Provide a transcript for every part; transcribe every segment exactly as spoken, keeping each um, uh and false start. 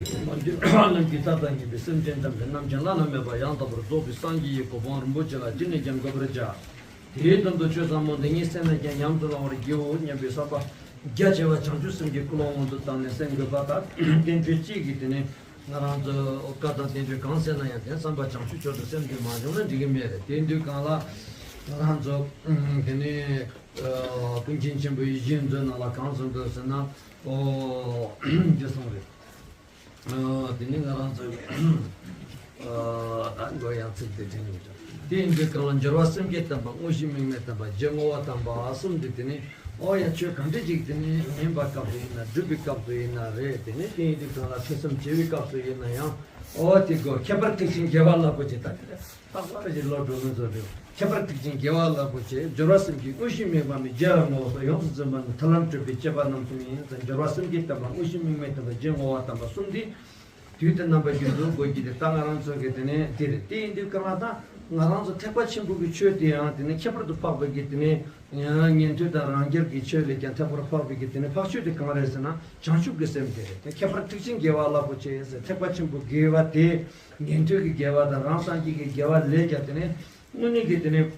མ་གྱུར་ནམ་མཁའི་མཐའ་དང་མཉམ་པའི་སེམས་ཅན་ཐམས་ཅད་རྣམ་མཁྱེན་བླ་ན་མེད་པ་ཡང་དག་པར་རྫོགས་པའི་སངས་རྒྱས་ཀྱི་གོ་འཕང་རིན་པོ་ཆེ་ལ་ཅི་ནས་ཀྱང་འགོད་པར་བྱ། དེའི་དོན་དུ་ཆོས་ཟབ་མོ་འདི་ཉིད་སེམས་ལས་ཀྱང་ཉམས་སུ་བླང་བར་བགྱིའོ་སྙམ་པའི་བསམ་པ་རྒྱ་ཆེ་བ་བྱང་ཆུབ་སེམས་ཀྱི་ཀུན་སློང་སྔོན་དུ་བཏང་ནས་སེམས་དགོས་པ་ལྟར་བསྟན་བཅོས་གཅིག་གིས་དེ་ནས་ང་རང་ཚོ་བཀའ་དང་བསྟན་བཅོས་གང་གསན་ན་ཡང་དེ་བསམ་པ་བྱང་ཆུབ་མཆོག་ཏུ་སེམས་བསྐྱེད་མ་བྱུང་ན་འགྲིག་གི་མེད་རེད། དེ་དུས་གང་ལ་ང་རང་ཚོ་དེ་ནས་ཀུན་མཁྱེན་ཆེན་པོའི་ཡིད་བཞིན་མཛོད་ནང་ལ་གང་གསུངས་འདུག་ཟེར་ན། ཨོ། འདི་གསུངས་རེད། ཨོ། དེ་ནི་ང་རང་ཚོའི་ཨོ། ད་མགོ་ཡང་ཚིག་དེ་དྲན་མི་འདུག་དེ་ཡིན་དུས་གང་ལ་སྦྱོར་བ་སེམས་བསྐྱེད་དམ་པ། དངོས་གཞི་དམིགས་མེད་དམ་པ། རྗེས་བསྔོ་བ་དམ་པ་གསུམ་འདི་དེ་ནི། ཨོ་ཡ། ཆོས་གང་འདྲ་ཅིག་དེ་ནི་ཉན་པའི་སྐབས་སུ་ཡིན་ན། སྒྲུབ་པའི་སྐབས་སུ་ཡིན་ན་རེད། དེ་ནི་དེ་ཡིན་དུས་གང་ལ་ཐོས་བསམ་བྱེད་པའི་སྐབས་སུ་ཡིན་ན་ཡང་། ཨོ་དེ་དགོས། ཁྱད་པར་ཐེག་ཆེན་དགེ་བ་རླབས་པོ་ཆེ་ད་དེ་རེད། ལྷག་པར་གྱི་བློ་གྲོས་ལ་བཟོ་འདྲ། ཁྱད་པར་ཐེག་ཆེན་དགེ་བ་རླབས་པོ་ཆེ། སྦྱོར་བ་སེམས་བསྐྱེད། དངོས་གཞི་དམིགས་པ་མེད། རྗེས་ལ་བསྔོ་བ་སོགས་ཡོངས་སུ་འཛིན་པ་ནི་ཐར་ལམ་སྒྲུབ་པའི་བཅས་པ་རྣམ་གསུམ་ཡིན་ཙང་། སྦྱོར་བ་སེམས་བསྐྱེད་དམ་པ། དངོས་གཞི་དམིགས་མེད་དམ་པ། རྗེས་བསྔོ་བ་དམ་པ་གསུམ་འདི་དུས་དང་རྣམ་པ་རྒྱུན་དུ་དགོས་ཀྱི་རེད། ད་ང་རང་ཚོ་གི་དེ་ནས་དེ་རེད། དེ་ཡིན་དུས་གང་ལ་ད་ང་རང་ཚོ་ཐེག་པ་ཆེན་པོ་གི་ཆོས་དེ་ཡང་དེ་ནས་ཁྱད་པར་དུ་འཕགས་པའི་གི་དེ་ནས་ཉན་ཐོས་དང་རང་རྒྱལ་གྱི་ཆོས་ལས་ཀྱང་ཐེག་པར་འཕགས་པའི་གི་དེ་ནས་འཕགས་ཆོས་དེ་གང་རེད་ཟེར་ན། བྱང་ཆུབ་ཀྱི་སེམས་དེ་རེད། དེ་ཁྱད་པར་ཐེག་ཆེན་དགེ་བ་རླབས་པོ་ཆེ་ཟེར། ཐེག་པ་ཆེན་པོ་དགེ་བ་དེ། ཉན་ཐོས་ཀྱི་དགེ་བ་དང་རང་སངས་རྒྱས་ཀྱི་དགེ་བ་ལས་ཀྱང་དེ་ནས་དངོས་གནས་ཀྱི་དེ་ནས་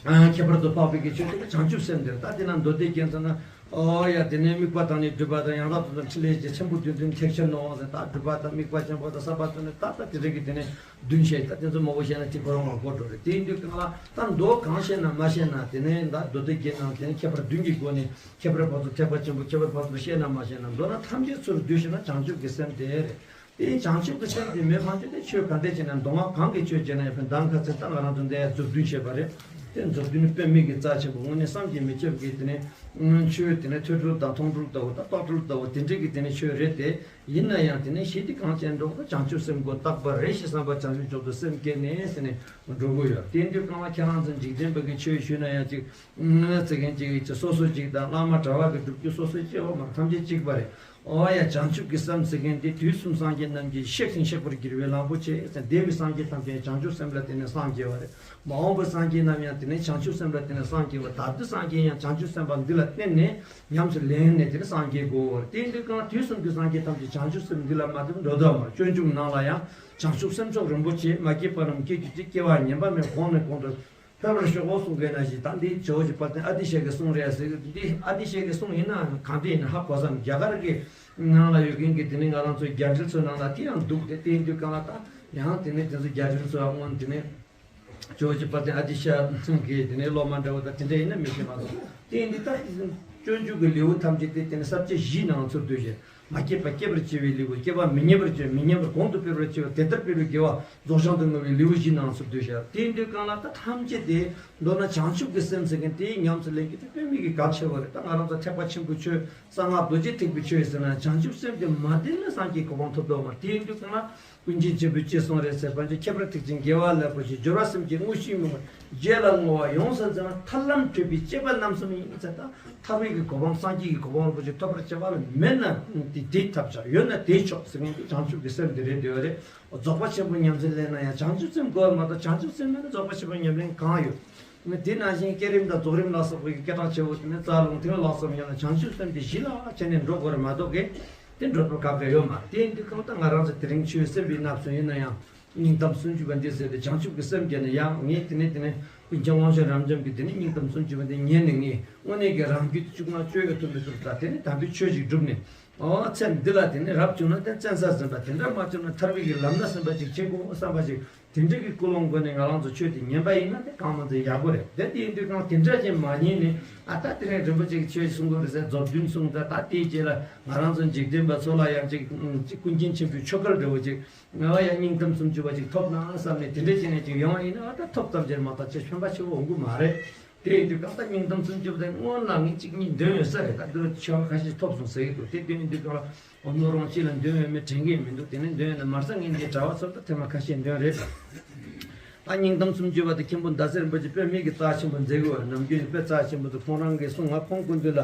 ཨ་ཁྱད་པར་དུ་འཕགས་པའི་གི་ཆོས་དེ་ནི་བྱང་ཆུབ་སེམས་དེར། ད་དེ་ན་མདོ་སྡེ་རྒྱན་ཚོ་ན། ཨོ་ཡ། དེ་ནས་དམིགས་པ་དང་ནི་སྒྲིབ་པ་དང་། ཡང་དག་རྟོག་དང་ཕྲིན་ལས་ཀྱི། ཆེན་པོ་བདུན་ལྡན་ཐེག་ཆེན་ནོ་ཟེར། ད་སྒྲིབ་པ་དང་དམིགས་པ་ཆེན་པོ་དང་ཟབ་པ་དང་ནི་ད་ལྟ་དེ་རིགས་ཀྱི་དེ་ནས་བདུན་བཤད། ད་དེ་ཚོ་མང་པོ་བཤད་ན་དེ་ཁོ་རང་ལ་གོ་འགྲོ་རེད། དེ་ཡིན་དུས་གང་ལ་ད་མདོ་གང་བཤད་ན་མ་བཤད་ན་དེ་ནས་ད་མདོ་སྡེ་རྒྱན་ནང་དེ་ནས་ཁྱད་པར་བདུན་གྱི་སྒོ་ནས་ཁྱད་པར་ཕར་ཚུར་ཐེག་པ་ཆེན་པོ་ཁྱད་པར་ཕར་ཚུར་བཤད་ན་མ་བཤད་ན། མདོར་ན་ཐམས་ཅད་ཚུར་བསྡུས་ཤེ་ན་བྱང་ཆུབ་ཀྱི་སེམས་དེ་རེད། དེ་བྱང་ཆུབ་ཀྱི་སེམས་དེ་མེད་མ་བྱུང་སྟེ་ཆོས་ག་འདྲ་བྱས་ན་མདོ་སྔགས་གང་གི་ཆོས་བྱས་ན་ཡང་ཕན་གདམ་ག་ཚད་ད་ང་རང་ཚོ་འདི་ཡང་མཛུབ་སྟོན་བྱས་པ་རེད། དེ་མཛུབ་སྟོན་དཔེ་མེད་ཀྱི་རྩ་ཆེན་པོ། དངོས་གནས་བསམ་གྱིས་མི་ཁྱབ་ཀྱི་དེ་ནས་ཆོས་དེ་ནས་ཐོས་གྲོལ་དང་མཐོང་གྲོལ་ལྟ་བུ་དང་རྟོགས་གྲོལ་ལྟ་བུ་དེ་འདྲས་ཀྱི་དེ་ནས་ཆོས་རེད་དེ། ཡིན་ན་ཡང་དེ་ནས་ཞི་བདེ་གང་ཅན་འགྲོ་བྱང་ཆུབ་སེམས་ཀྱིས་རྟག་པར་རེ་ཞིག་བསམ་པ་བྱང་ཆུབ་མཆོག་ཏུ་སེམས་བསྐྱེད་ནས་ཟེར་ནས་འགྲོ་གི་ཡོད། དེ་འདྲའི་སྒང་ལ་ཁྱེད་རང་ཚོ་འཇིག་རྟེན་པ་གི་ཆོས་ཞུས་ན་ཡང་ཅིག་ཙི་གན་ཅིག་ཅིག་སོ་སོ་ཅིག་དང་བླ་མ་གྲྭ་བ་གི་སྒྲུབ་བརྒྱུད་སོ་སོའི་སྐྱེ་བ་མ་ཐམས་ཅད་གཅིག་པ་རེད། ཨོ་ཡ། བྱང་ཆུབ་ཀྱི་སེམས་ཟེར་མཁན་དེ་དུས་གསུམ་སངས་རྒྱས་རྣམས་ཀྱིས་གཤེགས་ཤིང་གཤེགས་པར་གྱུར་པའི་གླང་པོ་ཆེ་ཟེར། འདས་པའི་སངས་རྒྱས་ཐམས་ཅད་བྱང་ཆུབ་སེམས་ལ་བརྟེན་ནས་སངས་རྒྱས་པ་རེད། མ་འོངས་པའི་སངས་རྒྱས་རྣམས་ཡང་དེ་ནས་བྱང་ཆུབ་སེམས་ལ་བརྟེན་ནས་སངས་རྒྱས་པ། ད་ལྟའི་སངས་རྒྱས་ཡང་བྱང་ཆུབ་སེམས་དཔའ་འདི་ལ་བརྟེན་ནས་ཉམས་སུ་ལེན་ནས་དེ་ནས་སངས་རྒྱས་དགོས་པ་རེད། དེ་འདི་གང་དུས་གསུམ་གྱི་སངས་རྒྱས་ཐམས་ཅད་བྱང་ཆུབ་སེམས་འདི་ལ་མ་བརྟེན་འགྲོ་ཐབས་མ། སྤྱོད་འཇུག་ནང་ལ་ཡང་བྱང་ཆུབ་སེམས་མཆོག་རིན་པོ་ཆེ་མ་སྐྱེས་པ་རྣམས་སྐྱེ་གྱུར་ཅིག་སྐྱེ་བ་ངན་པ་མེད་གོང་ནས་གོང་དུ་འཕེལ་བར་ཤོག་གསུང་མཁན་ནང་བཞིན། ད་འདི་ཇོ་བོ་རྗེ་དཔལ་ལྡན་ཨ་ཏི་ཤ་གི་གསུང་རེད་ཟེར་གི། འདི་ཨ་ཏི་ཤ་གི་གསུང་ཡིན་ན་གང་འདྲ་ཡིན་ན་ཧ་གོ་བསམ། རྒྱ་གར་གི་ནང་ལ་ཡོད་མཁན་གྱི་དེ་ནས་ང་རང་ཚོའི་རྒྱ་འགྲེལ་ཚོའི་ནང་ལ་དེ་ཡང་འདུག་དེ་དེ་ཡིན་དུས་གང་ལ་ད་ཡང་དེ་ནས་དེ་ཚོ་རྒྱ་འགྲེལ་ཚོ་སྔོན་དེ་ནས་ཇོ་བོ་རྗེ་དཔལ་ལྡན་ཨ་ཏི་ཤ་གི་དེ་ནས་སློབ་མ་འདྲ་བོ་ད་དེ་འདྲ་ཡིན་ན་མི་ཤེས་མ་གཏོགས། དེ་ཡིན་དུས་ད་སྤྱོད་འཇུག་གི་ལེའུ་ཐམས་ཅད་དེ་དེ་ནས་ས་བཅད་བཞིའི་ནང་ཚུར་བསྡུས་ཤིང་། མ་སྐྱེས་པ་སྐྱེས་པར་བྱེད་པའི་ལེའུ། སྐྱེས་པ་མི་ཉམས་པར་བྱེད། མི་ཉམས་པར་གོང་དུ་འཕེལ་བར་བྱེད་པ། དེ་ལྟར་འཕེལ་བའི་དགེ་བ་རྫོགས་བྱང་དུ་བསྔོ་བའི་ལེའུ་བཞིའི་ནང་ཚུར་བསྡུས་ཤིང་། དེ་ཡིན་དུས་གང་ལ་ད་ཐམས་ཅད་དེ་མདོར་ན་བྱང་ཆུབ་ཀྱི་སེམས་ཟེར་མཁན་དེ་ཉམས་སུ་ལེན་མཁན་དེ་དཔེ་མེད་ཀྱི་གལ་ཆེ་བ་རེད། ད་ང་རང་ཚོ་ཐེག་པ་ཆེན་པོའི་ཆོས་གསང་སྔགས་རྡོ་རྗེ་ཐེག་པའི་ཆོས་ཟེར་ན་བྱང་ཆུབ་སེམས་དེ་མ་ལྡན་ན་སངས་རྒྱས་གོ་འཕང་ཐོབ་ཐུབ་མ་རེད། དེ་ཡིན་དུས་གང་ལ། ཀུན་མཁྱེན་ཆེན་པོས་ཅི་གསུངས་རེད་ཟེར་བ་ཅིག་ཁྱད་པར་ཐེག་ཆེན་དགེ་བ་རླབས་པོ་ཆེ། སྦྱོར་བ་སེམས་བསྐྱེད། དངོས་གཞི་དམིགས་པ། རྗེས་ལ་བསྔོ་བ། ཡོངས་སུ་འཛིན་པ། ཐར་ལམ་སྒྲུབ་པའི་བཅས་པ་རྣམ་གསུམ་ཡིན་ཟེར། ད་ཐར་པའི་གི་གོ་འཕང་སངས་རྒྱས་ཀྱི་གོ་འཕང་རིན་པོ་ཆེ་ཐོབ་པར་བྱ་བ་ལ་མེད་ན་དེ་དེ་ཐབས་ཆག་ཡོད་ན་དེ་ཆོག་ཟེར་མཁན་དེ་བྱང་ཆུབ་ཀྱི་སེམས་དེ་རེད་འདོད་པ་རེད། རྫོགས་པ་ཆེན་པོ་ཉམས་སུ་ལེན་ན་ཡང་བྱང་ཆུབ་སེམས་དགོས་པ་མ་གཏོགས་བྱང་ཆུབ་སེམས་མེད་ན་རྫོགས་པ་ཆེན་པོ་ཉམས་ལེན་གང་ཡོད། དེ་ནང་བཞིན་བསྐྱེད་རིམ་དང་རྫོགས་རིམ་ལ་སོགས་པའི་སྐད་གྲགས་ཆེ་བོ་དེ་ནི་རྩ་རླུང་ཐིག་ལེ་ལ་སོགས་ཡང་ན་བྱང་ཆུབ་སེམས་དེ་གཞི་ལ་བྱས་ནས་འགྲོ་དགོས་རེད་མ་གཏོགས་གི། དེ་འགྲོ་ཐབས་ག་གེ་ཡོད་མ་རེད། དེ་ཡིན་དུས་གང་ལྟར་ང་རང་ཚོ་དེ་རིང་ཆོས་སེམས་པའི་ནབས་སུ་ཡིན་ན་ཡང་སྙིང་གཏམ་སུམ་ཅུ་པ་འདི་ཟེར་ཏེ་བྱང་ཆུབ་ཀྱི་སེམས་བསྐྱེད་ནས་ཡང་ངས་དེ་ནས་དེ་ནས་ཀུན་མཁྱེན་དབང་ཕྱུག་རབ་འབྱམས་ཀྱི་དེ་ནས་སྙིང་གཏམ་སུམ་ཅུ་པ་འདི་ཉན་ནས་ངས་དངོས་གནས་ཀྱི་རང་རྒྱུད་དེ་བཅུག་ན་སྤྱོད་ཡུལ་དུ་མི་ཐུབ་ད། དེ་ནས་དམ་པའི་ཆོས་ཤིག་བསྒྲུབས་ནས། ཨོ་ཚེ་འདི་ལ་དེ་ནི་རབ་བྱུང་ན་དེ་བཙན་ས་ཟིན་པ། དེ་འདྲ་མ་བྱུང་ན་ཐར་པའི་གི་ལམ་སྣ་ཟིན་པ་ཅིག་བྱེད་དགོས་བསམ་པ་ཅིག་དེ་འདྲ་གི་ཀུན་སློང་སྒོ་ནས་ང་རང་ཚོ་ཆོས་དེ་ཉན་པ་ཡིན་ན་དེ་གང་མང་ཚེ་ཡག་པོ་རེད། དེ་དེ་ཡིན་དུས་གང་དེ་འདྲ་ཅིག་མ་ཉན་ནས་ཨ་ད་དེ་རིང་རིན་པོ་ཆེ་གི་ཆོས་ཤིག་གསུང་དགོས་རེད་ཟེར་རྫོགས་རྒྱུན་གསུང་ད། ད་དེའི་རྗེས་ལ་ང་རང་ཚོ་འཇིག་རྟེན་པ་ཚོ་ལ་ཡང་ཅིག་ཅིག་ཀུན་མཁྱེན་ཆེན་པོའི་ཆོས་སྐལ་འདྲ་བོ་ཅིག་ང་ཡང་སྙིང་གཏམ་སུམ་ཅུ་པ་ཅིག་ཐོབ་ན་བསམ་ནས་དེ་འདྲ་བྱས་ནས་ཅིག་ཡོང་བ་ཡིན་ན་ཨ་ད་ཐོབ་ཙམ་ཅིག་མ་གཏོགས་ཅིག་ཕན་པ་ཆེ་བོ་འོང་གི་མ་རེད། དེ་ཡིན་དུས་གང་ལྟར་སྙིང་གཏམ་སུམ་ཅུ་པ་དེ་སྔོན་ལ་ངས་གཅིག་གཉིས་འདོན་ཡོད་ས་རེད། ད་འདིར་ཆེ་བ་ཁ་ཤས་ཐོབ་སོང་ཟེར་གྱི་འདུག་དེ་འདོན་ཡོང་དུས་གང་ལ་འོ་ནོར་རོང་གཅིག་ལ་འདོན་ཡོད་མེད་དྲན་གྱི་མི་འདུག་དེ་ནས་འདོན་ཡོད་ན་མ་རྩ་ངས་འདི་གྲྭ་བ་ཚོར་ད་ཐེངས་མ་ཁ་ཤས་འདོན་རེད། ད་སྙིང་གཏམ་སུམ་ཅུ་པ་དེ་མཁན་པོ་ཟླ་ཟེར་རིན་པོ་ཆེ་དཔེ་མེད་ཀྱི་རྩ་ཆེན་པོ་མཛད་གི་ཡོད་རེད། ནམ་རྒྱུན་དཔེ་རྩ་ཆེན་པོ་དེ་ཁོང་རང་གིས་གསུང་ང་ཁོང་སྐུ་མདུན་ལ་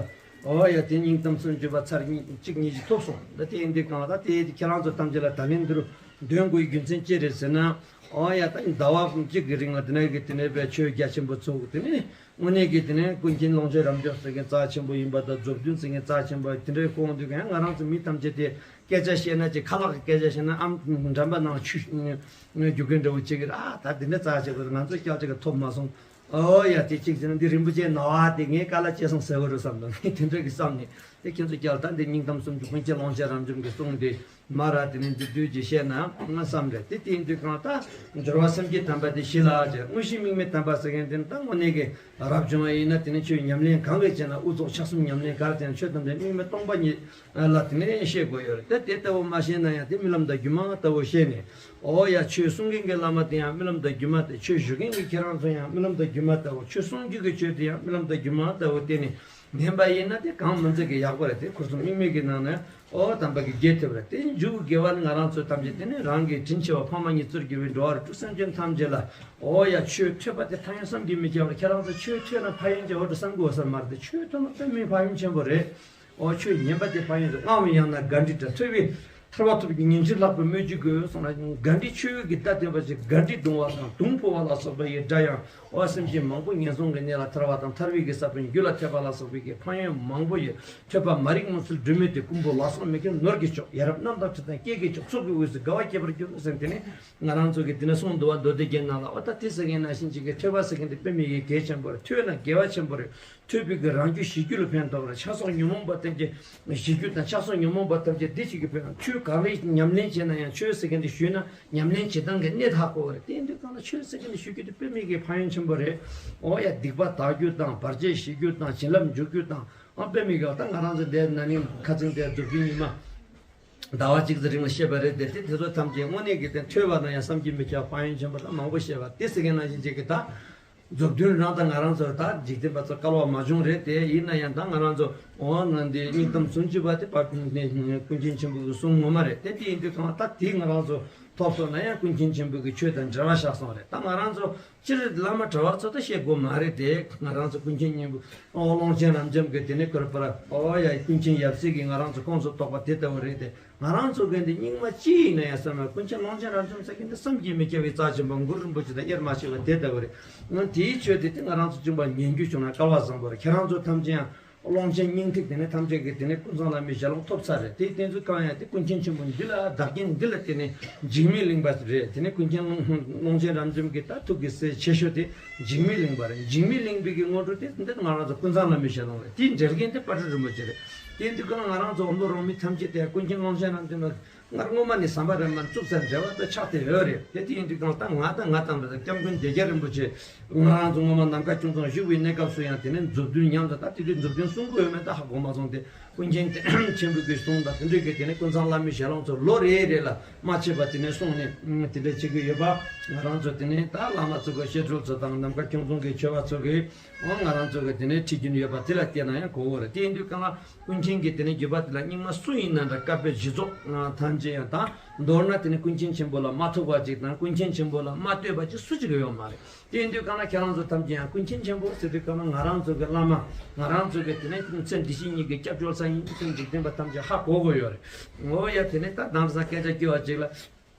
ཨོ་ཡ་དེ་སྙིང་གཏམ་སུམ་ཅུ་པ་ཚར་གཅིག་གཉིས་ཤིག་ཐོབ་སོང་། ད་དེ་ཡིན་དུས་གང་ལ་ད་དེ་ཁྱེད་རང་ཚོ་ཐམས་ཅད་ལ་ད་ལན་འདིར་འདོན་དགོས་རྒྱུ་མཚན་ཅི་རེད་ཟེར་ན། ཨོ་ཡ། ད་ཟླ་བ་གཅིག་གི་རིང་ལ་དེ་ནས་གི་དེ་ནས་པའི་ཆོས་རྒྱ་ཆེན་པོ་ཚོགས། དེ་ནས་དངོས་གནས་ཀྱི་དེ་ནས་ཀུན་མཁྱེན་ཀློང་ཆེན་རབ་འབྱམས་ཟེར་མཁན་རྩ་ཆེན་པོ་ཡིན་པ་དང་། མཛུབ་སྟོན་ཟེར་མཁན་རྩ་ཆེན་པོ། དེ་འདྲའི་སྐོར་འདུག་ག། ཡང་ང་རང་ཚོ་མི་ཐམས་ཅད་དེ་སྐད་ཆ་བཤད་ན་ཅིག་ཁ་ལག་གི་སྐད་ཆ་བཤད་ན་ཨམ་འགྲམ་པ་ནང་ཆུ་རྒྱུག་མཁན་འདྲ་བོ་ཅིག་གི་ར། ད་དེ་འདྲ་རྩ་ཆེ་བ་ང་ཚོ་སྐྱག་ཅིག་གི་ཐོབ་མ་སོང་། ཨོ་ཡ། དེ་གཅིག་བྱས་ན་འདི་རིན་པོ་ཆེའི་ན་བ་དེ་ངས་དཀའ་ལས་ཆེ་སོང་ཟེར་བ་རེད་བསམ་དང་། ངས་དེ་འདྲ་གི་བསམ་ནས། དེ་ཁྱེད་ཚོ་སྐྱག་ལ་ད་འདི་སྙིང་གཏམ་སུམ་ཅུ་ཀུན་མཁྱེན་ཀློང་ཆེན་རབ་འབྱམས་ཀྱི་གསུང་དེ་མ་ར་དེ་ནས་འདི་དུས་ཀྱི་བཤད་ན་བསམ་རེད། དེ་དེ་ཡིན་དུས་གང་ལྟར་སྦྱོར་བ་སེམས་བསྐྱེད་དམ་པ་དེ་གཞི་ལ་བྱས། དངོས་གཞི་དམིགས་མེད་དམ་པ་ཟེར་མཁན་དེ་ད་དངོས་གནས་ཀྱི་རབ་བྱུང་བ་ཡིན་ན། དེ་ནས་ཆོས་ཉམས་ལེན་གང་གི་བྱས་ན། དབུ་རྫོགས་ཕྱག་གསུམ་ཉམས་ལེན་ག་རེ་བྱས་ན། ཆོས་ཐམས་ཅད་དམིགས་མེད་སྟོང་པ་ཉིད་ལ་དེ་ནས་ཤེས་དགོས་ཡོད་རེད། ད་དེ་ལྟ་བུ་མ་ཤེས་ན་ཡང་དེ་རྨི་ལམ་དང་སྒྱུ་མ་ལྟ་བུ་ཤེས་ནས། ཨོ་ཡ། ཆོས་གསུང་མཁན་གྱི་བླ་མ་དེ་ཡང་རྨི་ལམ་དང་སྒྱུ་མ་ལྟ། ཆོས་ཞུ་མཁན་གྱི་ཁྱེད་རང་ཚོ་ཡང་རྨི་ལམ་དང་སྒྱུ་མ་ལྟ་བུ། ཆོས་གསུང་རྒྱུ་གི་ཆོས་དེ་ཡང་རྨི་ལམ་དང་སྒྱུ་མ་ལྟ་བུ་བསྟན་ནས། ཉན་པ་ཡིན་ན་དེ་གང་མིན་ཚད་ཀྱི་ཡག་པོ་རེད། དེ་ཁོ་ཚོ་དམིགས་མེད་ཀྱི་ནང་ནས་ཨོ་དམ་པ་གི་དགེ་ཐེབས་རེད། དེ་མཇུག་གི་དགེ་བ་ནི་ང་རང་ཚོའི་ཐམས་ཅད་དེ་ནི་རང་གི་དྲིན་ཆེ་བ་ཕ་མ་གཉིས་གཙོར་གྱུར་པའི་འགྲོ་བ་རིགས་དྲུག་སེམས་ཅན་ཐམས་ཅད་ལ། ཨོ་ཡ། ཆོས་ཐོས་པ་དེ་ཕན་ཡོན་བསམ་གྱིས་མི་ཁྱབ་པ་རེད། ཁྱེད་རང་ཚོ་ཆོས་ཐོས་ན་ཕན་ཡོན་ཆེ་བ་འདྲ་བསམ་དགོས་ས་མ་རེད། དེ་ཆོས་ཐོས་ན་དཔེ་མི་ཕན་ཡོན་ཆེན་པོ་རེད། ཨོ་ཆོས་ཉན་པ་དེ་ཕན་ཡོན་ཆེ། སྔགས་ཡང་ན་ག་འདྲི་འདྲ། ཐོས་པས་ཐར་པ་ཐོབ་ཀྱི་ཉིན་བྱེད་ལྷག་པའི་སྨོས་ཅི་དགོས་གསུངས་ལ། ག་འདྲི་ཆོས་ཀྱི་བརྡ་བསྟན་པ་ཞིག་ག་འདྲི་གདུང་བ་དང་དུང་འཕོ་བ་ལ་སོགས་པ་ཡི་སྒྲ་ཡང་། ཨོ་སེམས་ཅན་མང་པོ་ངན་སོང་གི་གནས་ལ་ཐར་བ་དང་། ཐར་པའི་གི་ས་བོན་རྒྱུད་ལ་ཐེབས་པ་ལ་སོགས་པའི་གི་ཕན་ཡོན་མང་པོ་ཡོད། ཐོས་པ་མ་རིག་སྨོན་ཚུལ་སྒྲོན་མེ་སྟེ། རྐུན་པོ་ལ་སོགས་མི་མཁས་ནོར་གྱི་མཆོག། ཡ་རབས་རྣམ་དག་ཁྲི་དང་སྐྱེས་ཀྱི་མཆོག། ཚོགས་ཀྱི་དབུས་སུ་དགའ་བ་སྐྱེད་པར་འགྱུར་ཟེར། དེ་ནི་ང་རང་ཚོ་གི་དེ་ནས་གསུངས་འདུག་བ། མདོ་སྡེ་རྒྱན་ནང་ལ། ཨོ་ད་དེ་ཟེར་མཁན་ནང་བཞིན་ཅིག་གི་ཐོས་པ་ཟེར་མཁན་དེ་དཔེ་མི་སྲིད་གལ་ཆེན་པོ་རེད། ཐོས་ན་དགེ་བ་ཆེན་པོ་རེད། ཐོས་པའི་གི་རང་རྒྱུད་གཞི་རྒྱུད་ལ་ཕན་ཐོགས་རེད། ཆགས་སོགས་ཉོན་མོངས་པ་ཐམས་ཅད་གཞི་རྒྱུད་དང་། ཆགས་སོགས་ཉོན་མོངས་པ་ཐམས་ཅད་དེ་གཅིག་གི་ཕན། ཆོས་ག་རེ་ཉམས་ལེན་བྱས་ན་ཡང་ཆོས་ཟེར་མཁན་དེ་ཞུས་ན་ཉམས་ལེན་བྱེད་སྟངས་ཀྱི་གནད་ཧ་གོ་བ་རེད། དེ་ཡིན་དུས་གང་ལ་ཆོས་ཟེར་མཁན་དེ་ཞུ་རྒྱུ་དེ་དཔེ་མི་སྲིད་ཕན་ཡོན་ཆེན་པོ་རེད། ཨོ་ཡ། སྡིག་པ་དག་རྒྱུ་དང་། བར་ཆད་ཞི་རྒྱུ་དང་། བྱིན་རླབས་འཇུག་རྒྱུ་དང་། ཨ་དཔེ་མི་སྲིད། ད་ང་རང་ཚོ་འདིར་ན་ནིང་ཁ་ཚིག་འདིར་མཛུབ་སྟོན་ཉི་མ་ཟླ་བ་གཅིག་ཙམ་རིང་ལ་བཤད་པ་རེད་དེ། དེ་དེ་ཚོ་ཐམས་ཅད་དངོས་གནས་ཀྱི་དེ་ཐོས་པ་ན་ཡང་བསམ་གྱིས་མི་ཁྱབ་ཕན་ཡོན་ཆེན་པོ་ད་མང་པོ་བཤད་པ་དེ་ཟེར་མཁན་ནང་བཞིན་ཅིག་གི་ད། མཛུབ་སྟོན་རང་དང་ང་རང་ཚོ་ད་འཇིག་རྟེན་པ་ཚོ་སྐལ་བ་མ་བྱུང་རེད་དེ། ཡིན་ན་ཡང་ད་ང་རང་ཚོ་འོ་ན་འདི་སྙིང་གཏམ་སུམ་ཅུ་པ་དེ་པར་ནས་ཀུན་མཁྱེན་ཆེན་པོ་གི་གསུང་ངོ་མ་རེད་དེ། དེ་ཡིན་དུས་གང་ད་དེ་ང་རང་ཚོ་ཐོབ་སོང་ན་ཡང་ཀུན་མཁྱེན་ཆེན་པོ་གི་ཆོས་དང་འབྲེལ་བ་བཞག་སོང་རེད། ད་ང་རང་ཚོ་སྤྱིར་བླ་མ་གྲྭ་བ་ཚོ་ད་བཤད་དགོས་མ་རེད་དེ། ང་རང་ཚོ་ཀུན་མཁྱེན་སྙིང་པོ་ཨོ་ཀློང་ཆེན་རབ་འབྱམས་ཀྱི་དེ་ནས་གོ་རེ་པར་ཨོ་ཡ་ཀུན་མཁྱེན་ཡབ་སྲས་ཀྱིས་ང་རང་ཚོ་དཀོན་མཆོག་རྟོགས་པ་དེ་ལྟ་བུ་རེད་དེ། ང་རང་ཚོ་གི་འདི་རྙིང་མ་ཅི་ཡིན་ན་ཡང་བསམ་ཡང་ཀུན་མཁྱེན་ཀློང་ཆེན་རབ་འབྱམས་ཟེར་མཁན་འདི་བསམ་གྱིས་མི་ཁྱབ་པའི་རྩ་ཆེན་པོ་གུ་རུ་རིན་པོ་ཆེ་དང་དབྱེར་མ་ཕྱེ་བ་དེ་ལྟ་བུ་རེད། ང་དེའི་ཆོས་དེ་དེ་ང་རང་ཚོ་གཅིག་པ་ཉན་རྒྱུ་བྱུང་ན་སྐལ་བ་བཟང་པོ་རེད། ཁྱེད་རང་ཚོ་ཐམས་ཅད་ཡང་ཀློང་ཆེན་སྙིང་ཐིག་དེ་ནས་ཐམས་ཅད་ཀྱི་དེ་ནས་ཀུན་བཟང་བླ་མའི་ཞལ་ལུང་ཐོབ་ཚར་རེད་དེ། དེ་ཚོ་གང་ཡང་དེ་ཀུན་མཁྱེན་ཆེན་པོ་འདི་ལ་བདག་རྐྱེན་འདི་ལ་བརྟེན་ནས་འཇིགས་མེད་གླིང་པ་རེད། དེ་ནས་ཀུན་མཁྱེན་ཀློང་ཀློང་ཆེན་རབ་འབྱམས་ཀྱི་ད་ཐུགས་ཀྱི་སྲས་ཆེ་ཤོས་དེ། འཇིགས་མེད་གླིང་པ་རེད། འཇིགས་མེད་གླིང་པའི་གི་སྔོན་འགྲོ་དེ་འདི་ང་རང་ཚོ་ཀུན་བཟང་བླ་མའི་ཞལ་ལུང་རེད། དེའི་འགྲེལ་མཁན་དེ་དཔལ་སྤྲུལ་རིན་པོ་ཆེ་རེད། དེ་འདི་ག་ང་རང་ཚོ་འོམ་བུ་རོང་མི་ཐམས་ཅད་དེ་ཀུན་མཁྱེན་ཀློང་ཆེན་རབ་འབྱམས་ལ་སྔར་སྔོན་མ་ནས་ཟམ་པ་རེད་མ་བཙུགས་ཚར་འབྲེལ་བ་དེ་ཆགས་བསྡད་ཡོད་རེད། དེ་དེ་ཡིན་དུས་གང་ལྟར་ང་དང་ང་དང་འདྲ་སྐྱབས་མགོན་བདེ་རྒྱལ་རིན་པོ་ཆེ་ང་རང་ཚོ་སྔོན་མ་ནམ་མཁའ་ཁྱུང་རྫོང་བཞུགས་པའི་གནས་སྐབས་སུ་ཡང་དེ་ནས་མཛུབ་སྟོན་ཉམས་དང་ད་དེ་དུས་མཛུབ་སྟོན་གསུང་གི་ཡོད་མེད་ད་ཧ་གོ་མ་སོང་སྟེ། ཀུན་མཁྱེན་ཆེན་པོ་གི་གསུང་དང་དེ་འདྲའི་གི་དེ་ནས་ཀུན་བཟང་བླ་མའི་ཞལ་ལུང་ཚོ་ལོ་རེ་རེ་ལ་མ་ཆད་པ་དེ་ནས་གསུངས་ནས་དེ་འདྲ་བྱེད་ཀྱི་ཡོད་པ། ང་རང་ཚོ་དེ་ནས་ད་བླ་མ་ཚོ་གི་བཤད་སྒྲུབ་ཚོ་དང་ནམ་མཁའ་ཁྱུང་རྫོང་གི་ཆོས་པ་ཚོ་གི་ང་རང་ཚོ་གི་དེ་ནས་ཁྲིད་ཀྱིན་ཡོད་པ་དེ་ལ་བལྟས་ན་ཡང་གོ་གི་རེད། དེ་ཡིན་དུས་གང་ལ་ཀུན་མཁྱེན་གྱི་དེ་ནས་བརྒྱུད་པ་དེ་ལ་རྙིང་མ་སུ་ཡིན་ན་འདྲ་བཀའ་པོད་གཞི་རྫོགས་ཐམས་ཅད་ཡང་དང་མདོར་ན་དེ་ནས་ཀུན་མཁྱེན་ཆེན་པོ་ལ་མ་ཐུག་པ་ཅིག་དང་། ཀུན་མཁྱེན་ཆེན་པོ་ལ་མ་ལྟོས་པ་ཅིག་སུ་གཅིག་ཡོད་མ་རེད། དེ་ཡིན་དུས་གང་ལ་ཁྱེད་རང་ཚོ་ཐམས་ཅད་ཡང་ཀུན་མཁྱེན་ཆེན་པོ་ཟེར་དུས་གང་ལ་ང་རང་ཚོ་གི་བླ་མ་ང་རང་ཚོ་གི་དེ་ནས་ཚེ་འདི་ཕྱི་གཉིས་ཀྱི་སྐྱབས་བཅོལ་ས་ཡིན་ཚེ་འཇིག་རྟེན་པ་ཐམས་ཅད་ཧ་གོ་གོ་ཡོད་རེད། ངོ་ཡ་དེ་ནས་ད་དེང་སང་སྐད་ཆ་སྐྱོ་བ་ཅིག་ལ།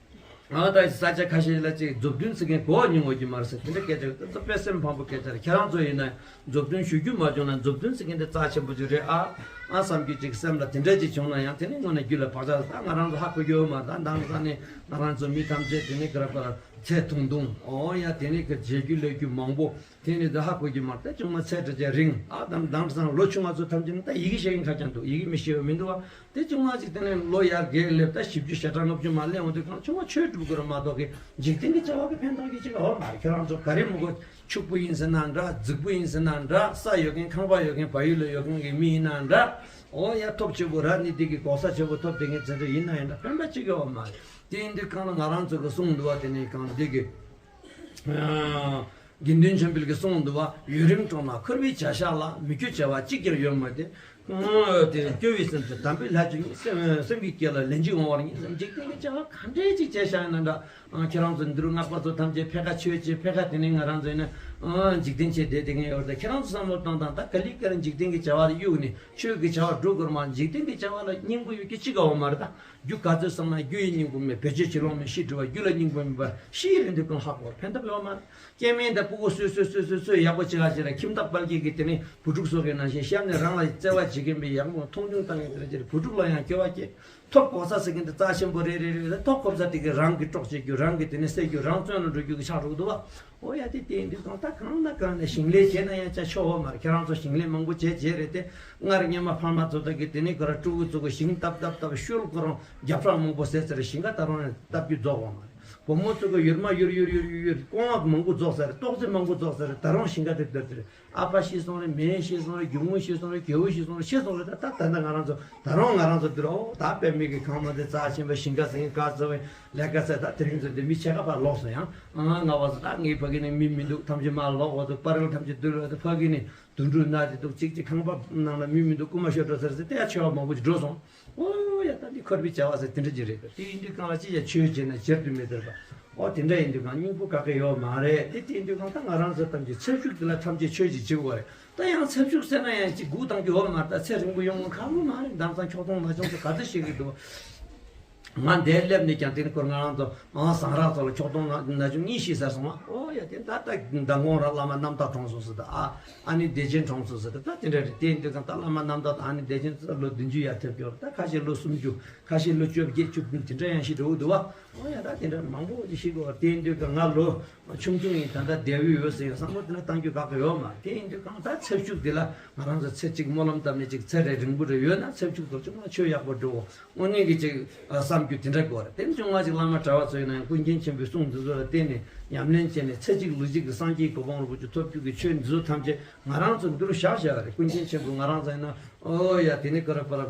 ང་ད་ས་ཆ་ཁ་ཤས་ལ་ཅིག་མཛུབ་སྟོན་ཟེར་མཁན་གོ་མྱོང་ཡོད་ཀྱི་མ་རེད་ཟེར་དེ་འདྲ་སྐད་ཆ་ད་དཔེ་སེམས་ཕམ་པོ་སྐད་ཆ་རེད། ཁྱེད་རང་ཚོ་ཡིན་ན་མཛུབ་སྟོན་ཞུ་རྒྱུ་མ་བྱུང་ན་མཛུབ་སྟོན་ཟེར་མཁན་དེ་རྩ་ཆེན་པོ་ཅིག་རེད་ཨ། ཨ་བསམ་རྒྱུ་ཅིག་སེམས་ལ་དེ་འདྲ་ཅིག་བྱུང་ན་ཡང་དེ་ནས་དངོས་གནས་རྒྱུད་ལ་བག་ཆགས་ད་ང་རང་ཚོ་ཧ་གོ་གི་ཡོད་མ་རེད། ད་དེང་སང་ནས་ང་རང་ཚོ་མི་ཐམས་ཅད་དེ་ནས་ག་རེ་ག་རེ་ཚེ་ཐུང་ཐུང་ཨོ་ཡ་དེ་ནས་གི་བྱེད་རྒྱུ་ལས་རྒྱུ་མང་པོ། དེ་ནི་ད་ཧ་གོ་གི་མ་རེད། ད་ཆུང་མ་ཚད་འདྲ་ཅན་རིང་ཨ་དང་དང་སང་ལོ་ཆུང་བ་ཚོ་ཐམས་ཅད་ནི་ད་ཡི་གེ་ཤེས་མཁན་ཁ་རྐྱང་འདུག་ཡི་གེ་མི་ཤེས་པ་མི་འདུག་བ། དེ་ཆུང་མ་ཅིག་དེ་ནས་ལོ་ཡར་རྒས་སླེབས་ད་བཞི་བཅུ་ཞེ་གྲངས་ལྔ་བཅུ་མ་སླེབས་འོང་དུས་གང་ཆུང་མ་ཆོས་སྒྲུབ་དགོས་རེད་མ་གཏོགས་གི་འཇིག་རྟེན་གྱི་བྱ་བ་གི་ཕན་ཐོགས་ཀྱི་ཅིག་ཨོ་མ་རེད། ཁྱེད་རང་ཚོ་ག་རེ་མི་དགོས། ཕྱུག་པོ་ཡིན་ཟེར་ན་འདྲ། རྫིག་པོ་ཡིན་ཟེར་ན་འདྲ། ས་ཡོད་མཁན་ཁང་པ་ཡོད་མཁན་བལ་ཡུལ་ལ་ཡོད་མཁན་གྱི་མི་ཡིན་ན་འདྲ། ཨོ་ཡ་ཐོབ་ཆེ་པོ་ར་ནི་དེ་གི་གོ་ས་ཆེ་པོ་ཐོབ་དེ་མཁན་ཚེ་འདྲ་ཡིན་ན་ཡང་འདྲ་ཕན་པ་ཅིག་གི་ཨོ་མ་རེད། དེ་ཡིན་དུས་གང་ལ་ང་རང་ཚོ་གི་གསུང་འདུག་བ་དེ་ནས་གང་འདི་གི་དགེ་འདུན་ཆོས་འཕེལ་གྱིས་གསུངས་འདུག་བ། ཡུན་རིང་འགྲོགས་ན་འཁོར་བའི་བྱ་བཞག་ལ། མི་སྐྱོ་བྱ་བ་གཅིག་ཀྱང་ཡོད་མ་དེ། ཨོ་དེ་སྐྱོ་བའི་སེམས་སུ་དམ་པའི་ལྷ་ཆོས་ཉིད་སེམས་སེམས་ཀྱི་དཀྱིལ་ལ་ལན་གཅིག་འོང་བར་ཉིད་སེམས་འཇིག་རྟེན་གྱི་བྱ་བ་ག་འདྲས་ཅིག་བྱས་བཞག་ཡིན་ན་འདྲ། ཨང་ཁྱེད་རང་ཚོ་འདི་རུ་སྔགས་པ་ཚོ་ཐམས་ཅད་ཕེ་ཁ་ཆོས་ཅེས་ཕེ་ཁ་དེ་ནས་ང་རང་ཚོ་ཡིན་ན་ཨང་འཇིག་རྟེན་ཆེད་བསྡད་དེ་ངས་ཡོད་ད། ཁྱེད་རང་ཚོ་བསམ་བློ་བཏང་དང་ད་ག་ལི་ག་རང་འཇིག་རྟེན་གྱི་བྱ་བ་ལ་གཡུག་ནས་ཆོས་ཀྱི་བྱ་བ་སྒྲུབ་དགོས་མ། འཇིག་རྟེན་གྱི་བྱ་བ་ལ་སྙིང་པོ་ཡོད་ཀྱི་གཅིག་ག་འོང་མ་རེད་ད། རྒྱུ་ག་ཚོད་བསམ་ན་རྒྱུ་ཡི་སྙིང་པོ་མེད། བེད་སྤྱོད་ཅི་ལོང་མེད། ཤི་འགྲོ་བ་རྒྱུ་ལ་སྙིང་པོ་མེད་པ་ཤི་རིན་དུ་ཀུན་ལྷག་པོ་ཕན་ཐོགས་ཡོད་མ་རེད། སྐྱེ་དམན་དང་ཕྲུ་གུ་གསོས་གསོས་གསོས་གསོས་གསོས་ཡག་པོ་བྱེད་ག་བྱེད་ར་ཁྱིམ་བདག་དཔལ་སྐྱེས་ཀྱི་དེ་ནས་བུ་ཕྲུག་གསོ་མཁན་ནང་བཞིན་གཤམ་ནས་རང་ལ་བརྩེ་བ་བྱེད་མཁན་པའི་ཡག་མོ་མཐོང་ཆུང་བཏང་མཁན་དེ་འདྲ་བྱེད་ར་བུ་ཕྲུག་ལ་ཡང་སྐྱོ་བ་སྐྱེ། ཐོབ་གོ་ས་ཟེར་མཁན་དེ་རྩ་ཆེན་པོ་རེད་རེད་རེད། ཐོབ་གོ་ས་དེ་གི་རང་གི་སྲོག་བཅད་རྒྱུ་རང་གི་དེ་ནས་བསད་རྒྱུ་རང་བཙོན་ལ་འགྲོ་རྒྱུ་གི་ཆགས་འགྲོ་གི་འདུག་བ། ཨོ་ཡ་དེ་དེ་འདུག་གང་ལྟར་གང་ན་གང་ནས་ཞིང་ལས་བྱས་ན་ཡང་བྱ་ཆོག་བ་མ་རེད། ཁྱེད་རང་ཚོ་ཞིང་ལས་མང་པོ་བྱས་བྱས་རེད་དེ། སྔར་སྔོན་མ་ཕ་མ་ཚོ་དག་གི་དེ་ནས་ཁོ་ར་ཕྲུ་གུ་ཚོ་གི་ཞིང་བཏབ་བཏབ་བཏབ་ཤུལ་ཁོ་རང་རྒྱབ་ཕྲག་མང་པོ་ཟས་ཚར་ཞིང་ཁ་ད་རུང་བཏབ་རྒྱུ་རྫོགས་པ་མ་རེད། བུ་མོ་ཚོ་གི་ཡུར་མ་ཡུར་ཡུར་ཡུར་ཡུར་ཡུར་རྐང་བ་མང་པོ་རྫོགས་ཚར། ཏོག་ཙེ་མང་པོ་རྫོགས་ཚར། ད་རུང་ཞིང་ཁ་དེ་བཏབ་ཚར། ཨ་ཕ་ཤི་སོང་རེད། མེ་ཤི་སོང་རེད། རྒྱུ་མོ་ཤི་སོང་རེད། རྒྱལ་པོ་ཤི་སོང་རེད། ཤི་སོང་རེད། ད་ད་ད་ལྟ་ང་རང་ཚོ་ད་རུང་ང་རང་ཚོ་འདི་རུ་ཨོ་ད་དཔེ་མེད་ཀྱི་ཁང་མ་དེ་རྩ་ཆེན་པོ་ཞིང་ཁ་ཟིན་ག་ཚོ་བའི་ལས་ཀ་ཚེ་ད་དེ་རིང་ཚོ་འདི་མི་ཕྱེད་ཀ་ཕར་ལོག་སོང་ཡང་ཨ་ང་བ་ཚོ་ད་ངའི་ཕ་གི་ནས་མི་མི་འདུག་ཐམས་ཅད་མར་ལོག་བ་ཚོ་པ་རེལ་ཐམས་ཅད་འདུལ་བ་ཚོ་ཕ་གི་ནས་དུད་འགྲོ་ན་དེ་འདུག་གཅིག་གཅིག་ཁང་པ་ནང་ལ་མི་མི་འདུག་རྐུ་མ་ཤོར་འགྲོ་ཟེར་ཟེར་ཏེ་ཡ་ཆེ་བ་མང་པོ་ཅིག་འགྲོ་སོང་། ཨོ་ཡ་ད་འདི་འཁོར་བའི་བྱ་བ་ཟེར་དེ་འདྲ་ཅིག་རེད། དེ་ཡིན་དུས་གང་ལ་ཅི་ཡ་ཆོས་བྱས་ན་བྱེད་དུ་མི་ཟེར་བ། ཨོ་དེ་འདྲ་ཡིན་དུས་གང་སྙིང་པོ་ག་གེ་ཡོད་མ་རེད། དེ་དེ་ཡིན་དུས་གང་ད་ང་རང་ཚོ་ཐམས་ཅད་ཚེ་ཕྱུག་དེ་ལ་ཐམས་ཅད་ཆོས་ཅིག་བྱེད་དགོས་རེད། ད་ཡང་ཚེ་ཕྱུག་ཟེར་ན་ཡང་ཅིག་སྒུག་བཏང་རྒྱུ་ཡོད་མ་རེད། ད་ཚེ་རིང་པོ་ཡོང་ངོ་ཁག་པོ་མ་རེད། དེང་སང་ཁྱོག་ཐོང་ན་ཆུང་ཚོ་ག་ཚོད་ཤེས་ཀྱི་འདུག་ང་འདིར་སླེབས་ནས་ཀྱང་དེ་ནི་ཁོ་ང་རང་ཚོ་ཨང་ཟངས་རག་ཚོ་ལ་ཁྱོག་ཐོང་ན་ཆུང་གཉིས་ཤི་ཟ་སོང་བ། ཨོ་ཡ་དེ་ད་ལྟ་མདང་དགོང་ར་བླ་མ་རྣམ་དག་གྲོངས་སོང་ཟེར། ད་ཨ་ཨ་ནི་བདེ་ཆེན་གྲོངས་སོང་ཟེར། ད་ད་དེ་འདྲ་རེད། དེ་ཡིན་དུས་ཙང་ད་བླ་མ་རྣམ་དག་དང་ཨ་ནི་བདེ་ཆེན་ཚོ་ལོ་བདུན་ཅུ་ཡར་ཐེབས་ཀྱི་ཡོད་རེད། ད་ཁ་ཤས་ལོ་སུམ་ཅུ་ཁ་ཤས་ལོ་བཅོ་བརྒྱད་བཅུ་བདུན་དེ་འདྲ་ཡང་ཤི་འགྲོ་གི་འདུག་བ། ཨོ་ཡ་ད་དེ་འདྲ་མང་པོ་ཅིག་ཤི་དགོས་བ། དེ་ཡིན་དུས་ཀ་ང་ལོ་ཆུང་ཆུང་ཡིན། ད་ལྟ་བསྡད་ཡོད་ཟེར་ཡང་བསམ་བློ་དེ་འདྲ་བཏང་རྒྱུ་ག་གེ་ཡོད་མ་རེད། དེ་ཡིན་དུས་གང་ད་ཚེ་ཕྱུག་དེ་ལ་ང་རང་ཚོ་ཚེ་གཅིག་སྨོན་ལམ་བཏབ་ནས་ཅིག་ཚེ་རེ་རིང་པོ་རེ་ཡོད་ན་ཚེ་ཕྱུག་ཚོ་ཅུང་མ་ཆོས་ཡག་པོ་འགྲོ། དངོས་གནས་ཀྱི་ཅིག་བསམ་རྒྱུ་དེ་འདྲ་དགོས་རེད། དེ་ནི་ཅུང་མ་ཅིག་བླ་མ་གྲྭ་བ་ཚོ་ཡིན་ན་ཡང་ཀུན་མཁྱེན་ཆེན་པོའི་གསུང་འདི་ཚོ་ལ་བརྟེན་ནས་ཉམས་ལེན་བྱས་ནས་ཚེ་གཅིག་ལུས་གཅིག་གི་སངས་རྒྱས་གོ་འཕང་རིན་པོ་ཆེ་ཐོབ་རྒྱུ་གི་ཆོས་འདི་ཚོ་ཐམས་ཅད་ང་རང་ཚོ་འདི་རུ་བཞག་བཞག་རེད། ཀུན་མཁྱེན་ཆེན་པོ་ང་རང་ཚོ་ཡིན་ན། ཨོ་ཡ་དེ་ནི་ཀ་ར་པ་ར་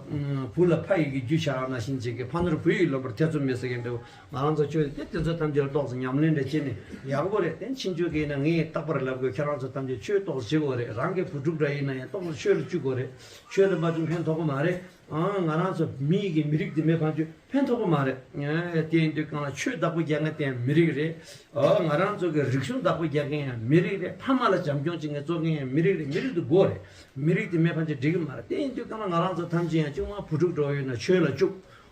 བུ་ལ་ཕ་ཡི་གི་རྒྱུ་བྱ་ན་བཞིན་ཅིག་གི་ཕ་ནོར་བུ་ཡི་ལོན་པར་ཐེ་ཚོམ་མེད་ཟེར་མཁན་འདྲ་བོ། ང་རང་ཚོ་ཆོས་དེ་དེ་ཚོ་ཐམས་ཅད་ལ་ཏོག་ཙམ་ཉམས་ལེན་འདྲ་བྱས་ནས་ཡག་པོ་རེད། དེ་ཕྱིན་ཆོས་ཀྱི་ཡིན་ན་ངས་རྟག་པར་ལབ་དགོས། ཁྱེད་རང་ཚོ་ཐམས་ཅད་ཆོས་ཏོག་ཙམ་བྱེད་དགོས་རེད། རང་གི་བུ་ཕྲུག་འདྲ་ཡིན་ན་ཡང་ཏོག་ཙམ་ཆོས་ལ་བཅུག་དགོས་རེད། ཆོས་ལ་མ་བཅུག་ཕན་ཐོགས་ཀྱི་མ་རེད། ཨང་ང་རང་ཚོ་མི་ཡི་གི་མི་རིགས་དེ་མེད་པ་ཅོས་ཕན་ཐོགས་པ་མ་རེད། དེ་ཡིན་དུས་གང་ལ་ཆོས་བདག་པོ་རྒྱག་མཁན་དེ་ཡང་མི་རིགས་རེད། ཨོ་ང་རང་ཚོ་གི་རིག་གཞུང་བདག་པོ་རྒྱག་མཁན་ཡང་མི་རིགས་རེད། ཕ་མ་ལ་བྱམས་སྐྱོང་བྱེད་མཁན་བཙོང་མཁན་ཡང་མི་རིགས་རེད། མི་རིགས་དེ་དགོས་རེད། མི་རིགས་དེ་མེད་པ་ཅིག་འགྲིག་གི་མ་རེད། དེ་ཡིན་དུས་གང་ལ་ང་རང་ཚོ་ཐམས་ཅད་ཡང་ཅུང་མ་བུ་ཕྲུག་འགྲོ་ཡོད་ན་ཆོས་ལ་བཅུག་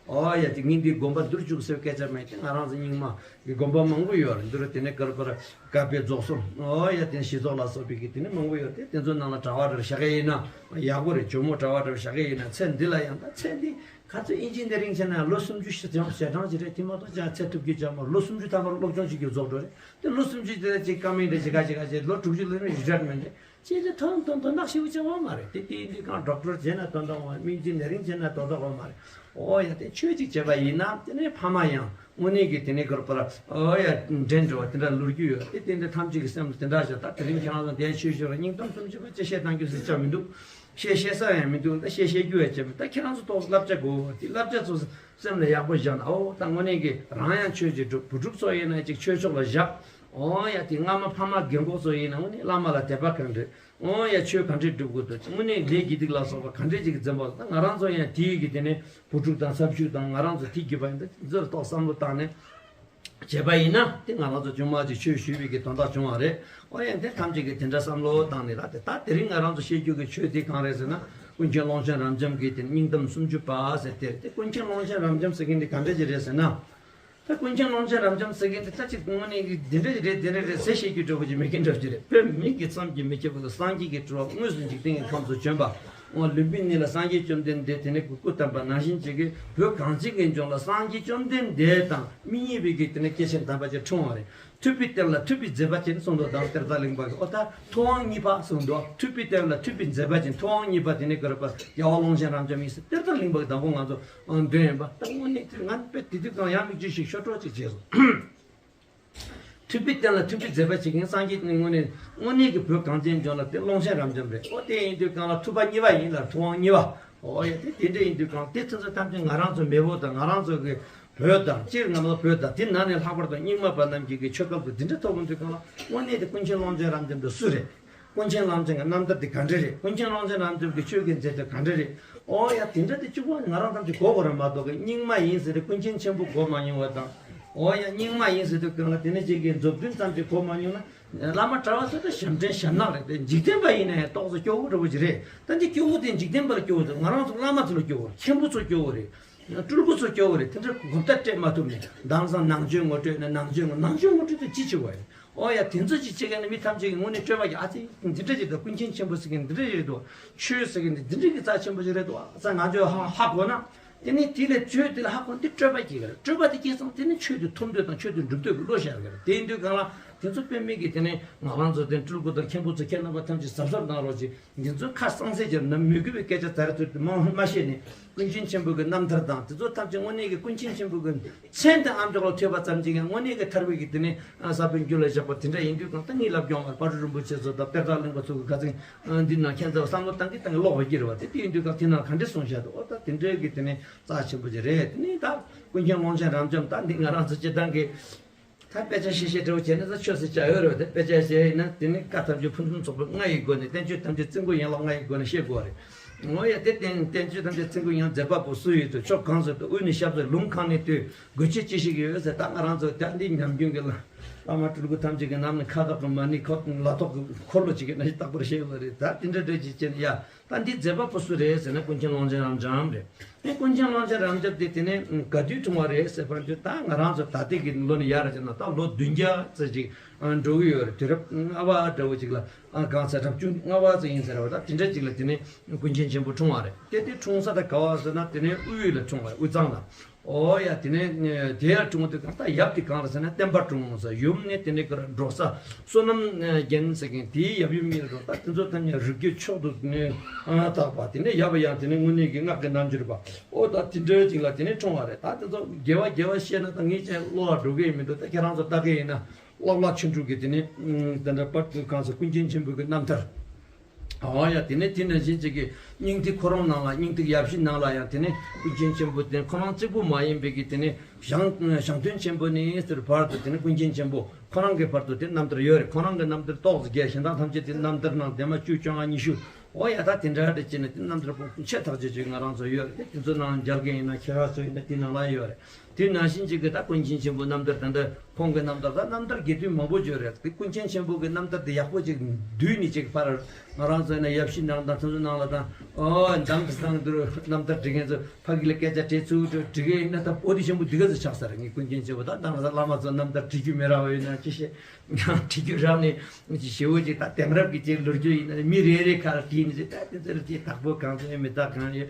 ཨོ་ཡ་དེ་ངས་འདི་དགོན་པ་འདིར་བཅུག་ཟེར་སྐད་ཆ་མེད་དེ། ང་རང་ཚོ་རྙིང་མ་གི་དགོན་པ་མང་པོ་ཡོད་རེད། འདི་རུ་དེ་ནས་ཀར་པར་དཀར་པོའི་རྫོགས་སོང་། ཨོ་ཡ་དེ་ནས་ཞི་རྫོགས་ལ་སོགས་པའི་གི་དེ་ནས་མང་པོ་ཡོད་དེ། དེ་ཚོ་ནང་ལ་གྲྭ་བ་འདྲ་བཞག་གི་ཡིན་ན་ཡག་པོ་རེད། ཇོ་མོ་གྲྭ་བ་འདྲ་བཞག་གི་ཡིན་ན་ཚེ་འདི་ལ་ཡང་ད་ཚེ་འདི་ག་ཚོད་ཨིན་ཇི་ནི་ཡ་རིང་བྱས་ན་ལོ་སུམ་ཅུ་ཞེ་གྲངས་ཞེ་གྲངས་ཅིག་རེད། དེ་མ་གཏོགས་ཅང་ཚེ་ཐུབ་རྒྱུ་ཅང་མ། ལོ་སུམ་ཅུ་ཐམ་པར་སློབ་སྦྱོང་བྱེད་རྒྱུ་རྫོགས་འགྲོ་རེད། དེ་ལོ་སུམ་ཅུ་དེ་ལ་ཅིག་ཀ་མེད་འདྲ་ཅིག་ག་ཅིག་ག་ཅིག་ལོ་དྲུག་ཅུ་ལོན་ན་རི་ཊ་ཡར་མེན་ཊི་རེད། ཅེས་དེ་ཐོན་དོན་དོན་དག་ཞིག་བྱ་བ་མ་རེད། དེ་དེ་ཡིན་དུས་གང་ཌོག་ཊར་བྱས་ན་དོན་དག་བ། སྨན་རྩིས་ནད་རིགས་བྱས་ན་དོན་དག་བ་མ་རེད། ཨོ་ཡ་དེ་ཆོས་ཅིག་བྱས་པ་ཡིན་ན་དེ་ནས་ཕ་མ་ཡང་དངོས་གནས་ཀྱི་དེ་ནས་གར་པར་ཨོ་ཡ་འདྲེན་འགྲོ་བ་དེ་འདྲ་ལུར་རྒྱུ་ཡོད་དེ། དེ་འདྲ་ཐམས་ཅད་ཀྱི་སེམས་ལ་དེ་འདྲ་བྱ། ད་དེ་རིང་ཁྱེད་རང་ཚོ་འདས་ཆོས་ཞུ་ར་སྙིང་གཏམ་སུམ་ཅུ་པ་ཅི་བཤད་གཏང་རྒྱུ་ཟེར་ཆ་མི་འདུག་བཤད་བཤད་ས་ཡང་མི་འདུག་ད་བཤད་བཤད་རྒྱུ་ཡང་བྱས་མེད། ད་ཁྱེད་རང་ཚོ་ཏོག་བསླབ་བྱ་དགོས། དེ་བསླབ་བྱ་ཚོ་སེམས་ལ་ཡག་པོ་བཞག་ན། ཨོ་ད་དངོས་གནས་ཀྱི་རང་ཡང་ཆོས་ཀྱི་སྒྲུབ། བུ་ཕྲུག་ཚོ་ཡིན་ན་ཅིག་ཆོས་ཕྱོགས་ལ་བཞག་ཨོ་ཡ་དེ་སྔ་མ་ཕ་མ་རྒན་གོག་ཚོ་ཡིན་ན་དངོས་གནས་བླ་མ་ལ་དད་པ་གང་འདྲ། ཨོ་ཡ་ཆོས་གང་འདྲས་སྒྲུབ་དགོས་འདུག་དངོས་གནས་ལས་དགེ་སྡིག་ལ་སོགས་པ་གང་འདྲས་ཅིག་གི་འཛིན་པ། ད་ང་རང་ཚོ་ཡང་དེའི་གི་དེ་ནས་བུ་ཕྲུག་དང་ཚབ་ཞུས་དང་ང་རང་ཚོ་དེ་གི་བ་ཡིན། ད་དེ་ཚོར་ཏོག་བསམ་བློ་བཏང་ནས་བྱས་པ་ཡིན་ན་དེ་ང་རང་ཚོ་ཆུང་མ་ཅིག་ཆོས་ཞུས་པའི་གི་དོན་དག་བྱུང་བ་རེད། ཨོ་ཡ་དེ་ཐམས་ཅད་ཀྱིས་དེ་འདྲ་བསམ་བློ་བཏང་ནས་ལ་དེ་ད་དེ་རིང་ང་རང་ཚོ་བཤད་རྒྱུ་གི་ཆོས་དེ་གང་རེད་ཟེར་ན། ཀུན་མཁྱེན་ཀློང་ཆེན་རབ་འབྱམས་ཀྱི་དེ་སྙིང་གཏམ་སུམ་ཅུ་པ་ཟེར་དེ་རེད། དེ་ཀུན་མཁྱེན་ཀློང་ཆེན་རབ་འབྱམས་ཟེར་མཁན་དེ་གང་འདྲ་ཅིག་རེད་ཟེར་ན། ད་ཀུན་མཁྱེན་ཀློང་ཆེན་རབ་འབྱམས་ཟེར་མཁན་དེ་ད་ཅིག་དངོས་གནས་ཀྱི་འདི་འདྲ་ཅིག་རེད་འདི་འདྲ་རེད་ཟེར་བཤད་རྒྱུ་འདྲ་པོ་ཅིག་མེད་མཁན་འདྲ་པོ་ཅིག་རེད། དཔེ་མིག་གི་མཚམས་ཀྱིས་མི་ཁྱབ་པ་དང་། སངས་རྒྱས་ཀྱི་སྤྲུལ་པ་དངོས་སུ་འཇིག་རྟེན་གྱི་ཁམས་སུ་བྱོན་པ། འོ་ལུམ་བི་ནི་ལ་སངས་རྒྱས་བཅོམ་ལྡན་འདས་དེ་ནས་སྐུ་སྐུ་བལྟམས་པ་ནང་བཞིན་བྱེད་ཀྱི། བོད་གངས་ཅན་གྱི་ལྗོངས་ལ་སངས་རྒྱས་བཅོམ་ལྡན་འདས་དང་མི་གཉིས་པའི་གི་དེ་ནས་སྐྱེས་ཆེན་དམ་པ་ཅིག་འཁྲུངས་པ་རེད། ཐུབ་པའི་བསྟན་ལ་ཐུབ་པའི་མཛད་པ་ཅན་གསུངས་འདུག་དང་གཏེར་བདག་གླིང་པ་གིས། ཨོ་ད་ཐུབ་དབང་གཉིས་པ་གསུངས་འདུག་ཐུབ་པའི་བསྟན་ལ་ཐུབ་པའི་མཛད་པ་ཅན། ཐུབ་དབང་གཉིས་པ་དེ་ནི་ག་རེ་པ། རྒྱལ་བ་ཀློང་ཆེན་རབ་འབྱམས་ཡིན་ཟེར། གཏེར་བདག་གླིང་པ་གིས་དང་པོ་ང་ཚོ་འདོན་ཡིན་པ། ད་དངོས་གནས་དེ་ང་དཔེ་དེ་དུས་ཀྱང་ཡང་མིག་ཆུ་ཞིག་ཤོར་འགྲོ་ཅིག་བྱས་སོང་། ཐུབ་པའི་བསྟན་ལ་ཐུབ་པའི་མཛད་པ་ཅན་གྱི་སངས་རྒྱས་ནི་དངོས་གནས་དངོས་གནས་ཀྱི་བོད་གངས་ཅན་ལྗོངས་ལ་དེ་ཀློང་ཆེན་རབ་འབྱམས་རེད། ཨོ་དེ་ཡིན་དུས་གང་ལ་ཐུབ་པ་གཉིས་པ་ཡིན་ལ་ཐུབ་དབང་གཉིས་པ། ཨོ་ཡ་དེ་དེ་འདྲ་ཡིན་དུས་གང་དེ་ཚོ་ཚོ་ཐམས་ཅད་ང་རང་ཚོ་མེས་པོ་དང་ང་རང་ཚོ་གི་བོད་དང་སྤྱིར་ང་ཚོ་བོད་དང་དེ་ནང་ནས་ལྷག་པར་དུ་རྙིང་མ་པ་རྣམས་ཀྱི་གི་ཆོས་སྐལ་དུ་འདི་འདྲ་ཐོབ་ཡོང་དུས་གང་ལ་དངོས་གནས་དེ་ཀུན་མཁྱེན་ཀློང་ཆེན་རབ་འབྱམས་དེ་སུ་རེད། ཀུན་མཁྱེན་གླང་ཆེན་གྱི་རྣམ་ཐར་དེ་ག་འདྲ་རེད། ཀུན་མཁྱེན་གླང་ཆེན་རབ་འབྱམས་ཀྱི་ཆོས་ཀྱི་མཛད་བྱ་ག་འདྲ་རེད། ཨོ་ཡ་དེ་འདྲ་དེ་གཅིག་པོ་ང་རང་ཐམས་ཅད་གོ་དགོས་རེད་མ་གཏོགས་ཀྱི་རྙིང་མ་ཡིན་ཟེར་ཏེ་ཀུན་མཁྱེན་ཆེན་པོ་གོ་མ་མྱོང་བ་དང་། ཨོ་ཡ་རྙིང་མ་ཡིན་ཟེར་དུས་སྒང་ལ་དེ་ནས་ཅིག་གི་མཛུབ་སྟོན་ཙམ་ཅིག་གོ་མ་མྱོང་ན། བླ་མ་གྲྭ་བ་ཚོ་ད་ཞབས་འདྲེན་ཞབས་ནག་རེད་དེ། འཇིག་རྟེན་པ་ཡིན་ན་ཡང་ཏོག་ཙམ་སྐྱོ་བོ་འདྲ་བོ་ཅིག་རེད། ད་འདི་སྐྱོ་བོ་དེ་འཇིག་རྟེན་པ་ལ་སྐྱོ་བོ་དེ་ང་རང་ཚོ་བླ་མ་ཚོ་ལ་སྐྱོ་བོ་རེད། མཁན་པོ་ཚོ་སྐྱོ་བོ་རེད། སྤྲུལ་སྐུ་ཚོ་སྐྱོ་བོ་རེད། དེ་འདྲ་གོམ་སྟབས་སྤྲད་མ་ཐུབ་ནས་དེང་སང་ནང་ཆོས་ངོ་སྤྲོད་ན་ནང་ཆོས་ངོ་ནང་ཆོས་ངོ་སྤྲོད་དེ་ཅི་བྱེད་དགོས་རེད། ཨོ་ཡ་དེ་ཚོ་ཅིག་བྱེད་མཁན་ནི་མི་ཐམས་ཅད་ཀྱི་དངོས་གནས་སྤྲོས་པ་གི་ཨ་ཙི་འདི་འདྲ་ཅིག་དང་ཀུན་མཁྱེན་ཆེན་པོ་ཟེར་མཁན་འདི་འདྲ་ཅིག་རེད་འདུག་ཆོས་ཟེར་མཁན་འདི་འདི་འདྲ་གི་རྩ་ཆེན་པོ་ཅིག་རེད་འདུག་ཨ་ཙི་ང་ཚོས་ཧ་ཧ་གོ་ན། དེ་ནས་དེ་ལས་ཆོས་དེ་ལ་ཧ་གོ་ན་དེ་སྤྲོས་པ་སྐྱེ་གི་རེད། སྤྲོས་པ་དེ་སྐྱེས་ཙང་དེ་ནི་ཆོས་དེ་ཐོབ་འདོད་དང་ཆོས་དེ་སྒྲུབ་འདོད་ཀྱི་བློ་ཤར་གི་རེད། དེ་ཡིན་དུས་སྒང་ལ་དེ་ཚོ་དཔེ་མེད་ཀྱི་དེ་ནས་ང་རང་ཚོ་དེ་སྤྲུལ་སྐུ་དང་མཁན་པོ་ཚོ་ཁྱེད་རྣམ་པ་ཐམས་ཅད་གཟབ་གཟབ་གནང་རོགས་ཅིག་འདི་ཚོ་ཁ་གསང་ཚད་ཀྱི་ནམ་མི་དགོས་པའི་སྐད་ཆ་ཛ་ར་ཚུར་དུ་མ་མ་བཤད་ནས་ཀུན་མཁྱེན་ཆེན་པོ་གི་རྣམ་ཐར་དང་དེ་ཚོ་ཐམས་ཅད་དངོས་གནས་ཀྱི་ཀུན་མཁྱེན་ཆེན་པོ་གི་མཚན་དང་ཨ་མཆོག་ལ་ཐོས་པ་ཙམ་གྱིས་ཀྱང་དངོས་གནས་ཀྱི་ཐར་པའི་གི་དེ་ནས་ས་བོན་རྒྱུད་ལ་བཞག་པ་དེ་འདྲ་ཡིན་དུས་གང་ལྟར་ངའི་བླ་སྐྱོང་བར་དཔལ་སྤྲུལ་རིན་པོ་ཆེ་ཚོ་དང་གཏེར་བདག་གླིང་པ་ཚོ་གི་ཁ་ཚིག་འདི་ན་ཁྱེད་ཚོ་བསམ་བློ་བཏང་གི་བཏང་གི་ལོག་པ་ཀྱི་རེད་བ། དེ་དེ་ཡིན་དུས་གང་དེ་ན་ག་འདྲ་གསུངས་བཞག་འདུག་ཨོ་ད་དེ་འདྲའི་གི་དེ་ནས་རྩ་ཆེན་པོ་ཅིག་རེད། དེ་ནས་ད་ཀུན་མཁྱེན་ཀློང་ཆེན་རབ་འབྱམས་ད་འདི་ང་རང་ཚོ་སྤྱིར་བཏང་གི་ད་དཔེ་ཆ་བཤད་བཤད་འདྲ་བོ་བྱས་ན་ད་ཆོས་སུ་བྱ་ཡོད་རེད་བ། དེ་དཔེ་ཆ་བཤད་ཡིན་ན་དེ་ནི་བཀའ་ཐམས་ཅད་ཕུན་སུམ་ཚོགས་པའི་ལྔ་ཡི་སྒོ་ནས་བསྟན་བཅོས་ཐམས་ཅད་ཚིག་མགོ་ཡན་ལག་ལྔ་ཡི་སྒོ་ནས་བཤད་དགོས་རེད། ངོ་ཡ་དེ་བསྟན་བསྟན་བཅོས་ཐམས་ཅད་ཚིག་མགོ་ཡན་ལག་མཛད་པ་པོ་སུ་ཡོད་དོ། ཕྱོགས་གང་ཟེར་དུ་དབུས་ནས་ཞབས་ཟེར་ལུང་གང་ནས་བཏུས་དགོས་ཆེད་ཅི་ཞིག་ཡོད་ཟེར། ད་ང་རང་ཚོ་ད་འདི་ཉམས་རྒྱུན་གྱི་བླ་མ་སྤྲུལ་སྐུ་ཐམས་ཅད་ཀྱི་ནང་ནས་ཁ་དོག་གི་མ་ཎི་ཁོ་ལ་ཐོག་གི་འཁོར་ལོ་ཅིག་གི་ནང་བཞིན་རྟག་པར་བཤད་དགོས་རེད། ད་དེ་འདྲ་འདྲ་ཅིག་བྱས་ན་ཡ། ད་འདི་མཛད་པ་པོ་སུ་རེད་ཟེར་ན་ཀུན་མཁྱེན་ཀློང་ཆེན་རབ་འབྱམས་རེད། ཨེ་ཀུན་མཁྱེན་ཀློང་ཆེན་རབ་འབྱམས་དེ་དེ་ནས་ག་དུས་འཁྲུངས་པ་རེད་ཟེར་བར་དུ་ད་ང་རང་ཚོ་ད་ལྟའི་གི་ལོ་ནས་ཡར་བྱས་ན་ད་ལོ་བདུན་བརྒྱ་ཙམ་ཅིག་འགྲོ་གི་ཡོད་རེད། དུས་རབས་ལྔ་པ་འདྲ་བོ་ཅིག་ལ་གང་ཟེར་རབ་བྱུང་ལྔ་པ་ཙམ་ཡིན་ཟེར་བ། ད་དེ་འདྲ་ཅིག་ལ་དེ་ནས་ཀུན་མཁྱེན་ཆེན་པོ་འཁྲུངས་པ་རེད། དེ་དེ་འཁྲུངས་ས་ད་ག་བ་ཟེར་ན་དེ་ནས་དབུས་ལ་འཁྲུངས་པ་རེད། དབུས་གཙང་ལ། ཨོ་ཡ་དེ་ནས་དེ་ཡར་འཁྲུངས་དུས་གང་ལྟར་ཡབ་དེ་གང་རེད་ཟེར་ན་བསྟན་པ་སྲུང་ས་ཡུམ་ནི་དེ་ནས་ག་རེ་འབྲོག་ས་བསོད་ནམས་རྒྱལ་ཟེར་མཁན་དེའི་ཡབ་ཡུམ་གཉིས་རེད། ད་དེ་ཚོ་ཐམས་ཅད་རིགས་རྒྱུད་མཆོག་ཏུ་ནས་དག་པ། དེ་ནས་ཡབ་ཡང་དེ་ནས་དངོས་གནས་ཀྱི་སྔགས་ཀྱི་རྣལ་འབྱོར་པ། ཨོ་ད་དེ་འདྲའི་ཅིག་ལ་དེ་ནས་འཁྲུངས་པ་རེད། ད་དེ་ཚོ་དགེ་བ་དགེ་བ་བཤད་ན་ད་ངས་ཅིག་བློ་ལ་འགྲོ་གི་ཡིན་མི་འདུག་ད་ཁྱེད་རང་ཚོ་ལྟ་གི་ཡིན་ན་བླ་བླ་ཆོས་དྲུག་གི་དེ་ནས་དེ་འདྲ་པར་དུ་གང་ཟེར་ཀུན་མཁྱེན་ཆེན་པོ་གི་རྣམ་ཐར། ཨོ་ཡ་དེ་ནས་དེ་ནང་བཞིན་ཅིག་གི་སྙིང་ཐིག་ཁོ་རང་ནང་ལ་སྙིང་ཐིག་ཡབ་གཞི་ནང་ལ་ཡང་དེ་ནས་ཀུན་མཁྱེན་ཆེན་པོ་དེ་ཁོ་རང་གཅིག་པུ་མ་ཡིན་པའི་གི་དེ་ནས་ཞང་ཞང་སྟོན་ཆེན་པོ་ནས་ཟེར་བར་དུ་དེ་ནས་ཀུན་མཁྱེན་ཆེན་པོ་ཁོ་རང་གི་བར་དུ་དེ་རྣམ་ཐར་ཡོད་རེད། ཁོ་རང་གི་རྣམ་ཐར་ཏོག་ཙམ་རྒྱས། གཞན་དག་ཐམས་ཅད་དེ་རྣམ་ཐར་ནང་དེ་མ་བཅུ་བཅོ་ལྔ་ཉི་ཤུ། ཨོ་ཡ་ད་དེ་འདྲ་འདྲ་བྱས་ནས་དེ་རྣམ་ཐར་པོ་ཆེ་ཐག་ཆོད་ཅིག་ང་རང་ཚོ་ཡོད་རེད། དེ་ཚོ་ནང་མཇལ་མཁན་ཡིན་ན་ཁྱེད་རང་ཚོ་ཡིན་ན་དེ་ནང་ལ་ཡོད་རེད། དེ་ནང་བཞིན་གཅིག་གི་ད་ཀུན་མཁྱེན་ཆེན་པོ་རྣམ་ཐར་དེ་འདྲ་ཁོང་གི་རྣམ་ཐར་ད་རྣམ་ཐར་རྒྱས་བསྡུས་མང་པོ་བརྗོད་རེད། དེ་ཀུན་མཁྱེན་ཆེན་པོ་གི་རྣམ་ཐར་དེ་ཡག་པོ་ཅིག་བསྡུས་ནས་ཅིག་ཕར་ང་རང་ཚོ་ཡིན་ན་ཡབ་གཞི་ནང་དང་དེ་ཚོ་ནང་ལ་དང་ཨོ་འདམ་དུ་སྣང་དུ་རྣམ་ཐར་འབྲི་མཁན་ཚོ་ཕ་གི་ལ་སྐད་ཆ་དྲིས་ཚུལ་འགྲོ་འབྲི་མཁན་ཡིན་ན་ད་པོ་ཏི་ཆེན་པོ་འདི་ག་ཚོད་ཆགས་ས་རེད། ངས་ཀུན་མཁྱེན་ཆེན་པོ་ད་ད་ང་ཚོ་བླ་མ་ཚོ་རྣམ་ཐར་འབྲི་རྒྱུ་མེད་ར་བ་ཡོད་ན་ཅི་ཤེས། ཡང་བྲིས་རྒྱུ་རག་ནས་ཞེ་བོ་ཅིག་ད་དེང་རབས་ཀྱི་ཅིག་ལོ་རྒྱུས་ཡིན་ན་མི་རེ་རེ་ཁ་ལ་བྲིས་ནས་ཅིག་ད་དེ་ཚོར་ཅིག་དྭགས་པོ་གང་ཚོ་ཡོད་མི་དྭགས་གང་ཡོད་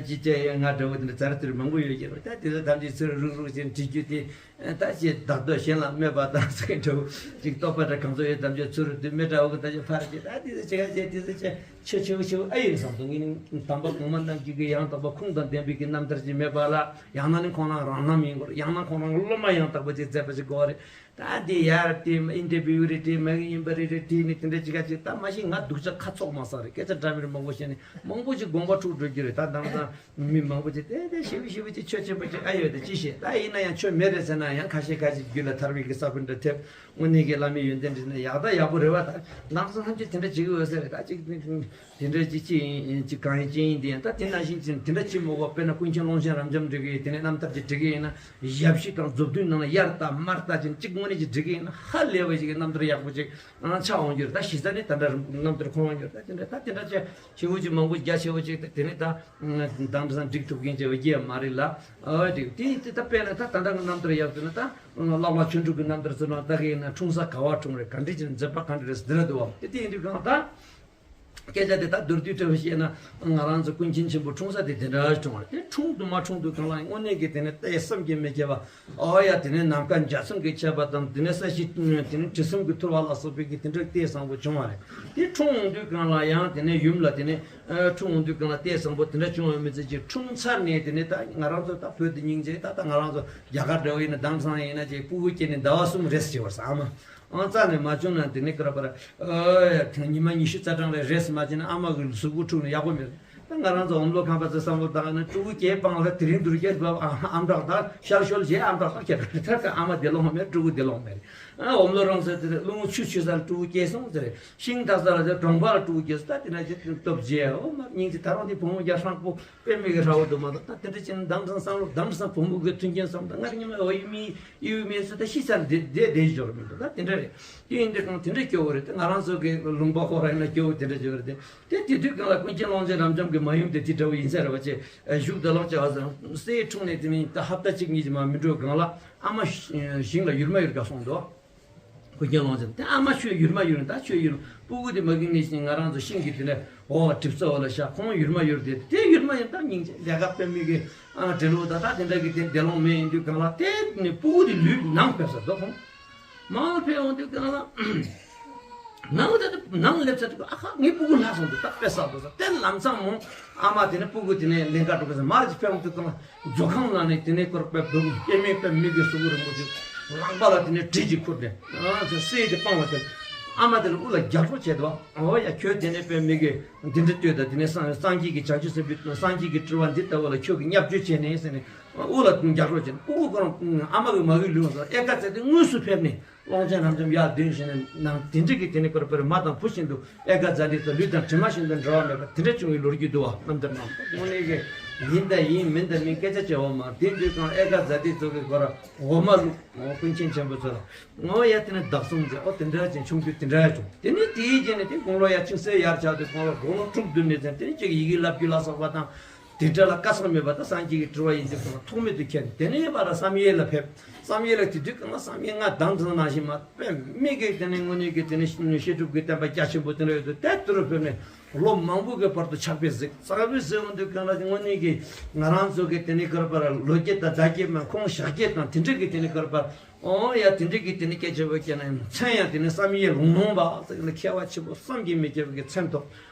ཅིག་ཅེས་ཡང་ང་འདྲ་བོ་དེ་འདྲ་ཙར་ཙིར་མང་པོ་ཡོད་ཀྱི་རེད། ད་དེ་ཚོ་ཐམས་ཅད་ཚུར་རུག་རུག་ཅིག་བྲིས་རྒྱུ་དེ་ད་ཅིག་བདག་འདོད་གཞན་ལ་སྨོད་པ་དང་ཟེར་མཁན་འདྲ་བོ་ཅིག་རྟོག་པ་འདྲ་གང་ཚོ་ཡོད་ཐམས་ཅད་ཚུར་དུ་མི་འདྲ་བོ་གི་ད་ཅིག་ཕར་ཅིག་ད་དེ་ཚོ་ཅིག་ག་ཅིག་དེ་ཚོ་ཅིག་ཆོས་ཆེ་བོ་ཆེ་བོ་ཨེ་ཡིན་བསམ་སོང་། ངས་ནི་དམ་པ་གོང་མ་རྣམས་ཀྱི་གི་ཡང་དག་པ་ཁུངས་དང་ལྡན་པའི་གི་རྣམ་ཐར་ཅིག་མེད་པ་ལ་ཡང་ན་ནི་ཁོང་རང་རང་རྣམ་ཡིན་དགོས་རེད། ཡང་ན་ཁོང་རང་སློབ་མ་ཡང་དག་པ་ཅིག་མཛད་པ་ཅིག་དགོས་རེད། ད་འདི་ཡར་དེ་ཨིན་ཊར་བིའུ་རེ་དེ་མ་ཡིན་པ་རེ་རེ་དེ་ནི་དེ་འདྲ་ཅིག་ག་ཅིག་ད་མ་གཞི་ང་སྡུག་ཅག་ཁ་ཚོགས་མ་ས་རེད། སྐད་ཆ་འདྲ་མི་འདྲ་མང་པོ་བཤད་ནས་མང་པོ་ཅིག་དགོངས་པ་འཁྲུག་འགྲོ་རྒྱུ་རེད། ད་དེང་སང་མི་མང་པོ་ཅིག་དེ་དེ་ཞེ་པོ་ཞེ་པོ་ཅིག་ཆོས་ཆེན་པོ་ཅིག་ཨ་ཡོད་དེ་ཅི་བཤད། ད་ཡིན་ན་ཡང་ཆོས་མེད་རེད་ཟེར་ན་ཡང་ཁ་ཤས་ཁ་ཤས་རྒྱུད་ལ་ཐར་པའི་གི་ས་བོན་འདྲ་ཐེབས། དངོས་གནས་ཀྱི་བླ་མའི་ཡོན་ཏན་འདྲི་ན་ཡག་ད་ཡག་པོ་རེད་བ། ད་དེང་སང་ཐམས་ཅད་དེ་འདྲ་བྱེད་ཀྱི་ཡོད་ས་རེད། ད་ཅིག་དེ་འདྲ་ཅིག་ཅི་ཡིན་ཅིག་གང་ཡིན་ཅི་ཡིན་དེ་ཡང་ད་དེ་ནང་བཞིན་ཅིག་དེ་འདྲ་ཅིག་མོ་གོ། དཔེར་ན་ཀུན་མཁྱེན་ཀློང་ཆེན་རབ་འབྱམས་འབྲི་གི་ཡིན། དེ་ནས་རྣམ་ཐར་ཅིག་འབྲི་གི་ཡིན་ན་ཡབ་གཞི་དང་མཛུབ་སྟོན་ནང་ལ་ཡར་ལྟ་མར་ལྟ་ཅིག་ཅིག་དངོས་གནས་ཅིག་འབྲི་གི་ཡིན་ན་ཧ་ལས་པ་ཞིག་གི་རྣམ་ཐར་ཡག་པོ་ཅིག་ཨང་ཆགས་འོང་རྒྱུ་རེད། ད་གཞི་རྩ་ནས་ད་འདྲ་རྣམ་ཐར་ཁོ་རང་རྒྱུ་རེད། ད་དེ་འདྲ་ད་དེ་འདྲ་ཅིག་ཆེ་བོ་ཅིག་མང་པོ་རྒྱ་ཆེ་བོ་ཅིག་དེ་ནས་ད་དང་དེ་སང་འགྲིག་ཐུབ་མཁན་ཅིག་ཡོད་མ་རེད་ལ། ཨ་འགྲིག་དེ་དེ་ད་དཔེར་ན་ད་ད་ལྟ་གི་རྣམ་ཐར་ཡག་ཟེར་ན་ད་བླ་བླ་ཆོས་དྲུག་གི་རྣམ་ཐར་ཟེར་ན་ད་གི་ཡིན་ན་འཁྲུངས་ས་ག་བ་འཁྲུངས་རེད། ག་འདྲ་ཅིག་མཛད་པ་ག་འདྲ་རེད་ཟེར་དེ་འདྲ་འདུག་བ། དེ་དེ་ཡིན་དུས་གང་ད། སྐད་ཆ་དེ་ད་མདོར་བསྡུས་འདྲ་བོ་བཤད་ན་ང་རང་ཚོ་ཀུན་མཁྱེན་ཆེན་པོ་འཁྲུངས་ས་དེ་དེ་འདྲ་བྱུང་བ་རེད། དེ་འཁྲུངས་དུས་མ་འཁྲུངས་དུས་གང་ལ་དངོས་གནས་ཀྱི་དེ་ནས་ལྟས་བསམ་གྱིས་མི་ཁྱབ་པ། ཨོ་ཡ་དེ་ནས་ནམ་མཁའ་འཇའ་ཚོན་གྱི་ཁྱབ་པ་དང་དེ་ནས་ས་གཞི་དེ་ནས་དྲི་བསུང་གི་འཐུལ་བ་ལ་སོགས་པའི་གི་དེ་འདྲ་ལྟས་བཟང་པོ་བྱུང་བ་རེད། དེ་འཁྲུངས་འོང་དུས་གང་ལ་ཡང་དེ་ནས་ཡུམ་ལ་དེ་ནས་འཁྲུངས་འོང་དུས་གང་ལ་ལྟས་བཟང་པོ་དེ་འདྲ་བྱུང་བ་མི་ཚད་ཅིག་འཁྲུངས་ཚར་ནས་དེ་ནས་ད་ང་རང་ཚོ་ད་བོད་དུ་སྙིང་རྗེ་ད་ད་ང་རང་ཚོ་རྒྱ་གར་འདྲ་བོ་ཡིན་ན་དེང་སང་ཡིན་ན་ཅིག་སྤུ་གུ་སྐྱེས་ནས་ཟླ་བ་གསུམ་རེས་བྱེད་པར་ས་ཨ་མ། ཨང་རྩ་ནས་མ་བྱུང་ན་དེ་ནས་ཀ་ར་པ་ར། ཨོ་ཡ་ཉི་མ་ཉི་ཤུ་རྩ་གྲངས་རེ་རེས་མ་བྱས་ན་ཨ་མ་གི་གཟུགས་པོ་འཁྲུགས་ནས་ཡག་པོ་མེད། ད་ང་རང་ཚོ་འོམ་ལོ་ཁམས་པ་ཚོ་བསམ་བློ་བཏང་ན་ཕྲུ་གུ་སྐྱེས་སྤང་ལ་དེ་རིང་དུས་རྒྱུན་ཨ་མྲ་དང་ཤར་ཤོལ་བྱས་ཨ་མྲ་དང་ཁྱེད་ད་ཨ་མ་བདེ་ལོང་མེད། ཕྲུ་གུ་བདེ་ལོང་མེད། ཨ་འོམ་ལོ་རང་ཚོ་དེ་རླུང་ཆུ་ཆུ་ས་ལ་ཕྲུ་གུ་སྐྱེས་སོང་ཟེར། ཤིང་འཐག་ས་ལ་དེ་གྲོང་པ་ལ་ཕྲུ་གུ་སྐྱེས་སོང་། ད་དེ་འདྲ་ཅིག་སྟོབས་རྒྱས། འོ་མ་སྙིང་རྗེ། ད་རུང་དེ་བུ་མོ་རྒྱ་ཧྲང་པོ་དཔེ་མི་གི་ཧྲ་བོ་འདུག་མ་གཏོགས། ད་དེ་འདྲ་ཅིག་ནི་དྭངས་གཙང་བསམ་བློ་དྭངས་གཙང་བུ་མོ་གི་མཐུན་རྐྱེན་བསམ། ད་ང་རང་ཉི་མ་འོ་ཡི་མི་ཡིའུ་མི་སུ་ད་ཤི་ས་འདི་བསྡད་བསྡད་འབྱོར་མི་འདུག་ད་དེ་འདྲ་རེད། དེ་ཡིན་དུས་གང་དེ་འདྲ་སྐྱོ་བོ་རེད། དེ་ང་རང་ཚོ་གི་ལུང་པ་ཧོ་ར་ཡིན་ན་སྐྱོ་བོ་དེ་འདྲ་སྐྱོ་བོ་རེད་དེ། དེ་དུས་གང་ལ་ཀུན་མཁྱེན་ཀློང་ཆེན་རབ་འབྱམས་ཀྱི་མ་ཡུམ་དེ་དེ་འདྲ་བོ་ཡིན་ས་རེད་བ། ཅེ་བཞུགས་ད་ལོག་ཅེ་བ་ཟེར་སའི་འཁྲུངས་ནས་དེ་མིན་ད་ཧབ་ཏ་གཅིག་གཉིས་ཀྱི་མ་མི་འགྲོ་གང་ལ་ཨ་མ་ཞིང་ལ་ཡུར་མ་ཡུར་ག་སོང་འདུག་ཀུན་མཁྱེན་ཀློང་ཆེན་དེ་ཨ་མ་ཁྱོད་ཡུར་མ་ཡུར་ད་ཁྱོད་ཡུར་སྤུ་གུ་དེ་མ་གི་ནས་ཤིང་ང་རང་ཚོ་ཤིང་གི་དེ་ནས་འོ་གྲིབ་ཚ་འོ་ལ་ཤ་ཁོང་ཡུར་མ་ཡུར་དེ་དེ་ཡུར་མ་ཡུར་ད་སྙིང་རྗེ་ལས་ཀ་དཔེ་མི་གི་ཨ་འབྲེལ་ལོ་ད་ད་དེ་འདྲ་གི་དེ་བདེ་ལོང་མེད་ཡིན་དུས་གང་ལ་དེ་ནས་སྤུ་གུ་དེ་ལུས་ནང་ཕེབས་ས་འདུག་ཁོང་མང་ཕེབས་འོང་དུས་གང་ལ། ནང་དེ་ནང་སླེབས་ཚར་དུས་ཨ་ཁ་ངའི་སྤུ་གུ་ལྷག་སོང་འདུག་ད་དཔེ་བསགས་འདུག་ས། དེ་ལམ་སང་མོ་ཨ་མ་དེ་ནས་སྤུ་གུ་དེ་ནས་ལེན་ག་འགྲོ་གི་ས་མར་གྱི་ཕེབས་འོང་དུས་གང་ལ་མཛོ་ཁང་ནང་ནས་དེ་ནས་སྐོར་པའི་བུ་སྐྱེ་མེད་པའི་མི་གི་གཟུགས་རིང་པོ་ཅིག་ལག་པ་ལ་དེ་ནས་གྲི་ཅིག་ཁུར་ནས་ཨ་ཚེ་སྲིད་དེ་སྤང་བ་དེ་ཨ་མ་དེ་ལ་དབུ་ལ་རྒྱག་རོགས་བྱས་འདུག་འོ་ཡ་ཁྱོད་དེ་ནས་པའི་མི་གི་འདི་འདྲ་ལྟོས་ད། དེ་ནས་སངས་སངས་རྒྱས་ཀྱི་བྱང་ཆུབ་སེམས་དཔའི་སངས་རྒྱས་ཀྱི་སྤྲུལ་བ་འདི་ལྟ་བུ་ལ་ཁྱོད་ཀྱི་བརྙས་བཅོས་བྱས་ནས་ཟེར་ནས་དབུ་ལ་རྒྱག་རོགས་བྱས་ནས་སྤུ་གུ་ཁོ་རང་ཨ་མ་གི་མ་གི་ལུས་འོང་ས་ཨེ་ཀ་ཙེ་དེ་དངོས་སུ་ཕེབས་ནས། ཀློང་ཆེན་རབ་འབྱམས་ཡར་ལྡོན་བཞིན་ནས་ནང་དེ་འདྲ་གི་དེ་ནས་ཀོར་པེར་མ་དང་བུ་བཞིན་དུ་ཨེ་ཀ་ཛ་ཏི་ཚོ་ལུས་དང་གྲིབ་མ་བཞིན་དུ་འབྲལ་བ་མེད་པ་དེ་འདྲ་བྱུང་བའི་ལོ་རྒྱུས་འདུག་བ། རྣམ་ཐར་རྣམས་དངོས་གནས་ཀྱི་ཡིན་དང་ཡིན་མིན་དང་མིན་སྐད་ཆ་བྱེད་བ་མ་དེ་འདུས་གང་ཨེ་ཀ་ཛ་ཏི་ཚོ་གི་སྐོར་འོ་མ་བླུག་འོ་ཀུན་མཁྱེན་ཆེན་པོ་ཚོ་ལ་ངོ་ཡ་དེ་ནས་བདག་སྲུང་མཛད། འོ་དེ་འདྲ་ཅིག་བྱུང་རྒྱུ་དེ་འདྲ་ཡ་བྱུང་། དེ་ནས་དེའི་རྗེས་ནས་དེ་དགུང་ལོ་ཡ་ཆུང་སའི་ཡར་ཆགས་དུས་དགུང་ལོ་དགུང་ལོ་དྲུག་བདུན་ནས་ཚན་དེ་ནས་ཅིག་ཡི་གེ་བསླབ་རྒྱུ་ལ་སོགས་པ་དང་། དེ་འདྲ་ལ་བཀའ་གསུང་མེད་པ་དང་སངས་རྒྱས་ཀྱི་སྤྲུལ་བ་ཡིན་ཚུལ་དང་ཐོགས་མེད་དུ་མཁྱེན། དེ་ནས་བར་ལ་བསམ་ཡས་ལ་ཕེབས། བསམ་ཡས་ལ་དེ་དུས་གང་ལ་བསམ་ཡས་ང་དང་དུ་ནང་བཞིན་མ་དཔེ་མི་གི་དེ་ནས་དངོས་གནས་ཀྱི་དེ་ནས་བཤད་སྒྲུབ་ཀྱི་བསྟན་པ་རྒྱ་ཆེན་པོ་དེ་འདྲ་ཡོད་དུས་དེ་དུ་རུ་ཕེབས་ནས་ལོ་མང་པོ་གི་བར་དུ་ཕྱག་དཔེ་གཟིགས། ཕྱག་དཔེ་གཟིགས་འོང་དུས་གང་ལ་དངོས་གནས་ཀྱི་ང་རང་ཚོ་གི་དེ་ནས་ཀར་པར་ལོ་རྒྱུས་དང་བརྡ་སྐད་མ་ཁོང་ཞག་སྐད་དང་དེ་འདྲ་གི་དེ་ནས་ཀར་པར་ཨོ་ཡ་དེ་འདྲ་གི་དེ་ནས་སྐད་ཆ་བོད་སྐད་ན་མཚན་ཡང་དེ་ནས་བསམ་ཡས་ལུང་ནོངས་པ་ཟེར་ནས་མཁས་པ་ཆེན་པོ་བསམ་གྱིས་མི་ཁྱབ་པའི་མཚན་ཐོབ།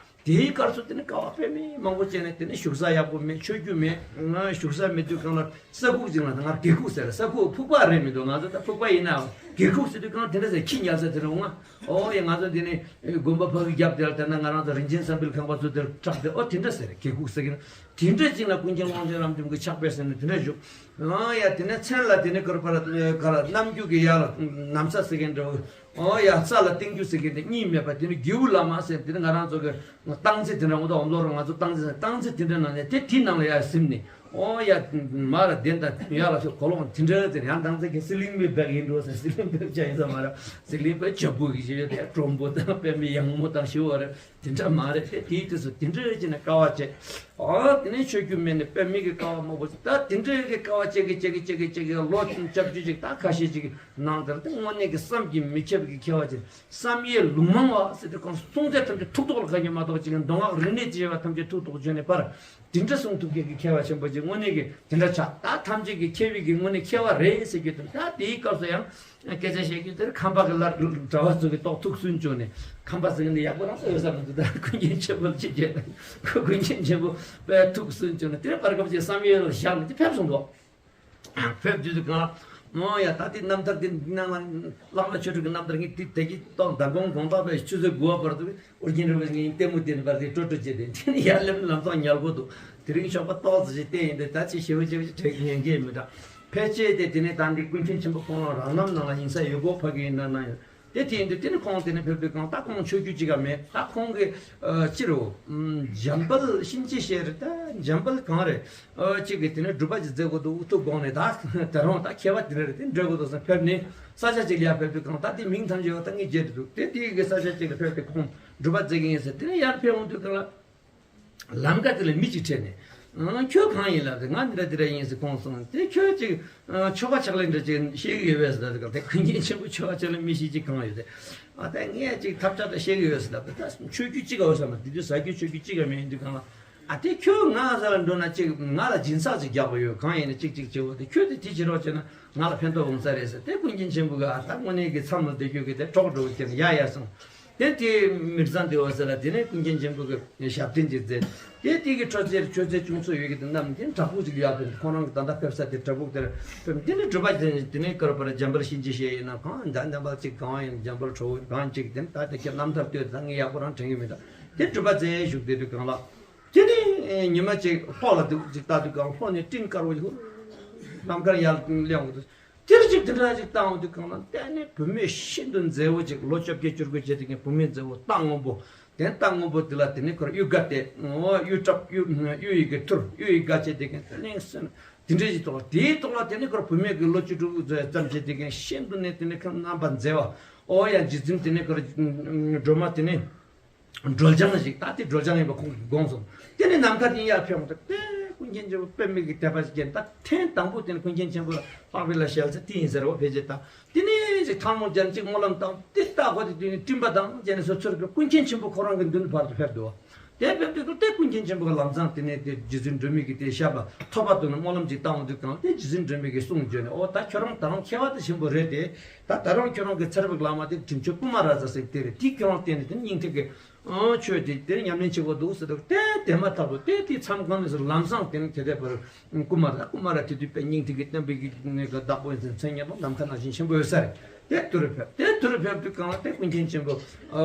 དེའི་སྐབས་སུ་དེ་ནི་དཀའ་བ་དཔེ་མི་མང་པོ་སྤྱད་ནས་དེ་ནི་བཞུགས་ས་ཡག་པོ་མེད། ཆོས་བརྒྱུད་མེད། ང་བཞུགས་ས་མེད་དུས་གང་ལ་ས་ཁུག་ཅིག་ལ་ང་དགེ་ཁུག་ཟེར། ས་ཁུག་ཕུག་པ་རེད་མི་འདུག་ང་ཚོ་ད་ཕུག་པ་ཡིན་ནའང་དགེ་ཁུག་ཟེར་དུས་གང་དེ་འདྲ་ཟེར་ཁྱི་ཉལ་ས་དེ་རུ་ང་ཨོ་ཡ་ང་ཚོ་འདི་ནི་དགོན་པ་ཕ་གི་རྒྱབ་དེར་དེ་ན་ང་རང་ཚོ་རིན་ཆེན་བསམ་འཕེལ་ཁང་པ་ཚོ་དེར་གྲགས་ཏེ་ཨོ་དེ་འདྲ་ཟེར་དགེ་ཁུག་ཟེར་གི་ན་དེ་འདྲ་ཅིག་ལ་ཀུན་མཁྱེན་དབང་ཆེན་རབ་འབྱམས་ཀྱི་ཕྱག་དཔེ་ཟེར་ནས་དེ་འདྲ་བཞུགས། ཨོ་ཡ་དེ་ནས་མཚན་ལ་དེ་ནི་གར་པར་གར་རྣམ་འགྱུར་གྱི་ཡ་ལ་ནམ་ས་ཟེར་གི་འདྲ་བོ། ཨོ་ཡ་ས་ལ་སྟེང་རྒྱུ་ཟེར་གི་འདི་གཉིས་མེད་པ་དེ་ནི་རྒྱལ་བུ་བླ་མ་ཟེར་དེ་ནི་ང་རང་ཚོ་གི་སྟངས་རྩེ་དེ་འདྲ་འོ་ད་འོམ་ལོ་ར་ང་ཚོ་སྟངས་རྩེ་ཟེར་སྟངས་རྩེ་དེ་འདྲ་ནང་ནས་དེ་དེའི་ནང་ལ་ཡ་ཟིན་ནི། ཨོ་ཡ་མ་ར་བདེན་དང་ཡ་ལ་ཤོད་གོ་ལོང་དེ་འདྲ་ཟེར་ཡང་སྟངས་རྩེ་གི་སི་ལིང་བའི་བེག་ཡིན་འགྲོ་ཟེར། སི་ལིང་བེག་ཅག་ཡིན་ས་མ་ར་སི་ལིང་བེག་ཇ་བུ་གི་ཞེས་དེ་དྲོན་པོ་དང་དཔེ་མི་ཡང་མོ་དང་ཞུ་བ་ར་དེ་འདྲ་མ་རེད། དེ་དེའི་དུས་སུ་དེ་འདྲ་ཅི་ནས་དཀའ་བ་སྤྱད། ཨོ་དེ་ནས་ཆོས་བརྒྱུད་མེད་ནས་དཔེ་མི་གི་དཀའ་བ་མང་པོ་ཅིག་ད་དེ་འདྲ་གི་དཀའ་བ་སྤྱད་གི་སྤྱད་གི་སྤྱད་གི་སྤྱད་གི་ལོ་བཅུ་བཅུ་ཅིག་ད་ཁ་ཤས་ཅིག་ནང་ལྟར་དེ་དངོས་གནས་ཀྱི་བསམ་གྱིས་མི་ཁྱབ་ཀྱི་མཁས་པ་ཅིག་བསམ་ཡས་ལུང་མང་བ་ཟེར་ཏེ་ཁོང་གསུང་ཚད་ཐམས་ཅད་ཐུགས་ཐོག་ལ་ཁ་ཉན་མ་གཏོགས་ཅིག་མདོ་སྔགས་རིག་གནས་ཅེས་པ་ཐམས་ཅད་ཐུགས་ཐོག་བྱོན་ནས་པར་དེ་འདྲ་གསུང་ཐུབ་མཁན་གྱི་མཁས་པ་ཆེན་པོ་ཅིག་དངོས་གནས་ཀྱི་དེ་འདྲ་ཆགས། ད་ཐམས་ཅད་ཀྱི་མཁས་པའི་གི་དངོས་གནས་མཁས་པ་རེད་ཟེར་རྒྱུ་དང་ད་དེའི་སྐབས་སུ་ཡང་སྐད་ཆ་བཤད་རྒྱུ་དེར་ཁམས་པ་གི་ལར་གྲྭ་བ་ཚོ་གི་ཏོག་ཐུགས་སུན་བྱུང་ནས་ཁམས་པ་ཟེར་གི་འདི་ཡག་པོ་རང་ས་ཡོད་ས་མི་འདུག་ད་ཀུན་མཁྱེན་ཆེན་པོ་ལ་ཅིག་བྱས་ན་ཁོ་ཀུན་མཁྱེན་ཆེན་པོ་དཔེ་ཐུགས་སུན་བྱུང་ནས་དེར་བར་སྐབས་ཅིག་བསམ་ཡས་ལ་བཞག་ནས་དེ་ཕེབས་སོང་འདུག་ཕེབས་དུས་དུས་གང་ལ། ཨོ་ཡ་ད་དེ་རྣམ་ཐར་དེ་ནང་ལ་བླ་མ་ཆོས་དྲུག་གི་རྣམ་ཐར་ངས་དེ་དེ་གི་ཏོག་མདང་དགོང་དགོང་དག་པའི་ཆུ་ཚོད་དགུ་པ་བར་དུ་ཨོ་རྒྱན་རིན་པོ་ཆེ་ངས་ལྟད་མོ་དེ་བར་དེ་སྤྲོ་སྤྲོ་བྱས་ཏེ་དེ་ནི་ཡར་སླེབས་ལམ་སང་ཉལ་གོ་འདུག་དེ་རིང་ཞོགས་པ་ཏོག་ཙམ་ཞིག་བལྟས་ཡིན་དེ་ད་ཅི་ཞེ་པོ་ཞེ་པོ་ཞིག་དྲན་གི་ཡོད་མཁན་མི་འདྲ། ཕལ་ཆེར་དེ་དེ་ནས་ད་འདི་ཀུན་མཁྱེན་ཆེན་པོ་ཁོང་རང་རང་རྣམ་ནང་ལ་ཡིན་ས་ཡོད་གོ་ཕ་གི་ཡིན་ན་ན་ཡོད། དེ་དེ་ཡིན་དུས་དེ་ནི་ཁོང་དེ་ནི་ཕེབས་དུས་གང་ད་ཁོང་ཆོས་བརྒྱུད་གཅིག་ག་མེད། ད་ཁོང་གི་ཨ་ཅི་རུ་ཨམ་འཇམ་དཔལ་གཤིན་རྗེ་ཞེས་རེད། ད་འཇམ་དཔལ་གང་རེད། ཨ་གཅིག་གིས་དེ་ནི་སྒྲུབ་པ་ཅིག་མཛད་དགོས་འདུག་ཨུ་ཐུག་དགོངས་ནས་ད་དེ་རུང་ད་མཁས་པ་དེ་འདྲ་རེད་དེ་འགྲོ་དགོས་འདུག་བསམ་ཕེབས་ནས་ས་ཆ་ཅིག་ལ་ཡར་ཕེབས་དུས་གང་ད་དེ་མིང་ཐམས་ཅད་ཡོད་ད་ངས་བརྗེད་འདུག་དེ་དེའི་གི་ས་ཆ་ཅིག་ལ་ཕེབས་ཏེ་ཁོང་སྒྲུབ་པ་མཛད་ཀྱི་ཡིན་ཟེར། དེ་ནས་ཡར་ཕེབས་འོང་དུས་གང་ལ། ལམ་ཀ་དེ་ལ་མི་གཅིག་འཕྲད་ནས། ཨང་ཁྱོད་གང་ཡིན་ལབ་དེ་ང་འདི་འདྲ་འདི་འདྲ་ཡིན་ཟེར་ཁོང་གསུངས་དེ་ཁྱོད་ཅིག་ཨ་ཆོ་ག་ཕྱག་ལེན་འདྲ་ཅིག་ཤེས་ཀྱི་ཡོད་པས་ཟེར་ལབ་དེ་ཀུན་མཁྱེན་ཆེན་པོ་ཆོ་ག་ཕྱག་ལེན་མི་ཤེས་ཅིག་གང་ཡོད་དེ། ཨ་ད་ངས་ཅིག་ཐབས་ཆག་ད་ཤེས་ཀྱི་ཡོད་ཟེར་ལབ་དེ་ད་ཆོས་བརྒྱུད་གཅིག་ག་འོས་ས་མ་དེ་དུས་ཟ་རྒྱུ་ཆོས་བརྒྱུད་གཅིག་ག་མེད་ཡིན་དུས་གང་ལ། ཨ་དེ་ཁྱོད་ང་ས་ལ་འགྲོ་ན་ཅིག་ང་ལ་སྦྱིན་སྲེག་ཅིག་རྒྱག་པ་ཡོད་གང་ཡིན་ན་ཅིག་ཅིག་བྱེད་འོ་དེ་ཁྱོད་དེ་དེ་བྱེད་རོགས་བྱས་ན་ང་ལ་ཕན་ཐོགས་འོང་ས་རེད་ཟེར་དེ་ཀུན་མཁྱེན་ཆེན་པོ་ག་ཨ་ད་དངོས་གནས་ཀྱི་མཚམས་ལ་བསྡད་རྒྱུ་གི་དེ་གྲོགས་འགྲོ་གི་ཁྱེད་ཡ་ཡ་སོང་། དེ་དེ་མིག་བཟང་དེ་འོ་ཟེར་ལ་དེ་ནས་ཀུན་མཁྱེན་ཆེན་པོ་གི་ཞབས་བརྟན་ཅིག་མཛད། དེ་དེ་གི་ཁྲོད་ཚེ་ཆོས་ཚེ་ཅུང་ཚོད་ཡོད་ཀྱི་དེ་རྣམས་དེ་བྲག་ཕུག་ཅིག་ཡར་ཕེབས་ཁོང་རང་གི་ད་ལྟ་ཕེབས་ས་དེ་བྲག་ཕུག་དེར་ཕེབས། དེ་ནས་སྒྲུབ་པ་དེ་དེ་ནས་བསྐོར་བར་འཇམ་དཔལ་གཤིན་རྗེ་ཞེས་ཡིན་ན་གང་འཇམ་འཇམ་དཔལ་ཅིག་གང་ཡིན་འཇམ་དཔལ་ཁྲོ་བོ་གང་ཅིག་དེ་ད་དེ་ཁྱེད་རྣམ་ཐར་ལྟོས་ད་ངས་ཡག་པོ་རང་དྲན་གྱི་མི་འདུག་དེ་སྒྲུབ་པ་མཛད་བཞུགས་བསྡད་དུས་གང་ལ། དེ་ནས་ ཉི་མ་གཅིག་ལྷོ་ལ་འདུག་ཅིག་ལྟ་དུས་གང་ལྷོ་ནས་སྤྲིན་དཀར་པོ་ཞིག་ནམ་མཁར་ཡར་གླེང་འདུག་དེར་ཅིག་དེ་འདྲ་ཅིག་བཏང་འོང་དུས་གང་ལ་གཏན་ནས་བུད་མེད་ཤིན་ཏུ་མཛེས་པོ་ཅིག་ལོ་བཅོ་བརྒྱད་བཅུ་དགུ་བྱས་དེ་གའི་བུད་མེད་མཛེས་པོ་རྟ་སྔོན་པོ། དེ་རྟ་སྔོན་པོ་དེ་ལ་དེ་ནས་ཁོར་གཡུ་སྒ་སྟེ། གཡུ་བྲབ་གཡུ་གཡུ་ཡི་གེ་ཐུར་གཡུ་ཡི་སྒ་བྱས་དེ་གའི་གླེང་སོང་། དེ་འདྲ་ཅིག་ཐོག་ལ་དེའི་ཐོག་ལ་དེ་ནས་ཁོར་བུད་མེད་ཀྱི་ལོ་བཅུ་དྲུག་ཙམ་བྱས་དེ་གའི་ཤིན་ཏུ་ནས་དེ་ནས་ཁམས་རྣམ་པར་མཛེས་པ། ཨོ་ཡ་རྗེ་བཙུན་དེ་ནས་ཁོར་སྒྲོལ་མ་དེ་ནས། སྒྲོལ་ལྗང་ཞིག་ད་དེ་སྒྲོལ་ལྗང་ཡིན་པ་ཁོང་གིས་དགོངས་སོང་། དེ་ནས་ནམ་མཁའ་དེ་ཡར་ཕེབས་འོང་ད་དེ་ཀུན་མཁྱེན་ཆེན་པོ་པདྨའི་གི་དད་པ་ཞིག་སྐྱེས། ད་ཐེངས་དང་པོ་དེ་ནས་ཀུན་མཁྱེན་ཆེན་པོ་ལ་ལྷག་པའི་ལ་ཞལ་ཟས་དེ་ཡིན་ཟེར་བ་ཕལ་ཆེར་ད། དེ་ནས་ཅིག་ཐལ་མོ་སྦྱར་ཅིག་སྨོན་ལམ་བཏང་དེ་ལྟ་ཁོ་དེ་དེ་ནས་སྤྲིན་པ་དང་བཅས་ནས་སོ་སོར་གི་ཀུན་མཁྱེན་ཆེན་པོ་ཁོ་རང་གི་མདུན་བར་དུ་ཕེབས་འདུག་དེ་ཕེབས་དུས་དེ་ཀུན་མཁྱེན་ཆེན་པོ་གི་ལམ་སང་དེ་ནས་དེ་རྗེ་བཙུན་སྒྲོལ་མའི་གི་དེ་ཞབས་ལ་ཐོད་པ་བཏོན་ནས་སྨོན་ལམ་ཅིག་བཏང་འོང་དུས་གང་དེ་རྗེ་བཙུན་སྒྲོལ་མའི་གི་གསུང་བརྗོད་ནས་ཨོ་ད་ཁྱོད་རང་ད་རུང་མཁས་པ་དེ་ཆེན་པོ་རེད་དེ། ད་ད་རུང་ཁྱོད་རང་གི་ཚེ་རབས་ཀྱི་བླ་མ་དེ་དྲིན་ཆེན་ཀུ་མ་ར་ཛ་ཟེར་དེ་རེད། དེ་ཁྱོད་རང་བསྟེན་ནས་དེ་སྙིང་ཐིག་གི་ཆོས་དེ་དེ་ཉམས་ལེན་བྱེད་དགོས་འདུག་ཟེར་དུས་དེ་དེ་མ་ཐག་ཏུ་དེ་དེ་མཚམས་གང་ནས་སུ་ལམ་སང་དེ་ནས་དེ་དེ་བར་ཀུ་མ་ར་ཀུ་མ་ར་དེ་དུས་དཔེ་སྙིང་ཐིག་གི་བསྟན་པའི་གི་ནས་གི་བདག་པོ་ཡིན་ཟེར་མཚན་སྙན་པོ་ནམ་མཁའ་ནང་བཞིན་ཆེན་པོ་ཡོད་ས་རེད། དེ་དུ་རུ་ཕེབས་དེ་དུ་རུ་ཕེབས་དུས་གང་ལ་དེ་ཀུན་མཁྱེན་ཆེན་པོ་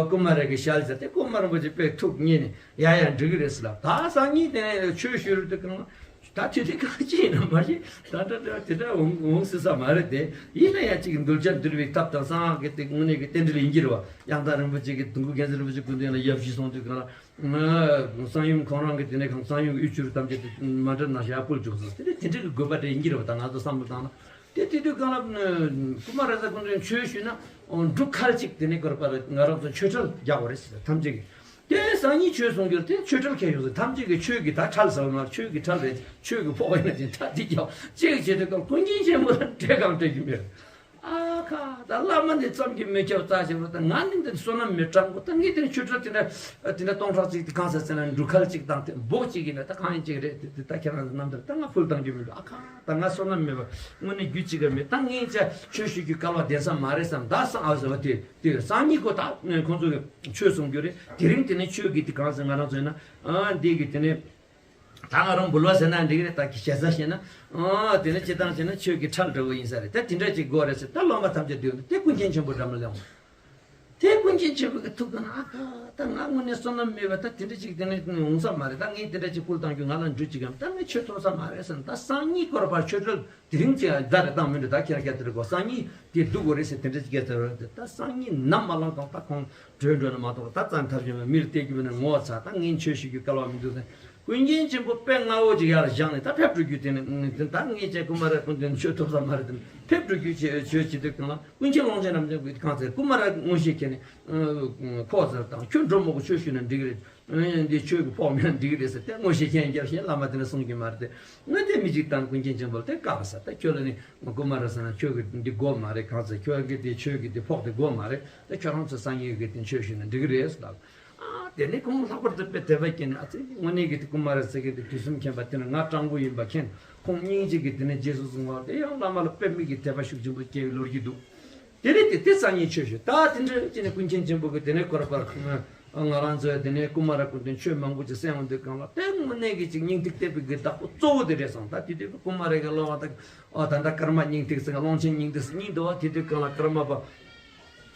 ཀུ་མ་ར་གི་ཞལ་ཟས་དེ་ཀུ་མ་ར་རིན་པོ་ཆེ་དཔེ་ཐུགས་མཉེས་ནས་ཡ་ཡ་འགྲིག་གི་རེད་ཟེར་ལ་ད་སང་ཉིན་དེ་ནས་ཆོས་ཞུ་རུ་དུས་གང་ལ། ད་དེ་དེ་གང་ཅི་ཡིན་ན་མ་ཤེས། ད་ད་ད་དེ་འདྲ་འོང་འོང་སྲིད་ས་མ་རེད་དེ། ཡིན་ན་ཡང་གཅིག་གི་གདུལ་བྱ་འདུལ་བའི་ཐབས་དང་གསང་སྔགས་ཀྱི་དེ་དངོས་གནས་ཀྱི་རྟེན་འབྲེལ་ཡིན་གྱི་རེད་བ། ཡང་དག་རིན་པོ་ཆེ་གི་དུང་སྐུ་མཁྱེན་བརྩེ་རིན་པོ་ཆེ་སྐུ་མདུན་ལ་ཡབ་གཞིས་སོང་དུས་གང་ལ། གསང་ཡུམ་ཁོང་རང་གི་དེ་ནས་གང་གསང་ཡུམ་གྱི་དབུས་ཆུ་རུ་ཐམས་ཅད་དེ་མ་འདྲ་ན་ཞག་ཕུལ་བཅུག་སོང་། དེ་ནས་དེ་འདྲ་གི་དགོས་པ་འདྲ་ཡིན་གྱི་རེད་བ། ད་ང་ཚོ་བསམ་བློ་བཏང་ན་དེ་དེ་དུས་གང་ལ་ཀུ་མ་ར་ཟ་སྐུ་མདུན་ཆོས་ཞུས་ན་འབྲུ་ཁལ་གཅིག་དེ་ནས་དགོས་པ་རེད། ང་རང་ཚོ་ཆོས་ཁྲལ་རྒྱག་པ་རེད་ཟེར་ཐམས་ཅད་ཀྱིས། དེ་སང་ཉིན་ཆོས་གསུང་རྒྱུར་དེ་ཆོས་ཁྲལ་ཁྱེར་ཡོང་ཟེར། ཐམས་ཅད་ཀྱིས་ཆོས་ཀྱི་ད་ཁྲལ་ཟེར་བ་ན་ཆོས་ཀྱི་ཁྲལ་རེད། ཆོས་ཀྱི་ཕོགས་ཡིན་ན་ཅིག་ད་འདི་རྒྱག་ཅིག་བྱེད་དུས་སྐབས་ཀུན་མཁྱེན་ཆེན་པོ་ལ་འབྲས་གང་སྤྲད་ཀྱི་མེད། ཨ་ཁ་ད་བླ་མ་འདི་ཙམ་གྱིས་མི་ཁྱབ་རྩ་ཆེན་པོ་ད་ང་ནི་འདི་བསོད་ནམས་མི་དྲང་པོ་ད་ངས་དེ་ཆོས་ཁྲལ་དེ་འདྲ་དེ་འདྲ་སྟོང་ཕྲག་གཅིག་དེ་གང་ཟེར་ཟེར་ན་འབྲུ་ཁལ་གཅིག་དང་དེ་འབོག་གཅིག་ཡིན་ན་ད་གང་ཡིན་གཅིག་རེད། དེ་དེ་ད་ཁྱེད་རང་ཚོ་རྣམ་ཐར་ད་ང་ཕུལ་བཏང་རྒྱུ་མི་འདུག་ཨ་ཁ་ད་ང་བསོད་ནམས་མེད་པ་དངོས་གནས་རྒྱུ་གཅིག་ག་མེད། ད་ངས་ཅག་ཆོས་ཞུ་རྒྱུ་སྐལ་བ་ལྡན་ས་མ་རེད་བསམ་ད་བསམ་ཨ་ཟེར་བ་དེ། དེ་སང་ཉིན་ཁོ་ད་ཁོང་ཚོ་གི་ཆོས་གསུང་རྒྱུ་རེད། དེ་རིང་དེ་ནས་ཆོས་ཀྱི་དེ་གང་ཟེར་ང་རང་ཚོ་ཡིན་ན་ཨ་འདི་གི་དེ་ནས་ད་ང་རང་འབུལ་བ་ཟེར་ན་འགྲིག་རེད། ད་གི་ཞེ་ས་བཤད་ན་ཨ་དེ་ནས་སྤྱི་བཏང་བྱས་ན་ཆོས་ཀྱི་ཁྲལ་འདྲ་བོ་ཡིན་ས་རེད། ད་དེ་འདྲ་ཅིག་དགོས་རེད་ཟེར། ད་སློབ་མ་ཐམས་ཅད་འདུས་ནས་དེ་ཀུན་མཁྱེན་ཆེན་པོ་འགྲམ་ལ་སླེབས་འོང་། དེ་ཀུན་མཁྱེན་ཆེན་པོ་གི་ཐུགས་ཀ་ན་ཨ་ཁ་ད་ང་དངོས་གནས་བསོད་ནམས་མེད་པ་ད་དེ་འདྲ་ཅིག་དེ་ནས་འོང་ས་མ་རེད། ད་ངས་དེ་འདྲ་ཅིག་ཕུལ་བཏང་རྒྱུ་ང་ལ་འགྲུལ་ཅིག་གམ་ད་ངས་ཆོས་ཐོབ་ས་མ་རེད་ཟེར་ན་ད་སང་ཉིན་སྐོར་བར་ཆོས་གྲོལ། དེ་རིང་ཅིག་ཟླ་རེ་བཏང་མི་འདུག་ད་ཁྱེད་རང་སྐད་དེ་རེ་གོ་སང་ཉིན་དེ་སྡུག་གོ་རེད་ཟེར་དེ་འདྲ་ཅིག་སྐད་ཆ་རེད། ད་སང་ཉིན་ནམ་མ་ལངས་གོང་ད་ཁོང་བྲོས་འགྲོ་ན་མ་གཏོགས་ད་རྩ་ནས་ཐབས་གཞན་མེད། མིར་བལྟས་རྒྱུ་མེད་ན་ངོ་ཚ། ད་ངས་ཆོས་ཞུ་རྒྱུ་སྐལ་བ་མི་འདུག་ཟེར། ཀུན་མཁྱེན་ཆེན་པོ་དཔེ་སྔ་བོ་ཅིག་ཡར་བཞེངས་ནས་ད་ཕེབས་འགྲོ་རྒྱུ་དེ་ནི་ད་ངས་ཅག་ཀུ་མ་ར་ཀུན་ལྡན་ཆོས་ཐོབ་ས་མ་རེད་དེ་ཕེབས་འགྲོ་རྒྱུ་ཆོས་ཆོས་བྱེད་དུས་གང་ལ་ཀུན་མཁྱེན་ཀློང་ཆེན་རབ་འབྱམས་ཀྱིས་གང་ཟེར་ཀུ་མ་ར་ངོ་ཤེས་ཁྱེད་ནི་ཁོག་ཟེར་དང་ཁྱོད་འགྲོ་མོ་གི་ཆོས་ཞུས་ན་འགྲིག་རེད། ཨེ་འདི་ཆོས་ཀྱི་ཕོགས་མེད་ན་འགྲིག་རེད་ཟེར་ཏེ་ངོ་ཤེས་མཁན་རྒྱབ་ཤེས་བླ་མ་དེ་འདྲ་གསུང་གི་མ་རེད་དེ། ང་དེ་མི་གཅིག་དང་ཀུན་མཁྱེན་ཆེན་པོ་ལ་དེ་བཀག་ས་ད་ཁྱོད་ལ་ནི་ང་ཀུ་མ་ར་ཟེར་ན་ཆོས་ཀྱི་འདི་དགོས་མ་རེད། གང་ཟེར་ཁྱོད་ཀྱི་དེ་ཆོས་ཀྱི་དེ་ཕོགས་དེ་དགོས་མ་རེད། ད་ཁྱོད་རང་ཚོ་སང་ཉིན་གི་དེ་ཆོས་ཞུས་ན་འགྲིག་གི་རེད་ཟེར་ལབ། ཨ་དེ་ནི་ཁོང་ལྷག་པར་དུ་དཔེ་དད་པ་སྐྱེས་ནས་ཨ་ཙི་དངོས་གནས་ཀྱི་དེ་ཀུ་མ་ར་ཟེར་མཁན་དེ་དུས་གསུམ་མཁྱེན་པ་དེ་ནི་ང་སྤྲང་པོ་ཡིན་པ་མཁྱེན། ཁོང་སྙིང་རྗེ་གིས་དེ་ནས་རྗེས་སུ་བཟུང་བ་དེ་ཡང་བླ་མ་ལ་དཔེ་མི་གི་དད་པ་ཤུགས་ཆེན་པོ་སྐྱེ་བའི་ལོ་རྒྱུས་འདུག་དེ་རེད་དེ་དེ་སང་ཉིན་ཆོས་ཞུ། ད་དེ་འདྲ་ཅི་ནས་ཀུན་མཁྱེན་ཆེན་པོ་གི་དེ་ནས་སྐོར་པར་ང་རང་ཚོས་དེ་ནས་ཀུ་མ་ར་ཀུན་ལྡན་ཆོས་མང་པོ་ཅིག་གསན་འོང་དུས་གང་ལ་དེ་དངོས་གནས་ཀྱི་ཅིག་སྙིང་ཐིག་བསྟན་པའི་གི་བདག་པོ་གཙོ་བོ་དེ་རེད་སོང་། ད་དེ་དུས་ཀུ་མ་ར་གི་སློབ་མ་དག་ཨ་ད་ལྟ་ཀརྨ་སྙིང་ཐིག་ཟེར་ཀློང་ཆེན་སྙིང་ཐིག་ཟེར་གཉིས་འདུག་བ། དེ་དུས་གང་ལ་ཀརྨ་པ།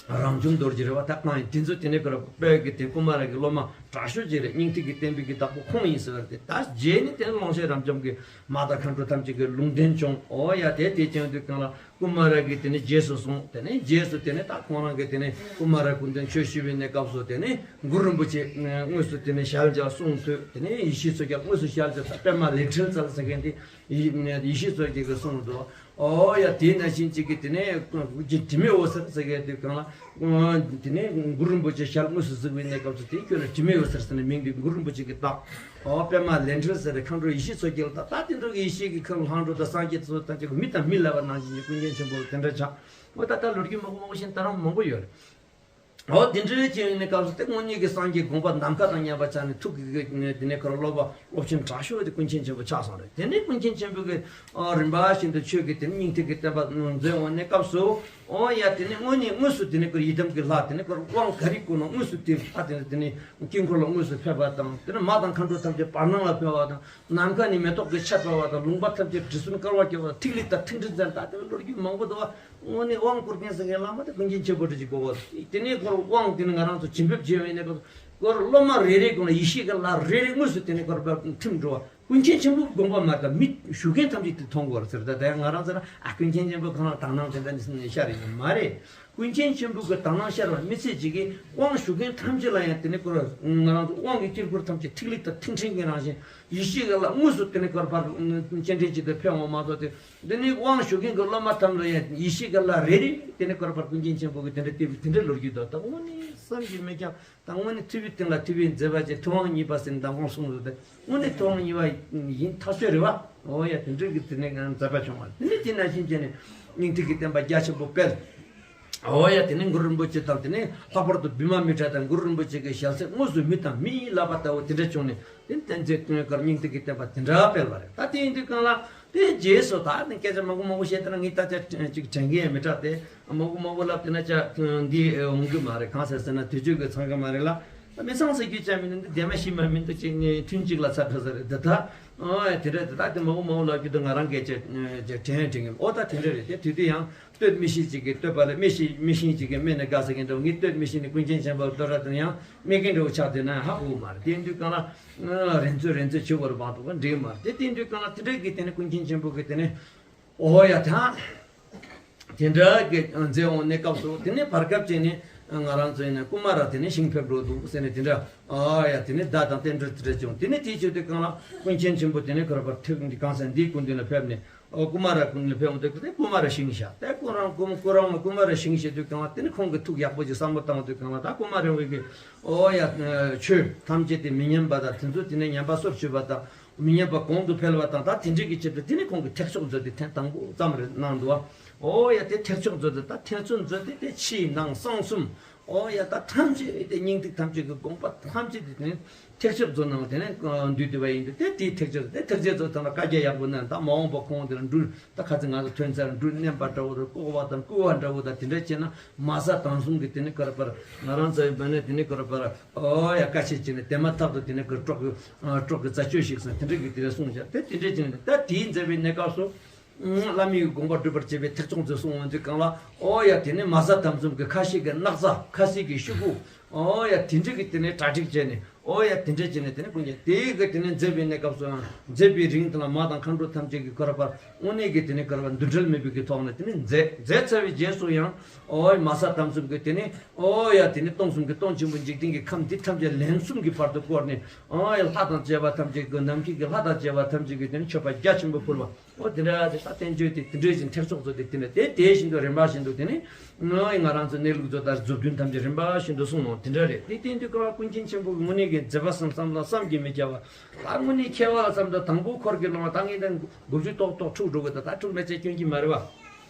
རང་བྱུང་རྡོ་རྗེ་རེད་བ། ད་གང་ཡིན་དེ་ཚོ་དེ་ནས་ཁོ་ར་དཔལ་གྱི་དེ་ཀུ་མ་ར་གི་སློབ་མ་དྲག་ཤོས་ཅིག་རེད། སྙིང་ཐིག་གི་བསྟན་པའི་གི་བདག་པོ་ཁོང་ཡིན་ཟེར་བ་རེད་དེ། ད་རྗེས་ནི་དེ་ཀློང་ཆེན་རབ་འབྱམས་ཀྱི་མ་དང་མཁའ་འགྲོ་ཐམས་ཅད་ཀྱི་ལུང་བསྟན་བྱུང་། ཨོ་ཡ་དེ་དེ་བྱུང་དུས་གང་ལ་ཀུ་མ་ར་གི་དེ་ནས་རྗེས་སུ་བཟུང་། དེ་ནས་རྗེས་སུ་དེ་ནས་ད་ཁོང་རང་གི་དེ་ནས་ཀུ་མ་ར་ཀུན་ལྡན་ཆོས་ཞུ་བའི་གནས་སྐབས་སུ་དེ་ནས་གུ་རུ་རིན་པོ་ཆེ་དངོས་སུ་དེ་ནས་ཞལ་མཇལ་གསུང་ཐོས། དེ་ནས་ཡེ་ཤེས་མཚོ་རྒྱལ་དངོས་སུ་ཞལ་མཇལ། ད་པདྨ་ལས་འཕྲིན་ཚར་ཟེར་མཁན་དེ་ཡེ་ཡེ་ཤེས་མཚོ་རྒྱལ་གྱི་གསུང་དུ། ཨོ་ཡ་དེའི་ནང་བཞིན་གཅིག་གིས་དེ་ནས་དྲི་མེད་འོད་ཟེར་ཟེར་མཁན་དེ་གང་ལ། དེ་ནས་གུ་རུ་རིན་པོ་ཆེ་ཞལ་དངོས་སུ་གཟིགས་པའི་གནས་སྐབས་སུ་དེ་ཁྱོད་ལ་དྲི་མེད་འོད་ཟེར་ཟེར་ནས་མིང་དེ་གུ་རུ་རིན་པོ་ཆེ་གིས་བཏགས། ཨོ་པདྨ་ལས་འཕྲིན་ཟེར་ནས་མཁའ་འགྲོ་ཡེ་ཤེས་མཚོ་རྒྱལ་དང་ད་དེ་འདྲ་གི་ཡེ་ཤེས་ཀྱི་ཁམས་ལྷ་འགྲོ་དང་སངས་རྒྱས་ཚོ་དང་གཅིག་མི་དང་མི་ལབ་པ་ནང་བཞིན་གྱི་ཀུན་མཁྱེན་ཆེན་པོ་དེ་འདྲ་ཆགས། འོ་ད་ལྟ་ལོ་རྒྱུས་མང་པོ་མང་པོ་ཞིག་ད་རང་མང་པོ་ཡོད་རེད། འོ་དེ་འདྲའི་ཅིག་ཡིན་ནས་སྐབས་སུ་དེ་དངོས་གནས་ཀྱི་སངས་རྒྱས་དགོངས་པ་ནམ་མཁའ་དང་མཉམ་པ་ཆགས་ནས་ཐུགས་ཀྱི་དེ་ནས་ཁོ་ར་སློབ་པ་སློབ་ཆེན་དྲག་ཤོས་དེ་ཀུན་མཁྱེན་ཆེན་པོ་ཆགས་སོང་རེད། དེ་ནས་ཀུན་མཁྱེན་ཆེན་པོ་གི་རིམ་པ་བཞིན་དུ་ཆོས་ཀྱི་དེ་ནས་སྙིང་ཐིག་གི་བསྟན་པ་མཛད་འོང་ནས་སྐབས་སུ། འོ་ཡ་དེ་ནས་དངོས་གནས་དངོས་སུ་དེ་ནས་ཁོ་ར་ཡི་དམ་གྱི་ལྷ་དེ་ནས་ཁོ་ར་དབང་ག་རེ་བསྐུར་ན་དངོས་སུ་དེ་ལྷ་དེ་ནས་དེ་ནས་དཀྱིལ་འཁོར་ལ་དངོས་སུ་ཕེབས་པ་དང་། དེ་ནས་མ་དང་མཁའ་འགྲོ་ཐམས་ཅད་བར་སྣང་ལ་ཕེབས་པ་དང་། ནམ་མཁའ་ནས་མེ་ཏོག་གི་ཆར་འབབ་པ་དང་། ལུང་པ་ཐམས་ཅད་དྲི་བསུང་དཀར་བ་བཀོད་པ་དང་། ཐིག་ལེ་དང་ཐིག་ཕྲེང་ཅན་དག་དེ་ནས་ལོ་རྒྱུས་མང་པོ་འདུག་བ། དངོས་གནས་དབང་བསྐུར་མཁན་ཟེར་མཁན་བླ་མ་དེ་ཀུན་མཁྱེན་ཆེན་པོ་འདྲ་ཅིག་དགོས་པ། དེ་ནས་ཁོ་དབང་དེ་ནི་ང་རང་ཚོ་བྱིན་འབེབས་བྱས་པའི་གནས་སྐབས་ སྐོར་སློབ་མ་རེ་རེའི་སྒང་ལ་ཡེ་ཤེས་ཀྱི་ལྷ་རེ་རེ་དངོས་སུ་དེ་ནས་སྐོར་པ་ཐིམ་འགྲོ་བ། ཀུན་མཁྱེན་ཆེན་པོའི་དགོངས་པ་མ་དག་མི་ཞུ་མཁན་ཐམས་ཅད་དེ་མཐོང་དགོས་རེད་ཟེར། ད་ལྟ་ང་རང་ཚོ་ལ་ཨ་ཀུན་མཁྱེན་ཆེན་པོ་ཁོ་རང་དག་སྣང་དེ་འདྲ་ནི་ཤར་ཡོད་མ་རེད། ཀུན་མཁྱེན་ཆེན་པོ་གི་དག་སྣང་ཤར་བ་མི་ཚད་ཅིག་གིས་དབང་ཞུ་མཁན་ཐམས་ཅད་ལ་ཡང་དེ་ནས་སྐོར་ང་རང་ཚོ་དབང་གི་དཀྱིལ་འཁོར་ཐམས་ཅད་ཐིག་ལེ་དང་ཐིག་ཕྲེང་གི་རང་བཞིན་ཡེ་ཤེས་ཀྱི་ལྷ་དངོས་སུ་དེ་ནས་སྐོར་པར་སྤྱན་འདྲེན་ཅིག་ཏུ་ཕེབས་འོང་མ་གཏོགས་ཏེ། འདི་ནི་དབང་ཞུ་མཁན་གྱི་སློབ་མ་ཐམས་ཅད་ལ་ཡང་ཡེ་ཤེས་ཀྱི་ལྷ་རེ་རེ་དེ་ནས་སྐོར་པར་ཀུན་མཁྱེན་ཆེན་པོ་གི་དེ་འདྲ་དེ་དེ་འདྲ་ལོ་རྒྱུས་དང་། ད་དངོས་གནས་བསམ་གྱིས་མི་ཁྱབ། ད་དངོས་གནས་ཐུབ་པའི་སྟེང་ལ་ཐུབ་པའི་མཛད་པ་ཅན་ཐུབ་དབང་གཉིས་པ་ཟེར་ནས་མདང་དགོང་གསུངས་འདུག་སྟེ། དངོས་གནས་ཐུབ་དབང་གཉིས་པ་ཡིན་ཐག་ཆོད་རེད་བ། འོ་ཡ་དེ་འདྲ་གི་དེ་ནས་མཛད་པ་བྱུང་བ་དེ་ནི་དེ་ནང་བཞིན་བྱས་ནས་སྙིང་ཐིག་གི་བསྟན་པ་རྒྱ་ཆེན་པོ་སྤེལ། འོ་ཡ་དེ་ནི་གུ་རུ་རིན་པོ་ཆེ་དང་དེ་ནི་ལྷག་པར་དུ་བི་མ་མི་ཏྲ་དང་གུ་རུ་རིན་པོ་ཆེ་གི་ཞལ་ཚད་དངོས་སུ་མི་དང་མི་ཡི་ལག་པ་ལྟ་བུ་དེ་འདྲ་བྱུང་ནས་དེ་ནི་བསྟན་འཛིན་སྟོན་ཀར་སྙིང་ཐིག་གི་བསྟན་པ་དེ་འདྲ་སྤེལ་བ་རེད། ད་དེ་ཡིན་དུས་གང་ལ་དེ་རྗེས་སུ་ད་ནི་སྐད་ཆ་མང་པོ་མང་པོ་བཤད་དེ་ན་ངས་ད་ཆ་ཅིག་དྲན་གི་ཡང་མི་དྲག་སྟེ། མང་པོ་མང་པོ་ལབ་དེ་ན་ཆ་འདི་འོང་གི་མ་རེད། གང་ཟེར་ཟེར་ན་དུས་ཚོད་ཀྱི་འཚང་གི་མ་རེད་ལ། མི་ཚང་ཟེར་རྒྱུ་ཅང་མི་འདུག་འདི་བདེ་མ་ཤི་མ་མི་འདུག་ཅིག་ནས་ཐུན་གཅིག་ལ་ཚར་འགྲོ་ས་རེད་འདི་ད། ཨོ་དེ་འདྲ་དེ་ད་དེ་མང་པོ་མང་པོ་ལབ་རྒྱུ་དེ་ང་རང་སྐད་ཆ་དྲན་དྲན་གི། ཨོ་ད་དེ་འདྲ་རེད། དེ་དུས་དེ་ཡང་ལྟོས་མི་ཤེས་ཅིག་གིས་ལྟོས་པ་རེད། སྨྲས་ཤེས་མི་ཤེས་ཅིག་གིས་སྨྲས་ནས་དགའ་ཟེར་གི་འདུག་ངས་ལྟོས་མི་ཤེས་ནས་ཀུན་མཁྱེན་ཆེན་པོ་ལྟོས་ར་དེ་ཡང་སྨྲས་གི་འདྲ་བོ་ཆགས་དེ་ན་ཧ་གོ་གི་མ་རེད། དེ་དུས་གང་ལ་རེ་འཚོལ་རེ་འཚོལ་བྱེད་དགོས་རེད་མ་གཏོགས་འགྲིག་གི་མ་རེད། དེ་དེ་དུས་གང་ལ་དེ་འདྲ་གི་དེ་ནས་ཀུན་མཁྱེན་ཆེན་པོ་གིས་དེ་ནས། ཨོ་ཡ་ད། དེ་འདྲ་གི་མཛད་འོང་གནས་སྐབས་སུ་དེ་ནས་བར་སྐབས་ཅིག་ནས་ང་རང་ཚོ་ཡིན་ན་ཀུ་མ་ར་དེ་ནས་ཞིང་ཕེབས་འགྲོ་འདུག་ཟེར་ནས་དེ་འདྲ། ཨོ་ཡ་དེ་ནས་བརྡ་དང་རྟེན་འབྲེལ་དེ་འདྲ་བྱུང་། དེ་ནས་དེའི་ཆེད་དུ་གང་ལ་ཀུན་མཁྱེན་ཆེན་པོ་དེ་ནས་ཁོ་ར་བར་ཐེག་གང་ཟེར་འདིའི་སྐུ་མདུན་ལ་ཕེབས་ནས་ཨོ་ཀུ་མ་ར་སྐུ་མདུན་ལ་ཕེབས་འོང་དུས་དེ་ཀུ་མ་ར་ཞིང་བཞག་དེ་ཀུ་རང་ཀུ་ཀུ་རང་ལ་ཀུ་མ་ར་ཞིང་བཞག་དུས་གང་ལ་དེ་ནས་ཁོང་གི་ཐུགས་ཡག་པོ་ཅིག་བསམ་བློ་བཏང་དུས་གང་ལ་ད་ཀུ་མ་ར་བའི་གི་ཨོ་ཡ་ཆོས་ཐམས་ཅད་དེ་མི་ཉམས་པ་དང་དེ་ཚོ་དེ་ནས་ཉམས་པ་སོར་ཆུད་པ་དང་། མི་ཉམས་པ་གོང་དུ་འཕེལ་བ་དང་ད་དེ་འདྲའི་གི་ཆེད་དུ་དེ་ནི་ཁོང་གིས་ཐེག་མཆོག་མཛོད་དེ་ཐེངས་དང་པོ་ཙམ་རེ་གནང་འདུག་བ། ཨོ་ཡ་དེ་ཐེག་མཆོག་མཛོད་དེ་ད་ཐེག་མཆོག་མཛོད་དེ་དེ་ཕྱི་ནང་གསང་གསུམ། ཨོ་ཡ་ད་ཐམས་ཅད་དེ་སྙིང་ཐིག་ཐམས་ཅད་ཀྱི་དགོངས་པ་ཐམས་ཅད་དེ་དེ་ནི་ཐེག་མཆོག་མཛོད་ནང་དེ་ནི་འདུས་བསྡུས་པ་ཡིན་དུས་དེ་དེའི་ཐེག་མཆོག་དེ་ཐེག་མཆོག་མཛོད་ཐང་ལ་བཀའ་རྒྱ་ཡག་པོ་གནང་ད་མ་འོངས་པ་ཁོང་དེ་ལ་འབྲུ་ད་ཁ་ཚིག་ང་ཚོ་ཐོན་ཚར་འབྲུ་བསྣན་པ་འདྲ་བོ་རེད། བཀོག་པ་དང་བསྐུལ་བ་འདྲ་བོ་དང་དེ་འདྲ་བྱས་ན་མ་ས་དང་གསུམ་གྱི་དེ་ནི་ཀར་པར་ང་རང་ཚོའི་བོད་ནས་དེ་ནི་ཀར་པར། ཨོ་ཡ་བཀའ་ཆད་བྱས་ནས་དེ་མ་ཐག་ཏུ་དེ་ནས་ཀྱི་གྲོགས་ཀྱི་གྲོགས་ཀྱི་རྩད་གཅོད་ཞིག་སོང་དེ་འདྲ་གི་དེ་རེ་གསུངས་བྱ་དེ་དེ་འདྲ་བྱས་ནས་ད་དེའི་མཛད་པའི་གནས་སྐབས་སུ་བླ་མའི་དགོངས་པ་སྒྲུབ་པར་བྱེད་པའི་ཐེག་མཆོག་མཛོད་གསུང་འོང་དུས་གང་ལ་ཨོ་ཡ་དེ་ནས་མ་ས་དམ་གསུམ་གྱི་ཁ་ཤས་ཀྱི་སྣག་ཚ་ཁ་ཤས་ཀྱི་ཤུ་གུ་ཨོ་ཡ་དེ་འདྲ་གི་དེ་ནས་གྲ་སྒྲིག་བྱས་ནས་ཨོ་ཡ་དེ་འདྲ་བྱས་ནས་དེ་ནས་ཀུན་ཀྱང་དེའི་གི་དེ་ནས་མཛད་པའི་གནས་སྐབས་སུའང་མཛད་པའི་རིང་དེ་ལ་མ་དང་མཁའ་འགྲོ་ཐམས་ཅད་ཀྱི་གོ་ར་པར་དངོས་གནས་ཀྱི་དེ་ནས་གོ་ར་པར་འདུ་འབྲལ་མེད་པའི་གི་ཐོག་ནས་དེ་ནས་མཛད་མཛད་ཚར་བའི་རྗེས་སུ་ཡང་ཨོ་ཡ་མ་ས་དམ་གསུམ་གྱི་དེ་ནས། ཨོ་ཡ་དེ་ནི་སྟོང་གསུམ་གྱི་སྟོང་ཆེན་པོ་འཇིག་རྟེན་གྱི་ཁམས་འདི་ཐམས་ཅད་ལན་གསུམ་གྱི་བར་དུ་བསྐོར་ནས་ཨོ་ཡ་ལྷ་དང་བཅས་པ་ཐམས་ཅད་ཀྱི་ནམ་མཁའི་གི་ལྷ་དང་བཅས་པ་ཐམས་ཅད་ཀྱི་དེ་ནི་མཆོད་པ་རྒྱ་ཆེན་པོ་ཕུལ་བ། ཨོ་དེ་འདྲ་དེ་ད་བསྟན་བཅོས་དེ་དེ་འདྲ་བཞིན་ཐེག་མཆོག་ཚོ་དེ་དེ་འདྲ་དེ་དེ་བཞིན་དུ་རིམ་པ་བཞིན་དུ་དེ་ནི་ཨོ་ཡ་ང་རང་ཚོ་གནས་ལུགས་ཚོ་ལྟར་མཛུབ་སྟོན་ཐམས་ཅད་རིམ་པ་བཞིན་དུ་གསུངས་ནོ་དེ་འདྲ་རེད། དེ་བསྟན་དུས་ཀ་བ་ཀུན་མཁྱེན་ཆེན་པོ་གི་དངོས་གནས་ཀྱི་མཛད་པ་བསམ་བསམ་ལ་བསམ་གྱིས་མི་ཁྱབ་པ་ད་དངོས་གནས་ཁྱད་པར་ལ་བསམ་དུ་དང་པོ་འཁོར་གྱི་ལོང་བ་ད་ངས་ད་དགུ་བཅུ་ཏོག་ཏོག་འཁྲུག་འགྲོ་གི་ད་ད་འཁྲུག་ན་ཅེས་སྐྱོན་གྱི་མ་རེད་བ།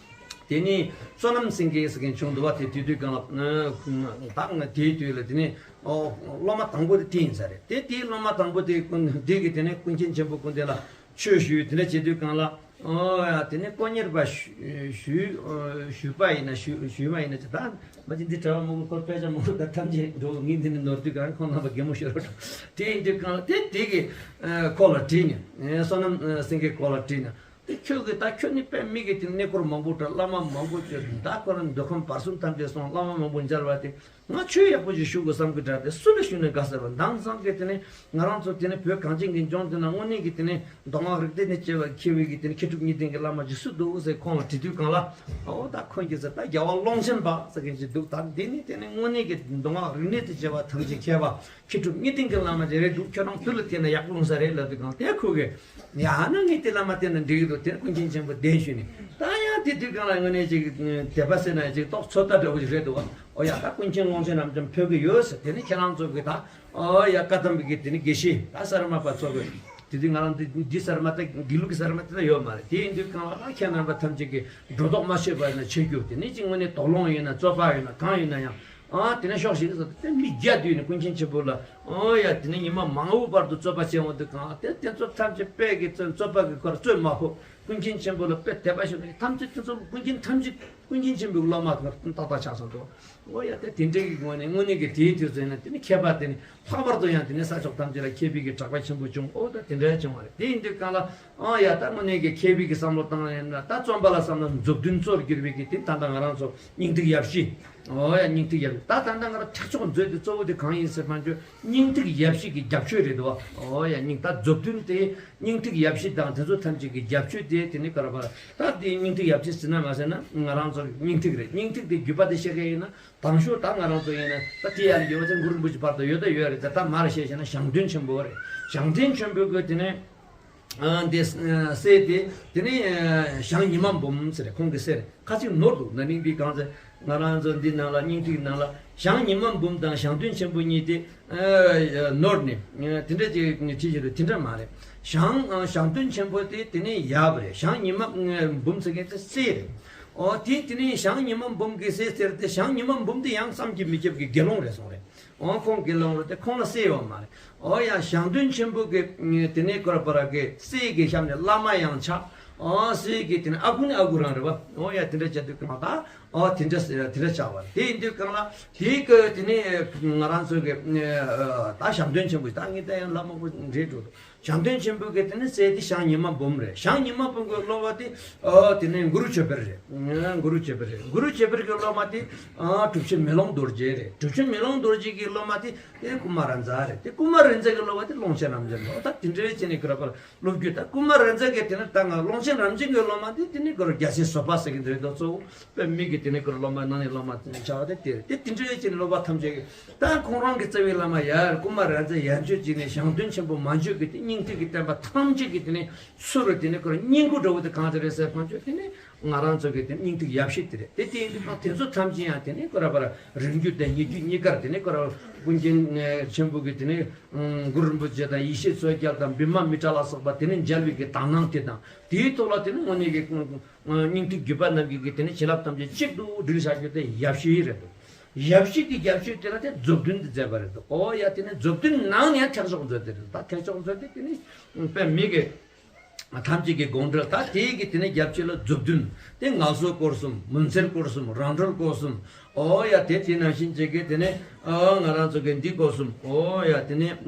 དེ་ནི་བསོད་ནམས་སེང་གེ་ཟེར་མཁན་བྱུང་འདུག་བ། དེ་དུས་དུས་གང་ལ་ད་ང་དེའི་དུས་ལ་དེ་ནི་སློབ་མ་དང་པོ་དེ་དེ་ཡིན་ས་རེད། དེ་དེའི་སློབ་མ་དང་པོ་དེ་ཀུན་དེ་གི་དེ་ནས་ཀུན་མཁྱེན་ཆེན་པོ་ཀུན་ལྡན་ལ་ཆོས་ཞུས། དེ་འདྲ་བྱེད་དུས་གང་ལ་ཨོ་ཡ་དེ་ནས་དཀོན་གཉེར་པ་ཞུས་ཞུས་པ་ཡིན་ན་ཞུས་མ་ཡིན་ན་ཅི་ད་མ་ཅི་འདི་གྲྭ་བ་མང་པོ་སྐོར་དཔེ་ཆ་མང་པོ་ད་ཐམས་ཅད་འགྲོ་ངས་འདི་ནས་ནོར་དུས་གང་ཁོང་རྣམ་པ་གད་མོ་ཤོར་འགྲོ། དེ་ཡིན་དུས་གང་ལ་དེ་དེ་གི་ཁོ་ལ་དྲིས་ནས་བསོད་ནམས་སེང་གེ་ཁོ་ལ་དྲིས་ནས། དེ་ཁྱོད་ཀྱིས་ད་ཁྱོད་ནི་དཔེ་མི་གི་དེ་གནས་སྐོར་མང་པོ་དང་བླ་མ་མང་པོ་བཅོས་ད་ཁོ་རང་མདོ་ཁམས་བར་གསུམ་ཐམས་ཅད་སོང་བླ་མ་མང་པོ་མཇལ་བ་དེ་ང་ཆོས་ཡག་པོ་ཞིག་ཞུ་དགོས་བསམ་གི་འདྲ་དེ་སུ་ལ་ཞུས་ནས་དགའ་ཟེར་བ་འདང་ཚང་གི་དེ་ནི་ང་རང་ཚོ་དེ་ནི་བོད་གངས་ཅན་གྱི་ལྗོངས་དེ་ན་དངོས་གནས་ཀྱི་དེ་ནི་མདོ་སྔགས་རིག་གནས་ནས་སྐྱེ་བ་མཁས་པའི་གི་དེ་ནི་མཁས་གྲུབ་གཉིས་ལྡན་གྱི་བླ་མ་ཅིག་སུ་འདུག་ཟེར་ཁོང་ལ་དྲི་དུས་གང་ལ་ཨོ་ད་ཁོང་གིས་ཟེར་ད་རྒྱལ་བ་ཀློང་ཆེན་པ་ཟེར་མཁན་ཅིག་འདུག་ད་འདི་ནི་དེ་ནི་དངོས་གནས་ཀྱི་མདོ་སྔགས་རིག་གནས་དང་བཅས་པ་ཐམས་ཅད་མཁས་པ། མཁས་གྲུབ་གཉིས་ལྡན་གྱི་བླ་མ་ཅིག་རེད་འདུག་ཁྱོད་རང་དེ་ལ་བལྟས་ན་ཡག་པོ་ལོང་ས་རེད་ལབ་དུས་གང་དེ་ཁོ་གིས་ཡང་ན་ངས་དེ་བླ་མ་བསྟེན་ན་འགྲིག་གི་འདུག་དེར་ཀུན་མཁྱེན་ཆེན་པོ་གདན་ཞུས་ནས་ད་ཡང་དེ་དུས་གང་ལ་དངོས་གནས་ཅིག་དད་པ་ཟེར་ན་ཅིག་ཏོག་ཚོད་ལྟ་འདྲ་བོ་ཞིག་རེད་འདུག་བ། ཨོ་ཡ་ད་ཀུན་མཁྱེན་ཀློང་ཆེན་རྣམས་ཀྱང་ཕེབས་ཀྱི་ཡོད་ཟེར། དེ་ནི་ཁྱེད་རང་ཚོ་གིས་ད་ཨོ་ཡ་བཀའ་གདམས་པའི་གི་དེ་ནི་དགེ་བཤེས་ད་ས་ར་མ་པ་ཚོ་གིས་དེ་དུས་ང་རང་འདི་འདི་ས་ར་མ་ད་དགེ་ལུགས་ཀྱི་ས་ར་མ་དེ་ད་ཡོད་མ་རེད། དེ་ཡིན་དུས་གང་ལ་ད་ཁྱེད་རྣམ་པ་ཐམས་ཅད་ཀྱིས་སྒྲོ་འདོགས་མ་ཆོད་པ་ཡིན་ན་ཆོད་རྒྱུ་དེ་ནི་ཅིག་དངོས་གནས་དོགས་སློང་ཡིན་ན་རྩོད་པ་ཡིན་ན་གང་ཡིན་ན་ཡང་། ཨ་དེ་ནས་ཤོག་ཞིག་ཟེར་དེ་མི་བརྒྱ་བསྡུས་ནས་ཀུན་མཁྱེན་ཆེན་པོ་ལ་ཨོ་ཡ་དེ་ནས་ཉི་མ་མང་བོ་བར་དུ་རྩོད་པ་བྱས་འོང་དུས་གང་དེ་དེ་ཚོ་ཐམས་ཅད་དཔེ་གི་རྩོད་རྩོད་པ་གི་ཁར་རྩོད་མ་ཕོད། ཀུན་མཁྱེན་ཆེན་པོ་ལ་དཔེ་དད་པ་ཞུ་ནས་ཐམས་ཅད་དེ་ཚོ་ཀུན་མཁྱེན་ཐམས་ཅད་ ཀུན་མཁྱེན་ཆེན་པོའི་སློབ་མ་ཏག་ཏག་ཆགས་སོང་འདུག་འོ་ཡ། དེ་དེ་འདྲའི་གི་ངོས་ནས་དངོས་གནས་ཀྱི་དེའི་དུས་ཚོད་ན་དེ་ནི་ཁྱད་པར་དེ་ནི་ལྷག་པར་དུ་ཡང་དེ་ནི་ས་ཕྱོགས་ཐམས་ཅད་ལ་མཁས་པའི་གི་གྲགས་པ་ཆེན་པོ་བྱུང་། འོ་ད་དེ་འདྲའི་བྱུང་བ་རེད། དེ་ཡིན་དུས་གང་ལ་ཨང་ཡ། ད་དངོས་གནས་ཀྱི་མཁས་པའི་གི་བསམ་བློ་བཏང་ཡིན་ན། ད་རྩོམ་པ་ལ་བསམ་ན་མཛུབ་སྟོན་གཙོར་གྱུར་པའི་གི་དེ་ད་ལྟ་ང་རང་ཚོ་སྙིང་ཐིག་ཡབ་གཞིས། འོ་ཡ། སྙིང་ཐིག་ཡབ་གཞིས། ད་ད་ལྟ་ང་རང་ཐག་གཅོད་མཛོད་དེ་གཙོ་བོ་དེ་གང་ཡིན་ཟེར་བ་ཅོ། སྙིང་ཐིག་ཡབ་གཞིས་ཀྱི་རྒྱབ་ཆོས་རེད་དོ། འོ་ཡ། སྙིང་ད་མཛུབ་སྟོན་དེ་སྙིང་ཐིག་ཡབ་གཞིས་དང་དེ་ཚོ་ཐམས་ཅད་ཀྱི་རྒྱབ་ཆོས་དེ་དེ་ནི་ག་རེ་བ། ད་དེ་སྙིང་ཐིག་ཡབ་གཞིས་ཟེར་ན་མ་ཟེར་ན་ང་རང་ཚོ་སྙིང་ཐིག་རེད། སྙིང་ཐིག་དེ་བརྒྱུད་པ་དེ་བཤད་མཁན་ཡིན་ན། དང་ཤོས་ད་ང་རང་ཚོ་ཡིན་ན་ད་དེ་ཡར་ཡོད་ཚེ་གུ་རུ་རིན་པོ་ཆེ་བར་དུ་ཡོད་ད་ཡོད་རེད། ད་ད་མར་བཤད་བཤད་ན་ཞང་སྟོན་ཆེན་པོ་རེད། ཞང་སྟོན་ཆེན་པོ་གི་དེ་ནས་ཨ་འདི་ཨ་སྲས་དེ་དེ་ནས་ཨ་ཞང་ཉི་མ་འབུམ་ཟེར་རེད། ཁོང་གི་སྲས་རེད། ཁ་ཅིག་ནོར་འདུག་ན་ནིང་འདི་གང་ཚེ་ང་རང་ཚོ་འདི་ནང་ལ་སྙིང་ཐིག་ནང་ལ་ཞང་ཉི་མ་འབུམ་དང་ཞང་སྟོན་ཆེན་པོ་གཉིས་དེ་ཨ་ནོར་ནས་ཨ་དེ་འདྲ་ཅིག་བྲིས་བཞག་རེད། དེ་འདྲ་མ་རེད། ཞང་ཨ་ཞང་སྟོན་ཆེན་པོ་དེ་དེ་ནས་ཡབ་རེད། ཞང་ཉི་མ་ཨ་འབུམ་ཟེར་མཁན་དེ་སྲས་རེད། ཨོ་དེ་དེ་ནས་ཞང་ཉི་མ་འབུམ་གྱི་སྲས་ཟེར་ཏེ། ཞང་ཉི་མ་འབུམ་དེ་ཡང་བསམ་གྱིས་མི་ཁྱབ་ཀྱི་དགེ་སློང་རེད་སོང་རེད། ཨོ་ཁོང་དགེ་སློང་རེད་དེ་ཁོང་ལ་སྲས་ཡོད་མ་རེད། ཨོ་ཡ། ཞང་སྟོན་ཆེན་པོ་གི་དེ་ནས་ཀོ་ར་པ་ར་གི་སྲས་ཀྱི་ཞབས་ནས་བླ་མ་ཡང་ཆགས། ཨོ་སྲས་ཀྱི་དེ་ནས་ཨ་ཁུ་ནི་ཨ་ཁུ་རང་རེད་བ། ཨོ་ཡ། དེ་འདྲ་བྱ་དུས་གང་ལ་ད་ཨོ་དེ་འདྲ་དེ་འདྲ་ཆགས་པ་རེད། དེ་ཡིན་དུས་གང་ལ་དེ་གི་དེ་ནས་ང་རང་ཚོ་གི་ད་ཞང་སྟོན་ཆེན་པོ་ད་ངས་ད་ཡང་ལབ་མང་པོ་རེད་འགྲོ་འདུག་ཞང་སྟོན་ཆེན་པོ་གི་དེ་ནི་སྲས་དེ་ཞང་ཉི་མ་འབུམ་རེད། ཞང་ཉི་མ་འབུམ་གི་སློབ་མ་དེ་ཨོ་དེ་ནི་གུ་རུ་ཆོས་འཕེལ་རེད། གུ་རུ་ཆོས་འཕེལ་རེད། གུ་རུ་ཆོས་འཕེལ་གི་སློབ་མ་དེ་ཨ་གྲུབ་ཆེན་མེ་ལོང་རྡོ་རྗེ་རེད། གྲུབ་ཆེན་མེ་ལོང་རྡོ་རྗེ་གི་སློབ་མ་དེ་དེ་ཀུ་མ་ར་ཛ་རེད། དེ་ཀུ་མ་ར་ཛ་གི་སློབ་མ་དེ་ཀློང་ཆེན་རབ་འབྱམས་རེད། ད་དེ་འདྲའི་ཆེ་ནི་གུ་ར་པར་སློབ་རྒྱུད། ད་ཀུ་མ་ར་ཛ་གི་དེ་ནི་ད་ང་ཀློང་ཆེན་རབ་འབྱམས་གི་སློབ་མ་དེ་དེ་ནི་གུ་རུ་རྒྱལ་སྲས་བཟོད་པ་ཟེར་གི་འདི་རེད་དོ། གཙོ་བོ་དཔེ་མི་གི་དེ་ནི་གུ་རུ་སློབ་མ་ནང་ནས་སློབ་མ་དེ་ནི་ཆགས་པ་དེ་དེ་རེད། དེ་དེ་འདྲའི་ཆེ་ནི་སློབ་པ་ཐམས་ཅད་ཀྱི་ད་ཁོང་རང་གི་རྩ་བའི་བླ་མ་ཡར་ཀུ་མ་ར་ཛ་ཡན་ཆོད་ཅིག་ནས་ཞང་སྟོན་ཆེན་པོ་མ་བརྗོད་ཀྱི་དེ་སྙིང་ཐིག་གི་བསྟན་པ་ཐམས་ཅད་ཀྱི་དེ་ནས་ཚུར་དེ་ནས་ཁོ་རང་སྙིང་པོ་འདྲ་བོ་དེ་གང་དེ་རེད་ཟེར་ཁོང་ཚོས་དེ་ནས་ང་རང་ཚོ་གི་དེ་སྙིང་ཐིག་ཡབ་གཞིས་དེ་རེད། དེ་དེ་ཡིན་དུས་ད་དེ་ཚོ་ཐམས་ཅད་ཡང་དེ་ནས་ཁོ་ར་པར་རིང་བརྒྱུད་དང་ཉེ་བརྒྱུད་གཉིས་ཀར་དེ་ནས་ཁོ་ར་ཀུན་མཁྱེན་ཆེན་པོ་གི་དེ་ནས་གུ་རུ་རིན་པོ་ཆེ་དང་ཡེ་ཤེས་མཚོ་རྒྱལ་དང་བི་མ་མི་ཏྲ་ལ་སོགས་པ་དེ་ནས་མཇལ་བའི་གི་དག་སྣང་དེ་དང་དེའི་ཐོག་ལ་དེ་ནས་དངོས་གནས་ཀྱི་སྙིང་ཐིག་བརྒྱུད་པ་རྣམས་ཀྱིས་དེ་ནས་བྱིན་རླབས་ཐམས་ཅད་གཅིག་ཏུ་སྒྲིལ་བྱ་རྒྱུ་དེ་ཡབ་གཞིས་རེད་འདུག་ཡབ་གཞིས་ཀྱི་རྒྱབ་ཆོས་དེ་ལ་དེ་མཛུབ་སྟོན་དུ་མཛད་པ་རེད་འདུག་ཨོ་ཡ། དེ་ནས་མཛུབ་སྟོན་ནང་ནས་ཡང་ཐེག་མཆོག་མཛོད་དེ་རེད། ད་ཐེག་མཆོག་མཛོད་དེ་དེ་ནས་དཔེ་མི་གི་ཐམས་ཅད་ཀྱི་དགོངས་འགྲེལ། ད་དེའི་གི་དེ་ནས་རྒྱབ་ཆོས་ལ་མཛུབ་སྟོན་དེ་ངལ་གསོ་སྐོར་གསུམ། མུན་སེལ་སྐོར་གསུམ། རང་གྲོལ་སྐོར་གསུམ། ཨོ་ཡ། དེ་དེ་ནང་བཞིན་བྱེད་ཀྱི་དེ་ནས་ཨ་ང་རང་ཚོ་གི་འདི་སྐོར་གསུམ། ཨོ་ཡ། དེ་ནས་